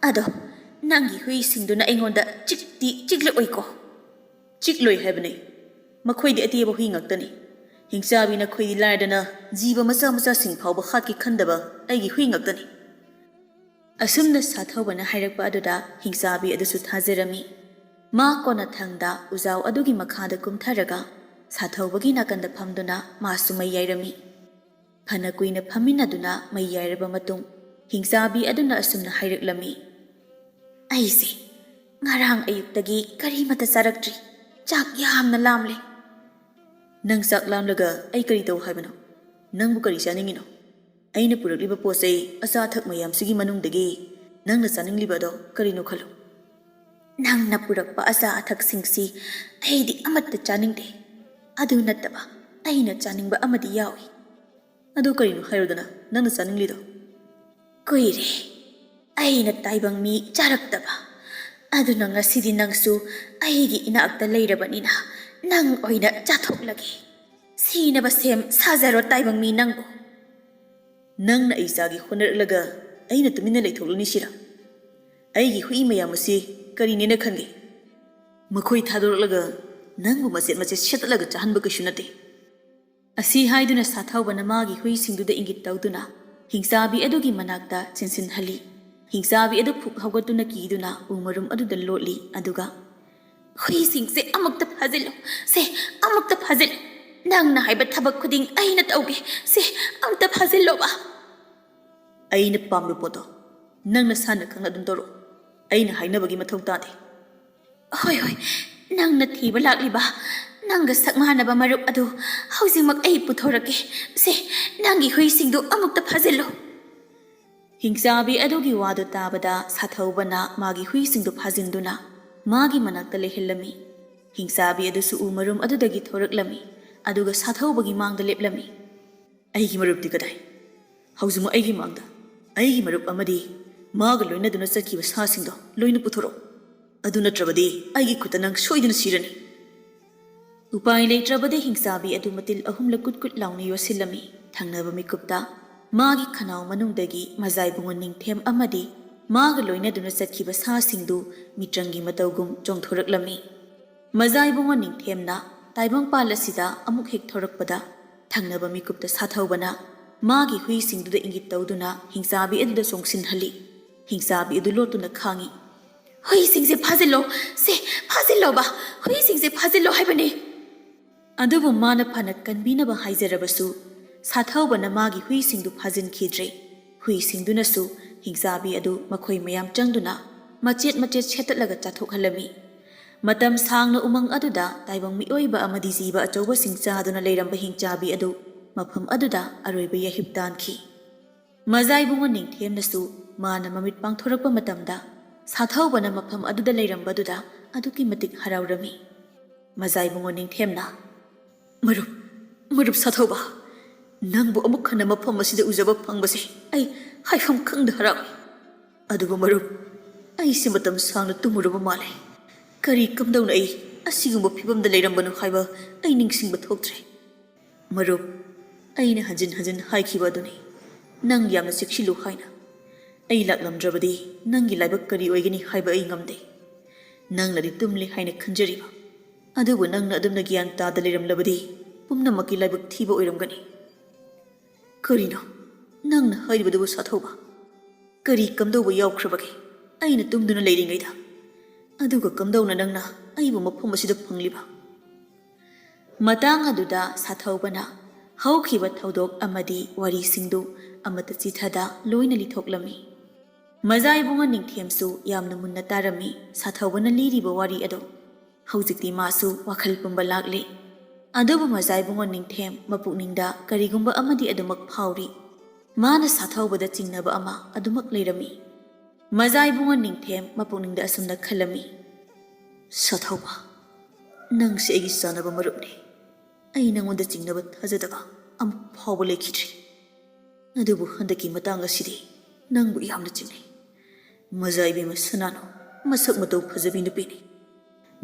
ꯑꯗꯣ ꯅꯪꯒꯤ ꯍꯨꯏꯁꯤꯡꯗꯨꯅ ꯑꯩꯉꯣꯟꯗ ꯆꯤꯛꯇꯤ ꯆꯤꯛꯂꯛꯑꯣꯏꯀꯣ? ꯆꯤꯛꯂꯣꯏ ꯍꯥꯏꯕꯅꯤ꯫ ꯃꯈꯣꯏꯗꯤ ꯑꯇꯦꯕ ꯍꯨꯏ ꯉꯥꯛꯇꯅꯤ꯫ ꯍꯤꯡꯆꯥꯕꯤ ꯅꯈꯣꯏꯗꯤ ꯂꯥꯏꯔꯗꯅ ꯖꯤꯕ ꯃꯆꯥ ꯃꯆꯥꯁꯤꯡ ꯐꯥꯎꯕ ꯍꯥꯠꯀꯦ ꯈꯟꯗꯕ ꯑꯩꯒꯤ ꯍꯨꯏ ꯉꯥꯛꯇꯅꯤ꯫ ꯑꯁꯨꯝꯅ ꯁꯥꯊꯧꯕꯅ ꯍꯥꯏꯔꯛꯄ ꯑꯗꯨꯗ ꯍꯤꯡꯆꯥꯕꯤ ꯑꯗꯨꯁꯨ ꯊꯥꯖꯔꯝꯃꯤ꯫ ꯃꯥ ꯀꯣꯟꯅꯊꯪꯗ ꯎꯖꯥꯎ ꯑꯗꯨꯒꯤ ꯃꯈꯥꯗ ꯀꯨꯝꯊꯔꯒ ꯁꯥꯊꯧꯕꯒꯤ ꯅꯥꯀꯟꯗ ꯐꯝꯗꯨꯅ ꯃꯥꯁꯨ ꯃꯩ ꯌꯥꯏꯔꯝꯃꯤ꯫ ꯐꯅ ꯀꯨꯏꯅ ꯐꯝꯃꯤꯟꯅꯗꯨꯅ ꯃꯩ ꯌꯥꯏꯔꯕ ꯃꯇꯨꯡ, ꯍꯤꯡꯆꯥꯕꯤ ꯑꯗꯨꯅ ꯑꯁꯨꯝꯅ ꯍꯥꯏꯔꯛꯂꯝꯃꯤ, "ꯑꯩꯁꯦ ꯉꯔꯥꯡ ꯑꯌꯨꯛꯇꯒꯤ ꯀꯔꯤꯃꯠꯇ ꯆꯥꯔꯛꯇ꯭ꯔꯤ꯫ ꯆꯥꯛ ꯌꯥꯝꯅ ꯂꯥꯝꯂꯦ꯫" "ꯅꯪ ꯆꯥꯛ ꯂꯥꯝꯂꯒ ꯑꯩ ꯀꯔꯤ ꯇꯧ ꯍꯥꯏꯕꯅꯣ? ꯅꯪꯕꯨ ꯀꯔꯤ ꯆꯥꯅꯤꯡꯉꯤꯅꯣ? ꯑꯩꯅ ꯄꯨꯔꯛꯂꯤꯕ ꯄꯣꯠ ꯆꯩ ꯑꯆꯥ ꯑꯊꯛ ꯃꯌꯥꯝꯁꯤꯒꯤ ꯃꯅꯨꯡꯗꯒꯤ ꯅꯪꯅ ꯆꯥꯅꯤꯡꯂꯤꯕ ꯑꯗꯣ ꯀꯔꯤꯅꯣ ꯈꯜꯂꯨ꯫" "ꯅꯪꯅ ꯄꯨꯔꯛꯄ ꯑꯆꯥ ꯑꯊꯛꯁꯤꯡꯁꯤ ꯑꯩꯗꯤ ꯑꯃꯠꯇ ꯆꯥꯅꯤꯡꯗꯦ꯫ ꯑꯗꯨ ꯅꯠꯇꯕ ꯑꯩꯅ ꯆꯥꯅꯤꯡꯕ ꯑꯃꯗꯤ ꯌꯥꯎꯏ꯫" "ꯑꯗꯨ ꯀꯔꯤꯅꯣ ꯍꯥꯏꯔꯨꯗꯅ, ꯅꯪꯅ ꯆꯥꯅꯤꯡꯂꯤꯗꯣ?" "ꯀꯨꯏꯔꯦ ꯑꯩꯅ ꯇꯥꯏꯕꯪ ꯃꯤ ꯆꯥꯔꯛꯇꯕ꯫ ꯑꯗꯨꯅ ꯉꯁꯤꯗꯤ ꯅꯪꯁꯨ ꯑꯩꯒꯤ ꯏꯅꯥꯛꯇ ꯂꯩꯔꯕꯅꯤꯅ ꯅꯪ ꯑꯣꯏꯅ ꯆꯥꯊꯣꯛꯂꯒꯦ꯫ ꯁꯤꯅꯕ ꯁꯦꯝ ꯁꯥꯖꯔꯣ ꯇꯥꯏꯕꯪ ꯃꯤ ꯅꯪꯕꯨ꯫" "ꯅꯪꯅ ꯑꯩ ꯆꯥꯒꯦ ꯍꯣꯠꯅꯔꯛꯂꯒ ꯑꯩꯅ ꯇꯨꯃꯤꯟꯅ ꯂꯩꯊꯣꯛꯂꯅꯤ ꯁꯤꯔꯥ? ꯑꯩꯒꯤ ꯍꯨꯏ ꯃꯌꯥꯝ ꯑꯁꯤ ꯀꯔꯤꯅꯦꯅ ꯈꯟꯒꯦ? ꯃꯈꯣꯏ ꯊꯥꯗꯣꯔꯛꯂꯒ ꯅꯪꯕꯨ ꯃꯆꯦꯠ ꯃꯆꯦꯠ ꯁꯦꯠꯇꯠꯂꯒ ꯆꯥꯍꯟꯕ ꯀꯩꯁꯨ ꯅꯠꯇꯦ꯫" ꯑꯁꯤ ꯍꯥꯏꯗꯨꯅ ꯁꯥꯊꯧꯕꯅ ꯃꯥꯒꯤ ꯍꯨꯏꯁꯤꯡꯗꯨꯗ ꯏꯪꯒꯤꯠ ꯇꯧꯗꯨꯅ ꯍꯤꯡꯆꯥꯕꯤ ꯑꯗꯨꯒꯤ ꯃꯅꯥꯛꯇ ꯆꯦꯟꯁꯤꯟꯍꯜꯂꯤ꯫ ꯍꯤꯡꯆꯥꯕꯤ ꯑꯗꯨ ꯐꯨꯛ ꯍꯧꯒꯠꯇꯨꯅ ꯀꯤꯗꯨꯅ ꯎ ꯃꯔꯨꯝ ꯑꯗꯨꯗ ꯂꯣꯠꯂꯤ꯫ ꯑꯗꯨꯒ, "ꯍꯨꯏꯁꯤꯡꯁꯦ ꯑꯃꯨꯛꯇ ꯐꯥꯖꯤꯜꯂꯨ, ꯁꯦ, ꯑꯃꯨꯛꯇ ꯐꯥꯖꯤꯜꯂꯨ꯫ ꯅꯪꯅ ꯍꯥꯏꯕ ꯊꯕꯛ ꯈꯨꯗꯤꯡ ꯑꯩꯅ ꯇꯧꯒꯦ꯫ ꯁꯦ, ꯑꯃꯨꯛꯇ ꯐꯥꯖꯤꯜꯂꯣꯕ꯫" "ꯑꯩꯅ ꯄꯥꯝꯕ ꯄꯣꯠꯇꯣ ꯅꯪ ꯅꯁꯥꯅ ꯈꯪꯅ ꯑꯗꯨꯝ ꯇꯧꯔꯛꯑꯣ꯫ ꯑꯩꯅ ꯍꯥꯏꯅꯕꯒꯤ ꯃꯊꯧ ꯇꯥꯗꯦ꯫" "ꯍꯣꯏ, ꯍꯣꯏ, ꯅꯪꯅ ꯊꯤꯕ ꯂꯥꯛꯂꯤꯕ ꯅꯪꯒ ꯁꯛ ꯃꯥꯟꯅꯕ ꯃꯔꯨꯞ ꯑꯗꯨ ꯍꯧꯖꯤꯛꯃꯛ ꯑꯩ ꯄꯨꯊꯣꯔꯛꯀꯦ꯫ ꯁꯦ, ꯅꯪꯒꯤ ꯍꯨꯏꯁꯤꯡꯗꯨ ꯑꯃꯨꯛꯇ ꯐꯥꯖꯤꯜꯂꯨ꯫" ꯍꯤꯡꯆꯥꯕꯤ ꯑꯗꯨꯒꯤ ꯋꯥꯗꯨ ꯇꯥꯕꯗ ꯁꯥꯊꯧꯕꯅ ꯃꯥꯒꯤ ꯍꯨꯏꯁꯤꯡꯗꯨ ꯐꯥꯖꯤꯟꯗꯨꯅ ꯃꯥꯒꯤ ꯃꯅꯥꯛꯇ ꯂꯩꯍꯜꯂꯝꯃꯤ꯫ ꯍꯤꯡꯆꯥꯕꯤ ꯑꯗꯨꯁꯨ ꯎ ꯃꯔꯨꯝ ꯑꯗꯨꯗꯒꯤ ꯊꯣꯔꯛꯂꯝꯃꯤ꯫ ꯑꯗꯨꯒ ꯁꯥꯊꯧꯕꯒꯤ ꯃꯥꯡꯗ ꯂꯦꯞꯂꯝꯃꯤ꯫ "ꯑꯩꯒꯤ ꯃꯔꯨꯞꯇꯤ ꯀꯗꯥꯏ? ꯍꯧꯖꯤꯛꯃꯛ ꯑꯩꯒꯤ ꯃꯥꯡꯗ ꯑꯩꯒꯤ ꯃꯔꯨꯞ ꯑꯃꯗꯤ ꯃꯥꯒ ꯂꯣꯏꯅꯗꯨꯅ ꯆꯠꯈꯤꯕ ꯁꯥꯁꯤꯡꯗꯣ ꯂꯣꯏꯅ ꯄꯨꯊꯣꯔꯛꯎ꯫ ꯑꯗꯨ ꯅꯠꯇ꯭ꯔꯕꯗꯤ ꯑꯩꯒꯤ ꯈꯨꯠꯇ ꯅꯪ ꯁꯣꯏꯗꯅ ꯁꯤꯔꯅꯤ!" ꯎꯄꯥꯏ ꯂꯩꯇ꯭ꯔꯕꯗꯤ ꯍꯤꯡꯆꯥꯕꯤ ꯑꯗꯨ ꯃꯇꯤꯜ ꯑꯍꯨꯝꯂꯛ ꯀꯨꯠ ꯀꯨꯠ ꯂꯥꯎꯅ ꯌꯣꯠꯁꯤꯜꯂꯝꯃꯤ꯫ ꯊꯪꯅꯕ ꯃꯤꯀꯨꯞꯇ ꯃꯥꯒꯤ ꯈꯅꯥꯎ ꯃꯅꯨꯡꯗꯒꯤ ꯃꯖꯥꯏꯕꯨꯡꯉꯣ ꯅꯤꯡꯊꯦꯝ ꯑꯃꯗꯤ ꯃꯥꯒ ꯂꯣꯏꯅꯗꯨꯅ ꯆꯠꯈꯤꯕ ꯁꯥꯁꯤꯡꯗꯨ ꯃꯤꯇ꯭ꯔꯪꯒꯤ ꯃꯇꯧꯒꯨꯝ ꯆꯣꯡꯊꯣꯔꯛꯂꯝꯃꯤ꯫ ꯃꯖꯥꯏꯕꯨꯡꯉꯣ ꯅꯤꯡꯊꯦꯝꯅ ꯇꯥꯏꯕꯪꯄꯥꯜ ꯑꯁꯤꯗ ꯑꯃꯨꯛ ꯍꯦꯛ ꯊꯣꯔꯛꯄꯗ, ꯊꯪꯅꯕ ꯃꯤꯀꯨꯞꯇ ꯁꯥꯊꯧꯕꯅ ꯃꯥꯒꯤ ꯍꯨꯏꯁꯤꯡꯗꯨꯗ ꯏꯪꯒꯤꯠ ꯇꯧꯗꯨꯅ ꯍꯤꯡꯆꯥꯕꯤ ꯑꯗꯨꯗ ꯆꯣꯡꯁꯤꯟꯍꯜꯂꯤ꯫ ꯍꯤꯡꯆꯥꯕꯤ ꯑꯗꯨ ꯂꯣꯠꯇꯨꯅ ꯈꯥꯡꯉꯤ꯫ "ꯍꯨꯏꯁꯤꯡꯁꯦ ꯐꯥꯖꯤꯜꯂꯣ, ꯁꯦ, ꯐꯥꯖꯤꯜꯂꯣꯕ, ꯍꯨꯏꯁꯤꯡꯁꯦ ꯐꯥꯖꯤꯜꯂꯣ ꯍꯥꯏꯕꯅꯦ!" ꯑꯗꯨꯕꯨ ꯃꯥꯅ ꯐꯅ ꯀꯟꯕꯤꯅꯕ ꯍꯥꯏꯖꯔꯕꯁꯨ, ꯁꯥꯊꯧꯕꯅ ꯃꯥꯒꯤ ꯍꯨꯏꯁꯤꯡꯗꯨ ꯐꯥꯖꯤꯟꯈꯤꯗ꯭ꯔꯦ꯫ ꯍꯨꯏꯁꯤꯡꯗꯨꯅꯁꯨ ꯍꯤꯡꯆꯥꯕꯤ ꯑꯗꯨ ꯃꯈꯣꯏ ꯃꯌꯥꯝ ꯆꯪꯗꯨꯅ ꯃꯆꯦꯠ ꯃꯆꯦꯠ ꯁꯦꯠꯇꯠꯂꯒ ꯆꯥꯊꯣꯛꯍꯜꯂꯝꯃꯤ꯫ ꯃꯇꯝ ꯁꯥꯡꯅ ꯎꯃꯪ ꯑꯗꯨꯗ ꯇꯥꯏꯕꯪ ꯃꯤꯑꯣꯏꯕ ꯑꯃꯗꯤ ꯖꯤꯕ ꯑꯆꯧꯕꯁꯤꯡ ꯆꯥꯗꯨꯅ ꯂꯩꯔꯝꯕ ꯍꯤꯡꯆꯥꯕꯤ ꯑꯗꯨ ꯃꯐꯝ ꯑꯗꯨꯗ ꯑꯔꯣꯏꯕ ꯌꯥꯍꯤꯞ ꯇꯥꯟꯈꯤ꯫ ꯃꯖꯥꯏꯕꯨꯡꯉꯣ ꯅꯤꯡꯊꯦꯝꯅꯁꯨ ꯃꯥꯅ ꯃꯃꯤꯠ ꯄꯥꯡꯊꯣꯔꯛꯄ ꯃꯇꯝꯗ ꯁꯥꯊꯧꯕꯅ ꯃꯐꯝ ꯑꯗꯨꯗ ꯂꯩꯔꯝꯕꯗꯨꯗ ꯑꯗꯨꯛꯀꯤ ꯃꯇꯤꯛ ꯍꯔꯥꯎꯔꯝꯃꯤ꯫ ꯃꯖꯥꯏꯕꯨꯡꯉꯣ ꯅꯤꯡꯊꯦꯝꯅ, "ꯃꯔꯨꯞ, ꯃꯔꯨꯞ ꯁꯥꯊꯧꯕ, ꯅꯪꯕꯨ ꯑꯃꯨꯛ ꯍꯟꯅ ꯃꯐꯝ ꯑꯁꯤꯗ ꯎꯖꯕ ꯐꯪꯕꯁꯦ ꯑꯩ ꯍꯥꯏꯐꯝ ꯈꯪꯗ ꯍꯔꯥꯎꯏ꯫ ꯑꯗꯨꯕꯨ ꯃꯔꯨꯞ, ꯑꯩꯁꯦ ꯃꯇꯝ ꯁꯥꯡꯅ ꯇꯨꯝꯃꯨꯔꯕ ꯃꯥꯜꯂꯦ꯫ ꯀꯔꯤ ꯀꯝꯗꯧꯅ ꯑꯩ ꯑꯁꯤꯒꯨꯝꯕ ꯐꯤꯕꯝꯗ ꯂꯩꯔꯝꯕꯅꯣ ꯍꯥꯏꯕ ꯑꯩ ꯅꯤꯡꯁꯤꯡꯕ ꯊꯣꯛꯇ꯭ꯔꯦ꯫ ꯃꯔꯨꯞ, ꯑꯩꯅ ꯍꯟꯖꯤꯟ ꯍꯟꯖꯤꯟ ꯍꯥꯏꯈꯤꯕ ꯑꯗꯨꯅꯤ, ꯅꯪ ꯌꯥꯝꯅ ꯆꯦꯛꯁꯤꯜꯂꯨ ꯍꯥꯏꯅ꯫ ꯑꯩ ꯂꯥꯛꯂꯝꯗ꯭ꯔꯕꯗꯤ ꯅꯪꯒꯤ ꯂꯥꯏꯕꯛ ꯀꯔꯤ ꯑꯣꯏꯒꯅꯤ ꯍꯥꯏꯕ ꯑꯩ ꯉꯝꯗꯦ꯫ ꯅꯪꯅꯗꯤ ꯇꯨꯝꯂꯦ ꯍꯥꯏꯅ ꯈꯟꯖꯔꯤꯕ, ꯑꯗꯨꯕꯨ ꯅꯪꯅ ꯑꯗꯨꯝꯅ ꯒ꯭ꯌꯥꯟ ꯇꯥꯗ ꯂꯩꯔꯝꯂꯕꯗꯤ ꯄꯨꯝꯅꯃꯛꯀꯤ ꯂꯥꯏꯕꯛ ꯊꯤꯕ ꯑꯣꯏꯔꯝꯒꯅꯤ꯫" "ꯀꯔꯤꯅꯣ ꯅꯪꯅ ꯍꯥꯏꯔꯤꯕꯗꯨꯕꯨ ꯁꯥꯊꯧꯕ? ꯀꯔꯤ ꯀꯝꯗꯧꯕ ꯌꯥꯎꯈ꯭ꯔꯕꯒꯦ ꯑꯩꯅ ꯇꯨꯝꯗꯨꯅ ꯂꯩꯔꯤꯉꯩꯗ? ꯑꯗꯨꯒ ꯀꯝꯗꯧꯅ ꯅꯪꯅ ꯑꯩꯕꯨ ꯃꯐꯝ ꯑꯁꯤꯗ ꯐꯪꯂꯤꯕ?" ꯃꯇꯥꯡ ꯑꯗꯨꯗ ꯁꯥꯊꯧꯕꯅ ꯍꯧꯈꯤꯕ ꯊꯧꯗꯣꯛ ꯑꯃꯗꯤ ꯋꯥꯔꯤꯁꯤꯡꯗꯨ ꯑꯃꯠꯇ ꯆꯤꯊꯗ ꯂꯣꯏꯅ ꯂꯤꯊꯣꯛꯂꯝꯃꯤ꯫ ꯃꯖꯥꯏꯕꯨꯡꯉꯣ ꯅꯤꯡꯊꯦꯝꯁꯨ ꯌꯥꯝꯅ ꯃꯨꯟꯅ ꯇꯥꯔꯝꯃꯤ꯫ ꯁꯥꯊꯧꯕꯅ ꯂꯤꯔꯤꯕ ꯋꯥꯔꯤ ꯑꯗꯨ ꯍꯧꯖꯤꯛꯇꯤ ꯃꯥꯁꯨ ꯋꯥꯈꯜ ꯄꯨꯝꯕ ꯂꯥꯛꯂꯦ꯫ ꯑꯗꯨꯕꯨ ꯃꯖꯥꯏꯕꯨꯡꯉꯣ ꯅꯤꯡꯊꯦꯝ ꯃꯄꯨꯛꯅꯤꯡꯗ ꯀꯔꯤꯒꯨꯝꯕ ꯑꯃꯗꯤ ꯑꯗꯨꯃꯛ ꯐꯥꯎꯔꯤ꯫ ꯃꯥꯅ ꯁꯥꯊꯧꯕꯗ ꯆꯤꯡꯅꯕ ꯑꯃ ꯑꯗꯨꯃꯛ ꯂꯩꯔꯝꯃꯤ꯫ ꯃꯖꯥꯏꯕꯨꯡꯉꯣ ꯅꯤꯡꯊꯦꯝ ꯃꯄꯨꯛꯅꯤꯡꯗ ꯑꯁꯨꯝꯅ ꯈꯜꯂꯝꯃꯤ, "ꯁꯥꯊꯧꯕ, ꯅꯪꯁꯦ ꯑꯩꯒꯤ ꯆꯥꯟꯅꯕ ꯃꯔꯨꯞꯅꯤ꯫ ꯑꯩ ꯅꯪꯉꯣꯟꯗ ꯆꯤꯡꯅꯕ ꯊꯥꯖꯗꯕ ꯑꯃꯨꯛ ꯐꯥꯎꯕ ꯂꯩꯈꯤꯗ꯭ꯔꯤ꯫ ꯑꯗꯨꯕꯨ ꯍꯟꯗꯛꯀꯤ ꯃꯇꯥꯡ ꯑꯁꯤꯗꯤ ꯅꯪꯕꯨ ꯌꯥꯝꯅ ꯆꯤꯡꯅꯩ꯫ ꯃꯖꯥ ꯏꯕꯦꯝꯃ ꯁꯅꯥꯅꯨ, ꯃꯁꯛ ꯃꯇꯧ ꯐꯖꯕꯤ ꯅꯨꯄꯤꯅꯤ꯫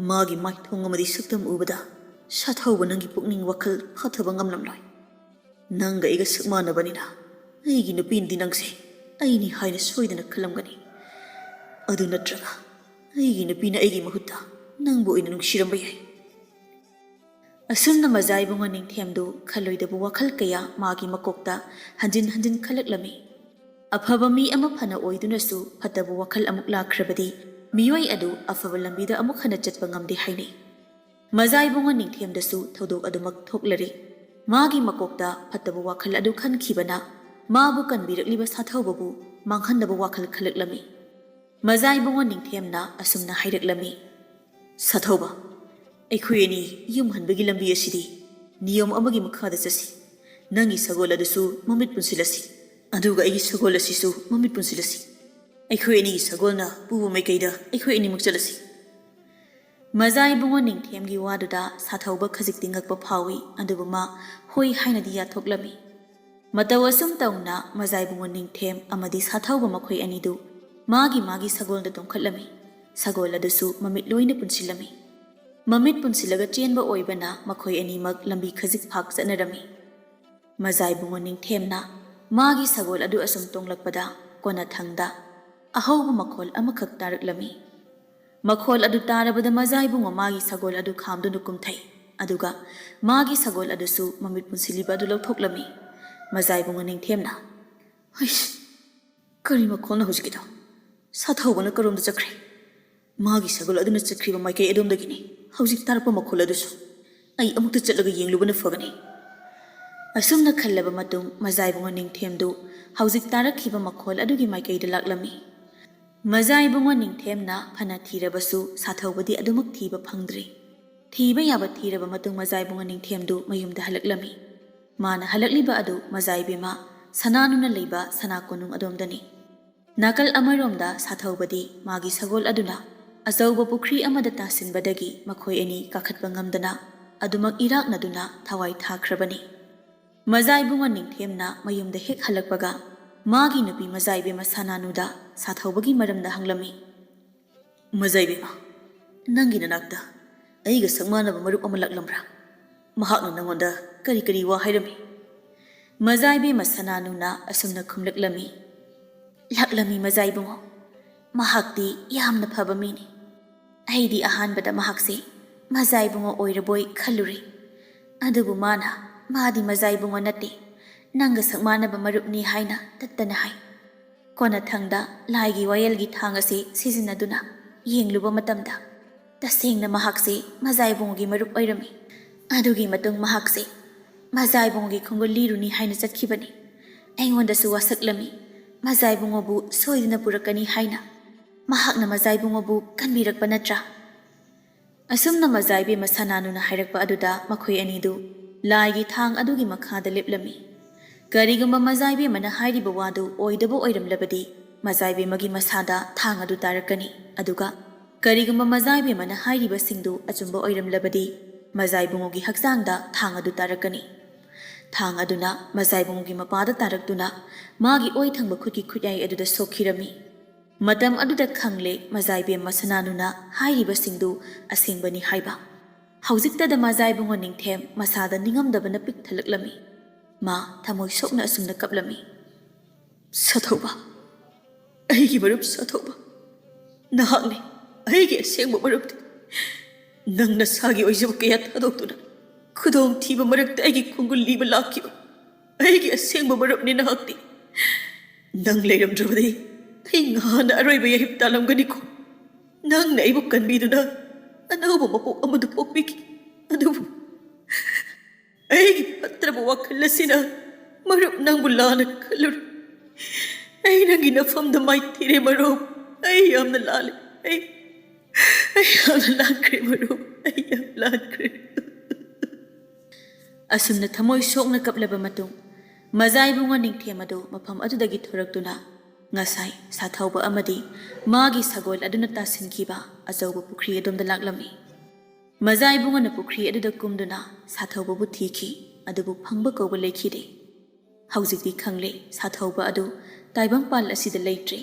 ꯃꯥꯒꯤ ꯃꯥꯏꯊꯣꯡ ꯑꯃꯗꯤ ꯁꯛꯇꯝ ꯎꯕꯗ ꯁꯥꯊꯧꯕ ꯅꯪꯒꯤ ꯄꯨꯛꯅꯤꯡ ꯋꯥꯈꯜ ꯐꯥꯊꯕ ꯉꯝꯂꯝꯂꯣꯏ꯫ ꯅꯪꯒ ꯑꯩꯒ ꯁꯛ ꯃꯥꯟꯅꯕꯅꯤꯅ ꯑꯩꯒꯤ ꯅꯨꯄꯤꯅꯗꯤ ꯅꯪꯁꯦ ꯑꯩꯅꯤ ꯍꯥꯏꯅ ꯁꯣꯏꯗꯅ ꯈꯜꯂꯝꯒꯅꯤ꯫ ꯑꯗꯨ ꯅꯠꯇ꯭ꯔꯒ ꯑꯩꯒꯤ ꯅꯨꯄꯤꯅ ꯑꯩꯒꯤ ꯃꯍꯨꯠꯇ ꯅꯪꯕꯨ ꯑꯣꯏꯅ ꯅꯨꯡꯁꯤꯔꯝꯕ ꯌꯥꯏ꯫ ꯑꯁꯨꯝꯅ ꯃꯖꯥ ꯏꯕꯨꯡꯉꯣ ꯅꯤꯡꯊꯦꯝꯗꯨ ꯈꯜꯂꯣꯏꯗꯕ ꯋꯥꯈꯜ ꯀꯌꯥ ꯃꯥꯒꯤ ꯃꯀꯣꯛꯇ ꯍꯟꯖꯤꯟ ꯍꯟꯖꯤꯟ ꯈꯜꯂꯛꯂꯝꯃꯤ꯫ ꯑꯐꯕ ꯃꯤ ꯑꯃ ꯐꯅ ꯑꯣꯏꯗꯨꯅꯁꯨ ꯐꯠꯇꯕ ꯋꯥꯈꯜ ꯑꯃꯨꯛ ꯂꯥꯛꯈ꯭ꯔꯕꯗꯤ ꯃꯤꯑꯣꯏ ꯑꯗꯨ ꯑꯐꯕ ꯂꯝꯕꯤꯗ ꯑꯃꯨꯛ ꯍꯟꯅ ꯆꯠꯄ ꯉꯝꯗꯦ ꯍꯥꯏꯅꯩ꯫ ꯃꯖꯥ ꯏꯕꯨꯡꯉꯣ ꯅꯤꯡꯊꯦꯝꯗꯁꯨ ꯊꯧꯗꯣꯛ ꯑꯗꯨꯃꯛ ꯊꯣꯛꯂꯔꯤ꯫ ꯃꯥꯒꯤ ꯃꯀꯣꯛꯇ ꯐꯠꯇꯕ ꯋꯥꯈꯜ ꯑꯗꯨ ꯈꯟꯈꯤꯕꯅ ꯃꯥꯕꯨ ꯀꯟꯕꯤꯔꯛꯂꯤꯕ ꯁꯥꯊꯧꯕꯕꯨ ꯃꯥꯡꯍꯟꯅꯕ ꯋꯥꯈꯜ ꯈꯜꯂꯛꯂꯝꯃꯤ꯫ ꯃꯖꯥ ꯏꯕꯨꯡꯉꯣ ꯅꯤꯡꯊꯦꯝꯅ ꯑꯁꯨꯝꯅ ꯍꯥꯏꯔꯛꯂꯝꯃꯤ, "ꯁꯥꯊꯧꯕ, ꯑꯩꯈꯣꯏ ꯑꯅꯤ ꯌꯨꯝ ꯍꯟꯕꯒꯤ ꯂꯝꯕꯤ ꯑꯁꯤꯗꯤ ꯅꯤꯌꯣꯝ ꯑꯃꯒꯤ ꯃꯈꯥꯗ ꯆꯠꯁꯤ꯫ ꯅꯪꯒꯤ ꯁꯒꯣꯜ ꯑꯗꯨꯁꯨ ꯃꯃꯤꯠ ꯄꯨꯟꯁꯤꯜꯂꯁꯤ, ꯑꯗꯨꯒ ꯑꯩꯒꯤ ꯁꯒꯣꯜ ꯑꯁꯤꯁꯨ ꯃꯃꯤꯠ ꯄꯨꯟꯁꯤꯜꯂꯁꯤ꯫ ꯑꯩꯈꯣꯏ ꯑꯅꯤꯒꯤ ꯁꯒꯣꯜꯅ ꯄꯨꯕ ꯃꯥꯏꯀꯩꯗ ꯑꯩꯈꯣꯏ ꯑꯅꯤꯃꯛ ꯆꯠꯂꯁꯤ꯫" ꯃꯖꯥ ꯏꯕꯨꯡꯉꯣ ꯅꯤꯡꯊꯦꯝꯒꯤ ꯋꯥꯗꯨꯗ ꯁꯥꯊꯧꯕ ꯈꯖꯤꯛꯇꯤ ꯉꯛꯄ ꯐꯥꯎꯏ, ꯑꯗꯨꯕꯨ ꯃꯥ ꯍꯣꯏ ꯍꯥꯏꯅꯗꯤ ꯌꯥꯊꯣꯛꯂꯝꯃꯤ꯫ ꯃꯇꯧ ꯑꯁꯨꯝ ꯇꯧꯅ ꯃꯖꯥ ꯏꯕꯨꯡꯉꯣ ꯅꯤꯡꯊꯦꯝ ꯑꯃꯗꯤ ꯁꯥꯊꯧꯕ ꯃꯈꯣꯏ ꯑꯅꯤꯗꯨ ꯃꯥꯒꯤ ꯃꯥꯒꯤ ꯁꯒꯣꯜꯗ ꯇꯣꯡꯈꯠꯂꯝꯃꯤ꯫ ꯁꯒꯣꯜ ꯑꯗꯨꯁꯨ ꯃꯃꯤꯠ ꯂꯣꯏꯅ ꯄꯨꯟꯁꯤꯜꯂꯝꯃꯤ꯫ ꯃꯃꯤꯠ ꯄꯨꯟꯁꯤꯜꯂꯒ ꯆꯦꯟꯕ ꯑꯣꯏꯕꯅ ꯃꯈꯣꯏ ꯑꯅꯤꯃꯛ ꯂꯝꯕꯤ ꯈꯖꯤꯛ ꯐꯥꯛ ꯆꯠꯅꯔꯝꯃꯤ꯫ ꯃꯖꯥ ꯏꯕꯨꯡꯉꯣ ꯅꯤꯡꯊꯦꯝꯅ ꯃꯥꯒꯤ ꯁꯒꯣꯜ ꯑꯗꯨ ꯑꯁꯨꯝ ꯇꯣꯡꯂꯛꯄꯗ ꯀꯣꯟꯅꯊꯪꯗ ꯑꯍꯧꯕ ꯃꯈꯣꯜ ꯑꯃꯈꯛ ꯇꯥꯔꯛꯂꯝꯃꯤ꯫ ꯃꯈꯣꯜ ꯑꯗꯨ ꯇꯥꯔꯕꯗ ꯃꯖꯥ ꯏꯕꯨꯡꯉꯣ ꯃꯥꯒꯤ ꯁꯒꯣꯜ ꯑꯗꯨ ꯈꯥꯝꯗꯨꯅ ꯀꯨꯝꯊꯩ, ꯑꯗꯨꯒ ꯃꯥꯒꯤ ꯁꯒꯣꯜ ꯑꯗꯨꯁꯨ ꯃꯃꯤꯠ ꯄꯨꯟꯁꯤꯜꯂꯤꯕ ꯑꯗꯨ ꯂꯧꯊꯣꯛꯂꯝꯃꯤ꯫ ꯃꯖꯥ ꯏꯕꯨꯡꯉꯣ ꯅꯤꯡꯊꯦꯝꯅ, "ꯍꯩꯁ, ꯀꯔꯤ ꯃꯈꯣꯜꯅꯣ ꯍꯧꯖꯤꯛꯀꯤꯗꯣ? ꯁꯥꯊꯧꯕꯅ ꯀꯔꯣꯝꯗ ꯆꯠꯈ꯭ꯔꯦ? ꯃꯥꯒꯤ ꯁꯒꯣꯜ ꯑꯗꯨꯅ ꯆꯠꯈ꯭ꯔꯤꯕ ꯃꯥꯏꯀꯩ ꯑꯗꯣꯝꯗꯒꯤꯅꯤ ꯍꯧꯖꯤꯛ ꯇꯥꯔꯛꯄ ꯃꯈꯣꯜ ꯑꯗꯨꯁꯨ꯫ ꯑꯩ ꯑꯃꯨꯛꯇ ꯆꯠꯂꯒ ꯌꯦꯡꯂꯨꯕꯅ ꯐꯒꯅꯤ꯫" ꯑꯁꯨꯝꯅ ꯈꯜꯂꯕ ꯃꯇꯨꯡ ꯃꯖꯥ ꯏꯕꯨꯡꯉꯣ ꯅꯤꯡꯊꯦꯝꯗꯨ ꯍꯧꯖꯤꯛ ꯇꯥꯔꯛꯈꯤꯕ ꯃꯈꯣꯜ ꯑꯗꯨꯒꯤ ꯃꯥꯏꯀꯩꯗ ꯂꯥꯛꯂꯝꯃꯤ꯫ ꯃꯖꯥ ꯏꯕꯨꯡꯉꯣ ꯅꯤꯡꯊꯦꯝꯅ ꯐꯅ ꯊꯤꯔꯕꯁꯨ ꯁꯥꯊꯧꯕꯗꯤ ꯑꯗꯨꯃꯛ ꯊꯤꯕ ꯐꯪꯗ꯭ꯔꯤ꯫ ꯊꯤꯕ ꯌꯥꯕ ꯊꯤꯔꯕ ꯃꯇꯨꯡ ꯃꯖꯥ ꯏꯕꯨꯡꯉꯣ ꯅꯤꯡꯊꯦꯝꯗꯨ ꯃꯌꯨꯝꯗ ꯍꯜꯂꯛꯂꯝꯃꯤ꯫ ꯃꯥꯅ ꯍꯜꯂꯛꯂꯤꯕ ꯑꯗꯨ ꯃꯖꯥ ꯏꯕꯦꯝꯃ ꯁꯅꯥꯅꯨꯅ ꯂꯩꯕ ꯁꯅꯥ ꯀꯣꯅꯨꯡ ꯑꯗꯣꯝꯗꯅꯤ꯫ ꯅꯥꯀꯜ ꯑꯃꯔꯣꯝꯗ ꯁꯥꯊꯧꯕꯗꯤ ꯃꯥꯒꯤ ꯁꯒꯣꯜ ꯑꯗꯨꯅ ꯑꯆꯧꯕ ꯄꯨꯈ꯭ꯔꯤ ꯑꯃꯗ ꯇꯥꯁꯤꯟꯕꯗꯒꯤ ꯃꯈꯣꯏ ꯑꯅꯤ ꯀꯥꯈꯠꯄ ꯉꯝꯗꯅ ꯑꯗꯨꯃꯛ ꯏꯔꯥꯛꯅꯗꯨꯅ ꯊꯋꯥꯏ ꯊꯥꯈ꯭ꯔꯕꯅꯤ꯫ ꯃꯖꯥꯏꯕꯨꯡꯉꯣ ꯅꯤꯡꯊꯦꯝꯅ ꯃꯌꯨꯝꯗ ꯍꯦꯛ ꯍꯜꯂꯛꯄꯒ ꯃꯥꯒꯤ ꯅꯨꯄꯤ ꯃꯖꯥꯏꯕꯦꯝꯃ ꯁꯅꯥꯅꯨꯗ ꯁꯥꯊꯧꯕꯒꯤ ꯃꯔꯝꯗ ꯍꯪꯂꯝꯃꯤ꯫ "ꯃꯖꯥꯏꯕꯦꯝꯃ, ꯅꯪꯒꯤ ꯅꯅꯥꯛꯇ ꯑꯩꯒ ꯁꯛ ꯃꯥꯟꯅꯕ ꯃꯔꯨꯞ ꯑꯃ ꯂꯥꯛꯂꯝꯕ꯭ꯔꯥ? ꯃꯍꯥꯛꯅ ꯅꯪꯉꯣꯟꯗ ꯀꯔꯤ ꯀꯔꯤ ꯋꯥ ꯍꯥꯏꯔꯝꯃꯤ?" ꯃꯖꯥꯏꯕꯦꯝꯃ ꯁꯅꯥꯅꯨꯅ ꯑꯁꯨꯝꯅ ꯈꯨꯝꯂꯛꯂꯝꯃꯤ꯫ "ꯂꯥꯛꯂꯝꯃꯤ ꯃꯖꯥꯏꯕꯨꯡꯉꯣ꯫ ꯃꯍꯥꯛꯇꯤ ꯌꯥꯝꯅ ꯐꯕ ꯃꯤꯅꯤ꯫ ꯑꯩꯗꯤ ꯑꯍꯥꯟꯕꯗ ꯃꯍꯥꯛꯁꯦ ꯃꯖꯥꯏꯕꯨꯡꯉꯣ ꯑꯣꯏꯔꯕꯣꯏ ꯈꯜꯂꯨꯔꯦ꯫ ꯑꯗꯨꯕꯨ ꯃꯥꯅ, ꯃꯥꯗꯤ ꯃꯖꯥꯏꯕꯨꯡꯉꯣ ꯅꯠꯇꯦ, ꯅꯪꯒ ꯁꯛ ꯃꯥꯟꯅꯕ ꯃꯔꯨꯞꯅꯤ ꯍꯥꯏꯅ ꯇꯠꯇꯅ ꯍꯥꯏ꯫ ꯀꯣꯟꯅꯊꯪꯗ ꯂꯥꯏꯒꯤ ꯋꯥꯌꯦꯜꯒꯤ ꯊꯥꯡ ꯑꯁꯤ ꯁꯤꯖꯤꯟꯅꯗꯨꯅ ꯌꯦꯡꯂꯨꯕ ꯃꯇꯝꯗ ꯇꯁꯦꯡꯅ ꯃꯍꯥꯛꯁꯦ ꯃꯖꯥꯏꯕꯨꯡꯉꯣꯒꯤ ꯃꯔꯨꯞ ꯑꯣꯏꯔꯝꯃꯤ꯫ ꯑꯗꯨꯒꯤ ꯃꯇꯨꯡ ꯃꯍꯥꯛꯁꯦ ꯃꯖꯥꯏꯕꯨꯡꯉꯣꯒꯤ ꯈꯣꯡꯒꯨꯜ ꯂꯤꯔꯨꯅꯤ ꯍꯥꯏꯅ ꯆꯠꯈꯤꯕꯅꯤ꯫ ꯑꯩꯉꯣꯟꯗꯁꯨ ꯋꯥꯁꯛꯂꯝꯃꯤ, ꯃꯖꯥꯏꯕꯨꯡꯉꯣꯕꯨ ꯁꯣꯏꯗꯅ ꯄꯨꯔꯛꯀꯅꯤ ꯍꯥꯏꯅ꯫ ꯃꯍꯥꯛꯅ ꯃꯖꯥꯏꯕꯨꯡꯉꯣꯕꯨ ꯀꯟꯕꯤꯔꯛꯄ ꯅꯠꯇ꯭ꯔꯥ?" ꯑꯁꯨꯝꯅ ꯃꯖꯥꯏꯕꯦꯝꯃ ꯁꯅꯥꯅꯨꯅ ꯍꯥꯏꯔꯛꯄ ꯑꯗꯨꯗ ꯃꯈꯣꯏ ꯑꯅꯤꯗꯨ ꯂꯥꯏꯒꯤ ꯊꯥꯡ ꯑꯗꯨꯒꯤ ꯃꯈꯥꯗ ꯂꯦꯞꯂꯝꯃꯤ꯫ ꯀꯔꯤꯒꯨꯝꯕ ꯃꯖꯥꯏꯕꯦꯝꯃꯅ ꯍꯥꯏꯔꯤꯕ ꯋꯥꯗꯨ ꯑꯣꯏꯗꯕ ꯑꯣꯏꯔꯝꯂꯕꯗꯤ ꯃꯖꯥꯏꯕꯦꯝꯃꯒꯤ ꯃꯁꯥꯗ ꯊꯥꯡ ꯑꯗꯨ ꯇꯥꯔꯛꯀꯅꯤ, ꯑꯗꯨꯒ ꯀꯔꯤꯒꯨꯝꯕ ꯃꯖꯥꯏꯕꯦꯝꯃꯅ ꯍꯥꯏꯔꯤꯕꯁꯤꯡꯗꯨ ꯑꯆꯨꯝꯕ ꯑꯣꯏꯔꯝꯂꯕꯗꯤ ꯃꯖꯥꯏꯕꯨꯡꯉꯣꯒꯤ ꯍꯛꯆꯥꯡꯗ ꯊꯥꯡ ꯑꯗꯨ ꯇꯥꯔꯛꯀꯅꯤ꯫ ꯊꯥꯡ ꯑꯗꯨꯅ ꯃꯖꯥꯏꯕꯨꯡꯉꯣꯒꯤ ꯃꯄꯥꯗ ꯇꯥꯔꯛꯇꯨꯅ ꯃꯥꯒꯤ ꯑꯣꯏ ꯊꯪꯕ ꯈꯨꯠꯀꯤ ꯈꯨꯠꯌꯥꯏ ꯑꯗꯨꯗ ꯁꯣꯛꯈꯤꯔꯝꯃꯤ꯫ ꯃꯇꯝ ꯑꯗꯨꯗ ꯈꯪꯂꯦ ꯃꯖꯥꯏꯕꯦꯝꯃ ꯁꯅꯥꯅꯨꯅ ꯍꯥꯏꯔꯤꯕꯁꯤꯡꯗꯨ ꯑꯁꯦꯡꯕꯅꯤ ꯍꯥꯏꯕ꯫ ꯍꯧꯖꯤꯛꯇꯗ ꯃꯖꯥꯏꯕꯨꯡꯉꯣ ꯅꯤꯡꯊꯦꯝ ꯃꯁꯥꯗ ꯅꯤꯡꯉꯝꯗꯕꯅ ꯄꯤꯛ ꯊꯜꯂꯛꯂꯝꯃꯤ꯫ ꯃꯥ ꯊꯃꯣꯏ ꯁꯣꯛꯅ ꯑꯁꯨꯝꯅ ꯀꯞꯂꯝꯃꯤ꯫ "ꯁꯥꯊꯧꯕ, ꯑꯩꯒꯤ ꯃꯔꯨꯞ ꯁꯥꯊꯧꯕ, ꯅꯍꯥꯛꯅꯤ ꯑꯩꯒꯤ ꯑꯁꯦꯡꯕ ꯃꯔꯨꯞꯇꯤ꯫ ꯅꯪ ꯅꯁꯥꯒꯤ ꯑꯣꯏꯖꯕ ꯀꯌꯥ ꯊꯥꯗꯣꯛꯇꯨꯅ ꯈꯨꯗꯣꯡꯊꯤꯕ ꯃꯔꯛꯇ ꯑꯩꯒꯤ ꯈꯣꯡꯒꯨꯜ ꯂꯤꯕ ꯂꯥꯛꯈꯤꯕ ꯑꯩꯒꯤ ꯑꯁꯦꯡꯕ ꯃꯔꯨꯞꯅꯤ ꯅꯍꯥꯛꯇꯤ꯫ ꯅꯪ ꯂꯩꯔꯝꯗ꯭ꯔꯕꯗꯤ ꯑꯩ ꯉꯍꯥꯟꯅ ꯑꯔꯣꯏꯕ ꯌꯥꯏꯐ ꯇꯥꯜꯂꯝꯒꯅꯤꯀꯣ꯫ ꯅꯪꯅ ꯑꯩꯕꯨ ꯀꯟꯕꯤꯗꯨꯅ ꯑꯅꯧꯕ ꯃꯄꯣꯛ ꯑꯃꯗꯨ ꯄꯣꯛꯄꯤꯈꯤ꯫ ꯑꯗꯨꯕꯨ ꯑꯩꯒꯤ ꯐꯠꯇ꯭ꯔꯕ ꯋꯥꯈꯜ ꯑꯁꯤꯅ ꯃꯔꯨꯞ ꯅꯪꯕꯨ ꯂꯥꯟꯅ ꯈꯜꯂꯨꯔꯦ꯫ ꯑꯩ ꯅꯪꯒꯤ ꯅꯐꯝꯗ ꯃꯥꯏꯊꯤꯔꯦ ꯃꯔꯨꯞ꯫ ꯑꯩ ꯌꯥꯝꯅ ꯂꯥꯜꯂꯦ꯫ ꯑꯩ, ꯑꯩ ꯌꯥꯝꯅ ꯂꯥꯟꯈ꯭ꯔꯦ ꯃꯔꯨꯞ꯫ ꯑꯩ ꯌꯥꯝ ꯂꯥꯟꯈ꯭ꯔꯦ꯫" ꯑꯁꯨꯝꯅ ꯊꯃꯣꯏ ꯁꯣꯛꯅ ꯀꯞꯂꯕ ꯃꯇꯨꯡ ꯃꯖꯥꯏꯕꯨꯡꯉꯣ ꯅꯤꯡꯊꯦꯝ ꯑꯗꯨ ꯃꯐꯝ ꯑꯗꯨꯗꯒꯤ ꯊꯣꯔꯛꯇꯨꯅ ꯉꯁꯥꯏ ꯁꯥꯊꯧꯕ ꯑꯃꯗꯤ ꯃꯥꯒꯤ ꯁꯒꯣꯜ ꯑꯗꯨꯅ ꯇꯥꯁꯤꯟꯈꯤꯕ ꯑꯆꯧꯕ ꯄꯨꯈ꯭ꯔꯤ ꯑꯗꯣꯝꯗ ꯂꯥꯛꯂꯝꯃꯤ꯫ ꯃꯖꯥ ꯏꯕꯨꯡꯉꯣꯅ ꯄꯨꯈ꯭ꯔꯤ ꯑꯗꯨꯗ ꯀꯨꯝꯗꯨꯅ ꯁꯥꯊꯧꯕꯕꯨ ꯊꯤꯈꯤ, ꯑꯗꯨꯕꯨ ꯐꯪꯕ ꯀꯧꯕ ꯂꯩꯈꯤꯗꯦ꯫ ꯍꯧꯖꯤꯛꯇꯤ ꯈꯪꯂꯦ, ꯁꯥꯊꯧꯕ ꯑꯗꯨ ꯇꯥꯏꯕꯪꯄꯥꯜ ꯑꯁꯤꯗ ꯂꯩꯇ꯭ꯔꯦ,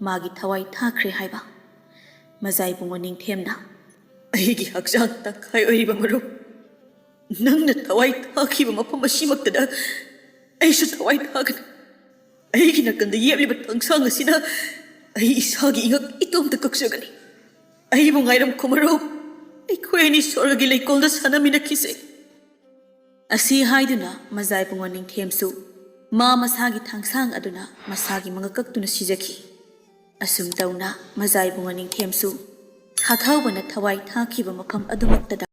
ꯃꯥꯒꯤ ꯊꯋꯥꯏ ꯊꯥꯈ꯭ꯔꯦ ꯍꯥꯏꯕ꯫ ꯃꯖꯥ ꯏꯕꯨꯡꯉꯣ ꯅꯤꯡꯊꯦꯝꯅ, "ꯑꯩꯒꯤ ꯍꯛꯆꯥꯡ ꯇꯪꯈꯥꯏ ꯑꯣꯏꯔꯤꯕ ꯃꯔꯨꯞ, ꯅꯪꯅ ꯊꯋꯥꯏ ꯊꯥꯈꯤꯕ ꯃꯐꯝ ꯑꯁꯤꯃꯛꯇꯗ ꯑꯩꯁꯨ ꯊꯋꯥꯏ ꯊꯥꯒꯅꯤ꯫ ꯑꯩꯒꯤ ꯅꯥꯀꯟꯗ ꯌꯦꯞꯂꯤꯕ ꯊꯥꯡꯁꯥꯡ ꯑꯁꯤꯅ ꯑꯩ ꯏꯁꯥꯒꯤ ꯏꯉꯛ ꯏꯇꯣꯝꯇ ꯀꯛꯆꯒꯅꯤ꯫ ꯑꯩꯕꯨ ꯉꯥꯏꯔꯝꯈꯣ ꯃꯔꯨꯞ, ꯑꯩꯈꯣꯏ ꯑꯅꯤ ꯁ꯭ꯋꯔꯒꯒꯤ ꯂꯩꯀꯣꯜꯗ ꯁꯥꯟꯅꯃꯤꯟꯅꯈꯤꯁꯦ"꯫ ꯑꯁꯤ ꯍꯥꯏꯗꯨꯅ ꯃꯖꯥ ꯏꯕꯨꯡꯉꯣ ꯅꯤꯡꯊꯦꯝꯁꯨ ꯃꯥ ꯃꯁꯥꯒꯤ ꯊꯥꯡꯁꯥꯡ ꯑꯗꯨꯅ ꯃꯁꯥꯒꯤ ꯃꯉꯛ ꯀꯛꯇꯨꯅ ꯁꯤꯖꯈꯤ꯫ ꯑꯁꯨꯝ ꯇꯧꯅ ꯃꯖꯥ ꯏꯕꯨꯡꯉꯣ ꯅꯤꯡꯊꯦꯝꯁꯨ ꯁꯥꯊꯧꯕꯅ ꯊꯋꯥꯏ ꯊꯥꯈꯤꯕ ꯃꯐꯝ ꯑꯗꯨꯃꯛꯇꯗ